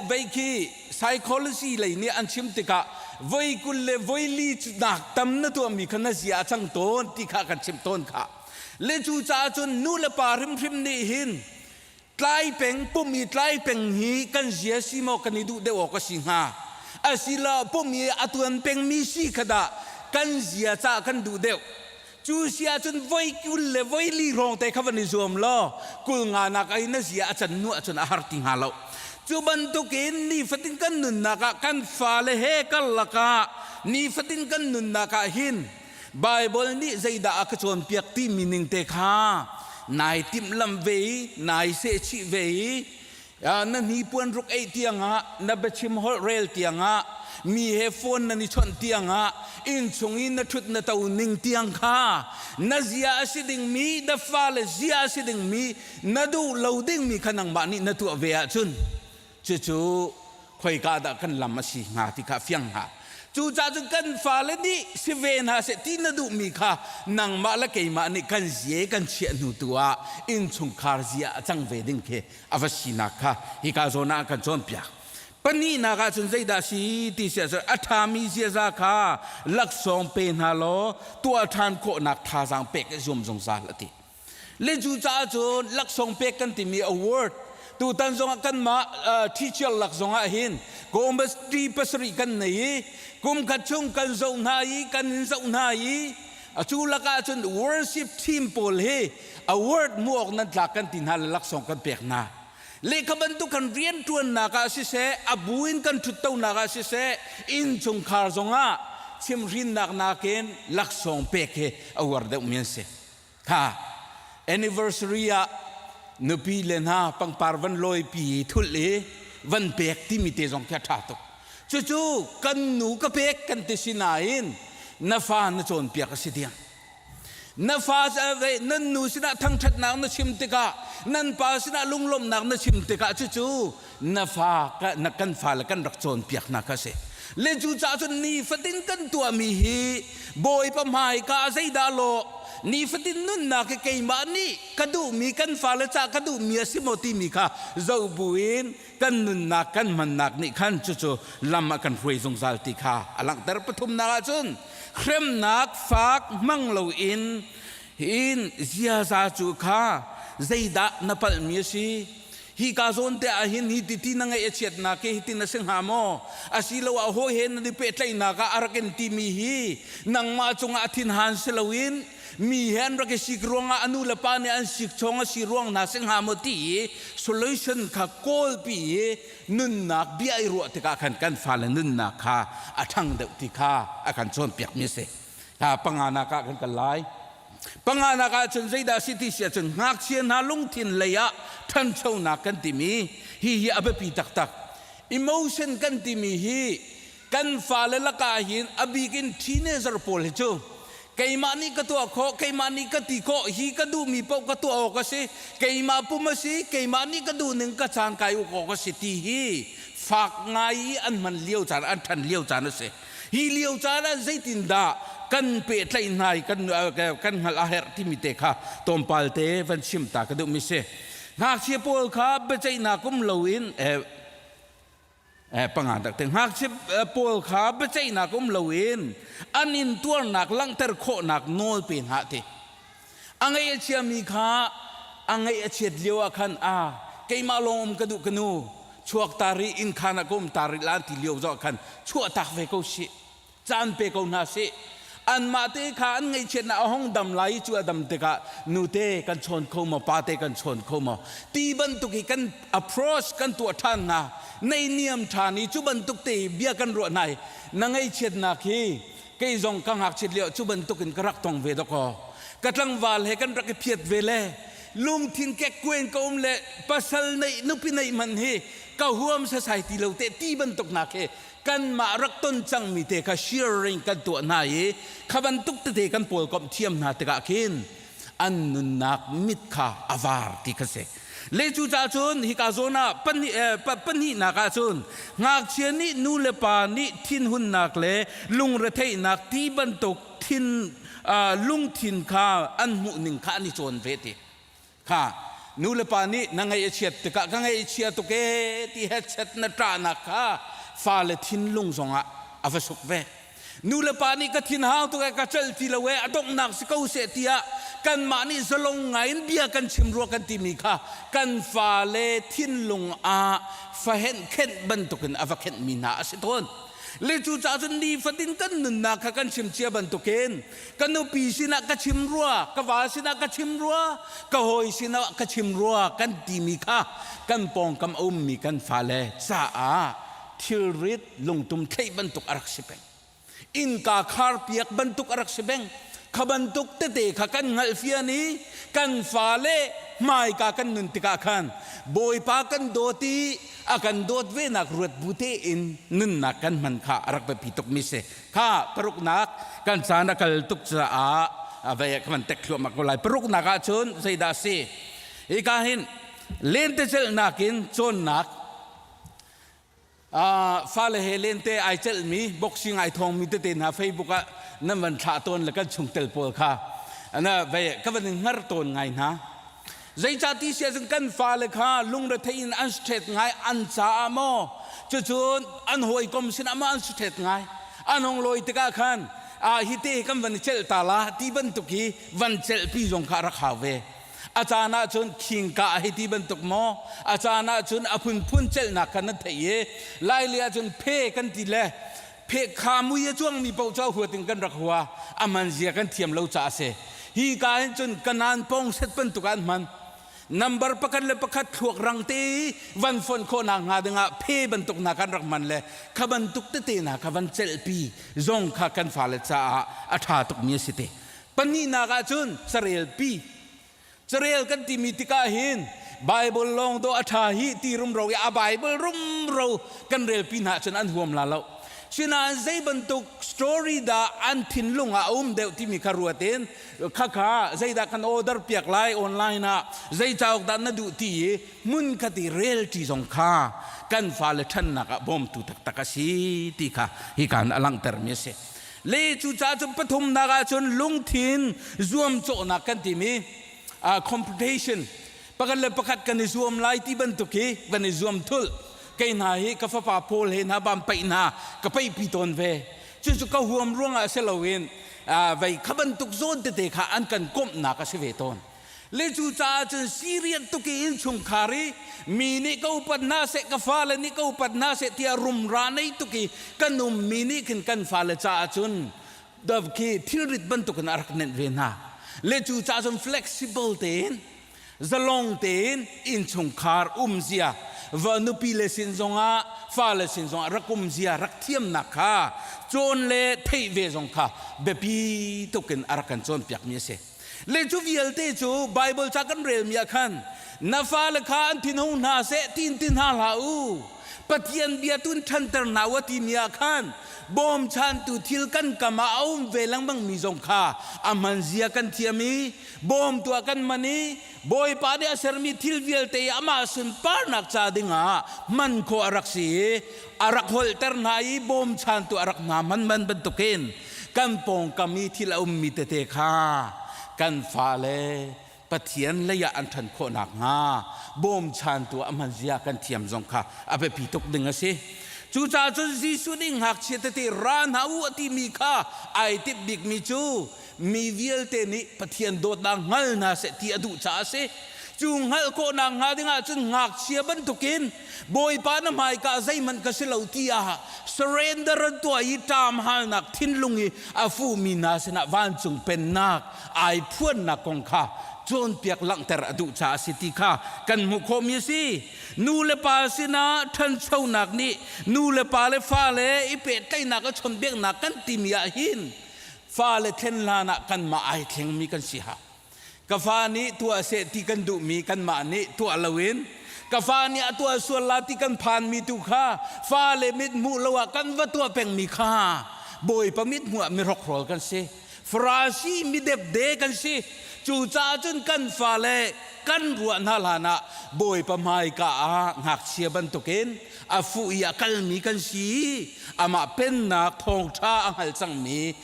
Vei khi psychology lei nih an chim tikah voi 20 le voi li nak tam na tuahmi kha na zia a cang tawn ti kha kan chimh tawn kha. Le cu caah cun nu le pa hrimhrim nih hin tlai peng pum i tlai peng hi kan zia si maw kan i duh deuh awk a si hnga asilo pum i a tuan pengmi si kha dah kan zia cah kan duh deuh cu si ahcun voi 20 le voi li hrawng te kha van i zuam law 20 nga nak ai na zia a can hnu ahcun a har ti hnga lo cu bantukin nifatin kan nunnak ah kan fale he karlak ah nifatin kan nunnak ah hin Bible nih zeidah a ka cawnpiak timi ning te kha nai timhlamh ve i nai sehchih ve i na hnipuan ruk ei tiangah na biachim holh rel tiangah mi he phone nan i chawnh tiangah innchung i na ṭhut na to ning tiang kha na zia a si dingmi na fale zia a si dingmi na duh lo dingmi kha nangmah nih na tuah ve ahcun cucu khoika dah kan lam a si hnga ti kha fiang hnga. Cucaah cun kan fale nih si ve hna seh ti na duhmi kha nangmah le keimah nih kan zie kan chiah hnu tu ah innchungkhar zia a cang ve ding khi a va sinak kha hika zawn ah kan cawnpiak. Pahnihnak ah cun zeidah si ti si ahcun a ṭhami ziaza kha laksawng pe hna law tuah ṭhan khawhnak thazaang pek i zuam zungzal a ti. Le cu caah cun laksawng pek kan timi award tutan zongah kanmah teacher lak zongah hin committee pasarih kan nei i kum khat chung kan zoh hna i kan in zoh hna i cu lakah cun worship team pawl hi award hmuh awk nan tlak kan ti hna le laksawng kan pek hna. Lehkha bantuk kan rianṭuannak ah siseh, a bu in kan ṭhuttonak ah siseh, innchungkhar zongah chimhrinnak nakin laksawng pek hi a uar deuhmi an si. Kha anniversary ah nupi le hna pangpar van lawipi thulh i van pek timi te zong khi a ṭha tuk. Cucu kan nu ka pek kan ti si nain na fa na cawnpiak a si diam. Na fa nan nu sinah thangṭhatnak na chim tikah nan pa sinah lunglawmhnak na chim tikah cucu na fa na kan fale kan rak cawnpiaknak kha a si. Le cucaah cun nifatin kan tuahmi hi Bawipa hmaika zeidah lawh nifatin nunnak hi keimah nih ka duhmi kan fale ca ka duhmi a si maw timi kha zoh buin kan nunnak kan hmannak nih khan cucu lam a kan hruai zungzal ti kha a langhter. Pathumnak ahcun hremnak fak hmang loin in ziaza cu kha zeidah na palhmi a si hi ka zawn te ah hin hi ti na ngaih a chiatnak hi hitin a si hnga maw asiloah hawi he nan i pehtlaihnak ah a rak in timi hi nangmah cungah a thinhan si loin mi he an rak i sik ruangah a nu le pa nih an sik chawng a si ruang hna si hnga maw ti i solution kha kawlpi i nunnak bia i ruah tikah khan kan fale nunnak kha a ṭhang deuh ti kha a kan cawnpiakmi a si. Panganak ah kan kal lai. Panganak ah cun zeidah si ti si ahcun ngakchia hna lungthin lei ah ṭhanchonak kan timi hi hi a biapi taktak. Emotion kan timi hi kan fale lakah hin a bik in teenager pawl hi cu keimah nih ka tuah khawh, keimah nih ka ti khawh, hi ka duhmi paoh ka tuah awk a si, keimah pum a si, keimah nih ka duhning ka caan kai uk awk a si ti hi fak ngai i an hman lio caan, an ṭhan lio caan a si. Hi lio caan ah zeitindah kan pehtlaih hna i kan kan hngalh a herh timi te kha tlawmpal te van chim ta ka duhmi si. Ngakchia pawl kha biaceihnak um loin eh, eh, panga tak te ngakchia pawl kha biaceihnak um loin an in tuarnak langhter khawhnak nawl pe hna ti. A ngaih a chiami kha a ngaih a chiat lio ah khan a keimah lawng um ka duh ka nu chuak ta rih inn khan ah ka um ta rih la ti lio zawh khan chuah tak ve ko sih caan pe ko hna sih anmah te kha an ngaihchiatnak a hong dam lai cu a dam tikah nute kan chawn kho maw pate kan chawn kho maw ti bantuk hi kan approach kan tuah ṭhan hna nei niam ṭhan i cu bantuk te bia kan ruah hna i na ngaihchiatnak hi kei zong ka ngakchiat lio cu bantuk in ka rak tong ve dakaw ka tlangval he kan rak i phiat ve le lungthin kekkuen ka um le pasal neih nupi neih man hi ka huam sasai ti lo te ti bantuk nak he kanmah rak ton cangmi te kha sharing kan tuah hna i kha bantuk tete kan pawl komh thiam hna tikah khin an nunnak mit kha a var ti kha si le cu ca cun hika zawn ah pahnihnak ah cun ngakchia nih nu le pa nih thinhunnak le lungretheihnak ti bantuk thin lungthin kha an hmuh ning kha an i cawn ve ti kha nu le pa nih na ngaih a chiat tikah ka ngaih a chia tuk ee ti hetchet na ṭahnak kha fale thinlung zongah a va suk ve Nu le pa nih ka thinhau tuk ee ka celh ti lo ee a donghnak si ko seh tiah kanmah nih zalong ngai in bia kan chim rua kan timi kha kan fale thinlung ah fahenh khenh bantukin a va khenhmi hna a si tawn. Le cucaah cun nifatin kan nunnak kha kan chim cia bantukin ka nupi sinah ka chim rua, ka va sinah ka chim rua, ka hawi sinah ka chim rua kan timi kha kan pawngkam a ummi kan fale caah thilrit lungtum thlaih bantuk a rak si peng innka kharpiak bantuk a rak si peng kha bantuk tete kha kan hngalhfian i kan fale hmaika kan nun tikah khan Bawipa kan dawt i a kan dawt venak ruat bu tein nunnak kan hman kha a rak biapi tukmi si kha paruknak kan caan a kal tuk caah vei ka van tek thluahmah ko lai paruknak ah cun zeidah a si hika hin lentecelhnak in cawnnak. Fale he lente ai celhmi boxing ai thawngmi tete hna Facebook ah nan van thlah tawn le kan chungtel pawl kha na ve ka van in hngar tawn ngai hna. Zeicah ti si ahcun kan fale kha lungrethei in an stret ngai an caah maw cucun an hawikom sinah maw an stret ngai an hong lawi tikah khan ah hi te kan van i celh ta la ti bantuk hi van celhpi zong kha a rak hau ve. A caan ahcun khingka a hei ti bantuk maw a caan ahcun a phunphun celhnak kha nan theih i Laili ahcun phe kan ti le phe kha mui a cuangmi paoh cu a huat in kan rak hua a man zia kan thiam lo caah a si. Hi ka hin cun kanaan pong set bantuk ah an hman. Number pakhat le pakhat thluak rang te i van fonh khawhnak hnga dingah phe bantuk hna kan rak hman le kha bantuk tete hna kha van celhpi zong kha kan fale caah a ṭha tukmi a si te. Pahnihnak ah cun carel pi. Carel kan timi tikah hin Bible lawng dawh a ṭha hi ti rumro i a Bible rumro kan relpi hna ahcun an huam la lo. Sinain zei bantuk story dah an thinlung ah a um deuh timi kha ruat in khakha zeidah kan order piak lai online ah zei cauk dah na duh ti i hmun khat i rel ṭi zong kha kan fale ṭhannak ah bawmtu taktak a si ti kha hika in a langhtermi a si. Le cucaah cun pathumnak ah cun lungthin zuamcawhnak kan timi uh, competition pakhat le pakhat kan i zuam lai ti bantuk hi kan i zuam thulh kei hna hi ka fapa Paul he hna bam paih hna ka paihpi tawn ve cucu ka huam ruangah si loin uh, vei kha bantuk zawn tete kha an kan komhnak a si ve tawn Le cucaah cun Syrian tuk i innchungkhar i mi nih ka upat hna seh, ka fale nih ka upat hna seh tiah rumra nei tuk i kan ummi nih khin kan fale caah cun khi thilrit bantukin a rak nenh ve hna. Le cucaah cun flexible tein zalong tein innchungkhar umzia va nupi le sin zongah fale sin zongah rak umzia rak thiamnak kha cawn le theih ve zong kha biapi tukin a rak kan cawnpiakmi a si. Le cu vialte cu Baibal ca kan relmi ah khan na fale kha an thinhung hna seh tiin ti hna hlah u. Pathian bia tu in ṭhanter hna u a timi ah khan bawmchantu thil kan kam ah a um ve lengmangmi zong kha a hman zia kan thiam i bawmtu ah kan hman i Bawipa nih a sermi thil vialte i amah sunparnak ca dingah hman khawh a rak si i a rak holhter hna i bawmchantu a rak hna hman man bantukin kan pawngkam i thil a ummi tete kha kan fale Pathian lei ah an ṭhan khawh nakhnga bawmchantu a hman zia kan thiam zong kha a biapi tuk ding a si. Cucaah cun Jesuh nih ngakchia tete ra hna u a timi kha ai timh bikmi cu mi vialte nih Pathian dawtnak hngal hna seh ti a duh caah a si. Cu hngalh khawhnak hnga dingah cun ngakchia bantukin Bawipa na hmaika zeihmanh ka si lo tiah surrender an tuah i ṭam halnak thinlung i a fuhmi hna sinah vancung pennak ai phuannak kong kha cawnpiak langhter a duh caah a si ti kha kan hmuh khawhmi a si. Nu le pa sinah ṭhanchonak nih nu le pa le fale i pehtlaihnak a chawnhbiaknak kan timi ah hin fale thlen hlan ah kanmah ai thlengmi kan si hau. Ka fa nih tuah seh ti kan duhmi kanmah nih tuah loin ka fa nih a tuah sual la ti kan phanmi tu kha fale mit hmuh lo ah kan va tuah pengmi kha Bawipa mit hmuh ah mihrokhrol kan si. Farasi midepde kan si. Cucaah cun kan fale kan ruah hna hlan ah Bawipa hmaika ah ngakchia bantukin a fuh i a kalmi kan si. Amah pennak thawngṭha a hngal cangmi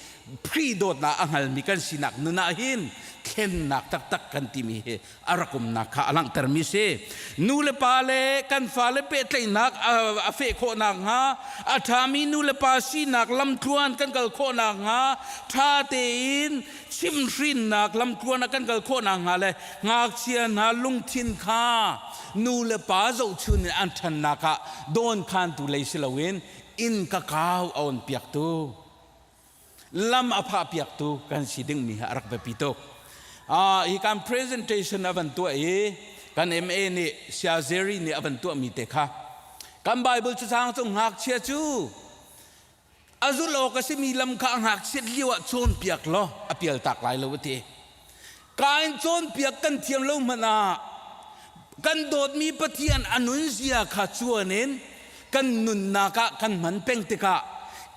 Khrih dawtnak a hngalmi kan sinak nun ah hin thlennak taktak kan timi hi a rak umnak kha a langhtermi si. Nu le pa le kan fale pehtlaihnak a feh khawh nakhnga a ṭhami nu le pa sinak lamtluan kan kal khawh nakhnga ṭha tein chimhhrinnak lamtluan ah kan kal khawh nakhnga le ngakchia hna lungthin kha nu le pa zohchun in an ṭhannak ah dawnkhantu lei si loin inn ka kau a on piaktu lam a phah piaktu kan si dingmi hi a rak biapi tuk. Uh, hi kan presentation a van tuah i kan MA nih Sia Zeri nih a van tuahmi te kha kan Bible cacang cu ngakchia cu a zulh awk a simi lam kha a ngakchiat lio ah cawnpiak law a pialtak lai lo a ti. Kain cawnpiak kan thiam lo hmanh ah kan dawtmi Pathian a nunzia kha cuan in kan nunnak ah kan hman peng tikah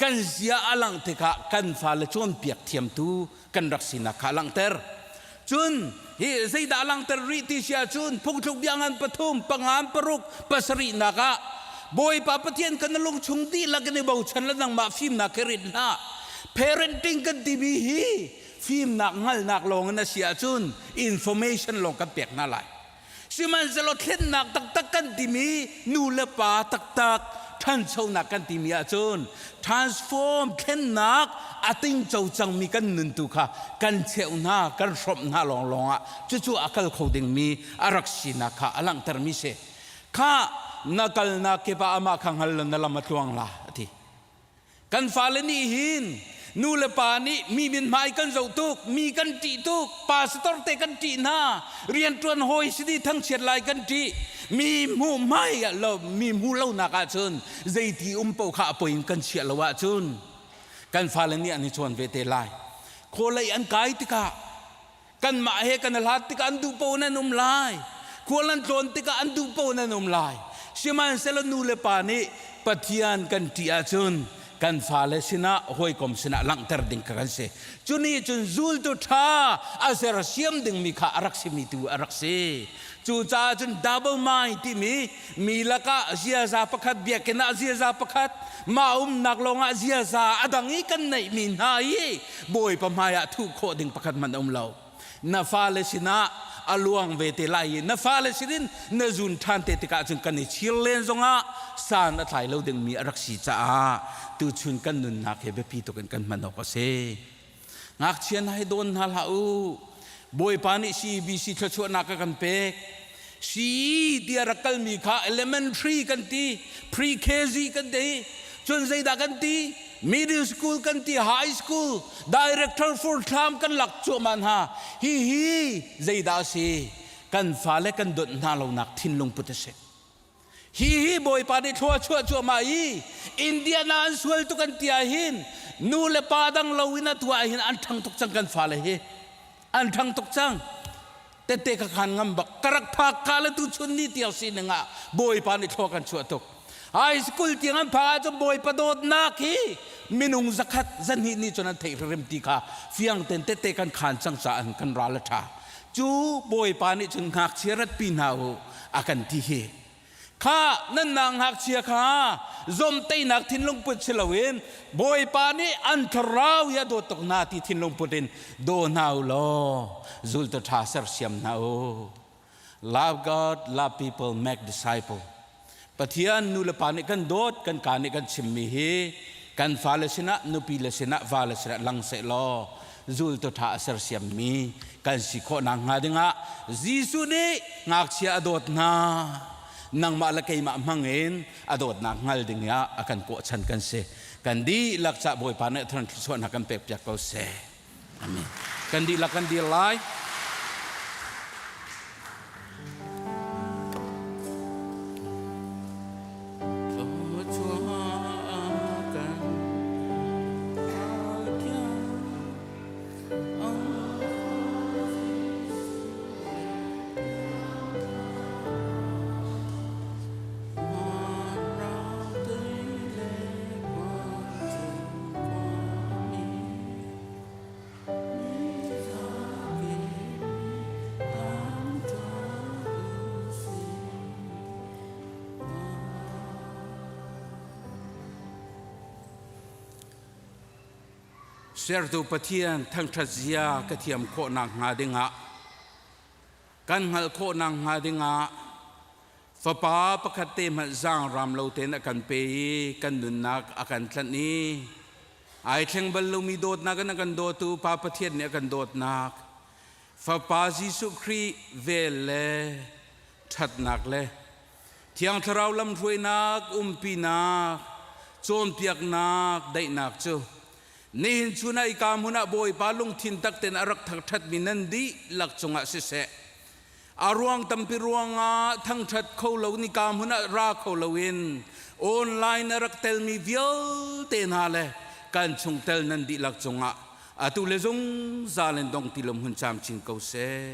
kan zia a langh tikah kan fale cawnpiak thiamtu kan rak sinak kha a langhter. Cun hi zeidah a langhter rih ti si ahcun phungthluk bia ngan pathum, pangan, paruk, pasarihnak ah. Bawipa Pathian kan lung chung dihlak in i bochan le nangmah fimnak he rit hlah. Parenting kan timi hi fimnak hngalhnak lawng in a si ahcun information lawng kan pek hna lai. Sihmanhsehlaw thlennak taktak kan timi nu le pa taktak ṭhanchonak kan timi ahcun transform thlennak a tingco cangmi kan nun tu kha kan cheuh hna kan hrawmh hna lawnglawng ah cucu a kal kho dingmi a rak sinak kha a langhtermi si. Kha na kalnak kip ah amah kha hngal law na lam a tluang la a ti. Kan fale nih hin nu le pa nih mi mithmai kan zoh tuk, mi kan ṭih tuk, pastor te kan ṭih hna, rianṭuan hawi si di thangchiat lai kan ṭih. Mi hmuh hmai lo, mi hmu lonak ahcun zeiti um paoh kha a poi in kan chiah lo ahcun kan fale nih an i cawn ve te lai. Khualei an kai tikah Kanmah he kan i hlat tikah an duh paoh in an um lai. Khual an tlawn tikah an duh paoh in an um lai. Sihmanhsehlaw nu le pa nih Pathian kan ṭih ahcun kan fale sinah hawikom sinah langhter ding kha kan si. Cu nih cun zultu ṭha a sersiam dingmi kha a rak simi tu a rak si. Cucaah cun double mind timi mi lakah ziaza pakhat biakinn ah ziaza pakhat mah umnak lawngah ziaza a dang i kan neihmi hna hi Bawipa hmaiah thuh khawh ding pakhat hmanh a um lo. Na fale sinah a luang ve te lai i na fale sinin na zun ṭhan te tikah cun kan i chir len zongah san a tlai lo dingmi a rak si caah tuchun kan nunnak hi biapi tuk in kan hman awk a si. Ngakchia hna hi dawn hna hlah u. Bawipa nih CBC thluachuahnak a kan pek. CE ti a rak kalmi kha elementary kan ti, pre-KG kan ti, cun zeidah kan ti, middle school kan ti, high school, director for thlam kan lak cuahmah hna. Hihi zeidah a si? Kan fale kan dawt hna lonak thinlung put a si. Hihi Bawipa nih thlua chuah cuahmah i Indiana an sual tuk an ti ahhin nu le pa dang lo in a tuah ahhin an ṭhang tuk cang kan fale hi. An ṭhang tuk cang. Tette ka khan ngam bak. Ka rak phak ka le tu chun ni tiang sining ah Bawipa nih thlua kan chuah tuk. High school tiang an phak ahcun Bawipa dawtnak hi minung zakhat zahnih nih cun an theih hrimhrim ti kha fiang ten tette kan khan cang caah kan ral a ṭha. Cu Bawipa nih cun ngakchia ratpi hna u a kan ti hi. Kha nan nang ngakchia kha zomteinak thinlung put si loin Bawipa nih an thlarau hi a dawt tuk hna ti thinlung put in daw hna u law zultu ṭha sersiam hna u. Love God, love people, make disciple. Pathian nu le pa nih kan dawt, kan ka nih kan chimmi hi kan fale sinah, nupi le sinah, vale sinah lang seh law zultu ṭha a sersiammi kan si khawh nakhnga dingah Jesuh nih ngakchia a dawt hna. Nangmah le keimah hmangin a dawtnak hngal ding ah a kan kawhchan kan si. Kan dihlak cah Bawipa nih thran thluachuahnak kan pekpiak ko seh. Amen. Kan dihlak kan dir lai. Sertu Pathian thangṭhat zia ka thiam khawh nakhnga dingah kan hngalh khawh nakhnga dingah Fapa pakhat te hmanh zaangraam lo tein a kan pe i kan nunnak a kan tlanh i ai thleng bal lomi dawtnak in a kan dawtu Pa Pathian nih a kan dawtnak Fapa Jesuh Khrih vel le ṭhatnak le Thiang Thlarau lamhruainak umpinak cawnpiaknak daihnak cu nihin chun ah ika hmun ah Bawipa lungthin tak tein a rak thangṭhatmi nan dihlak cungah siseh A ruang tampi ruangah thangṭhat kho lo nika hmun ah ra kho loin online a rak telmi vialte hna le kan chungtel nan dihlak cungah atu le zungzal in dong ti lo hmun camcin ko seh.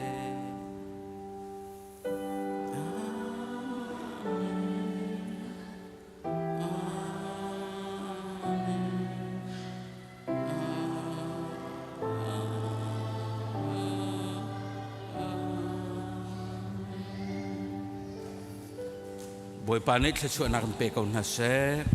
Bawipa nih thluachuahnak in pe ko hna seh.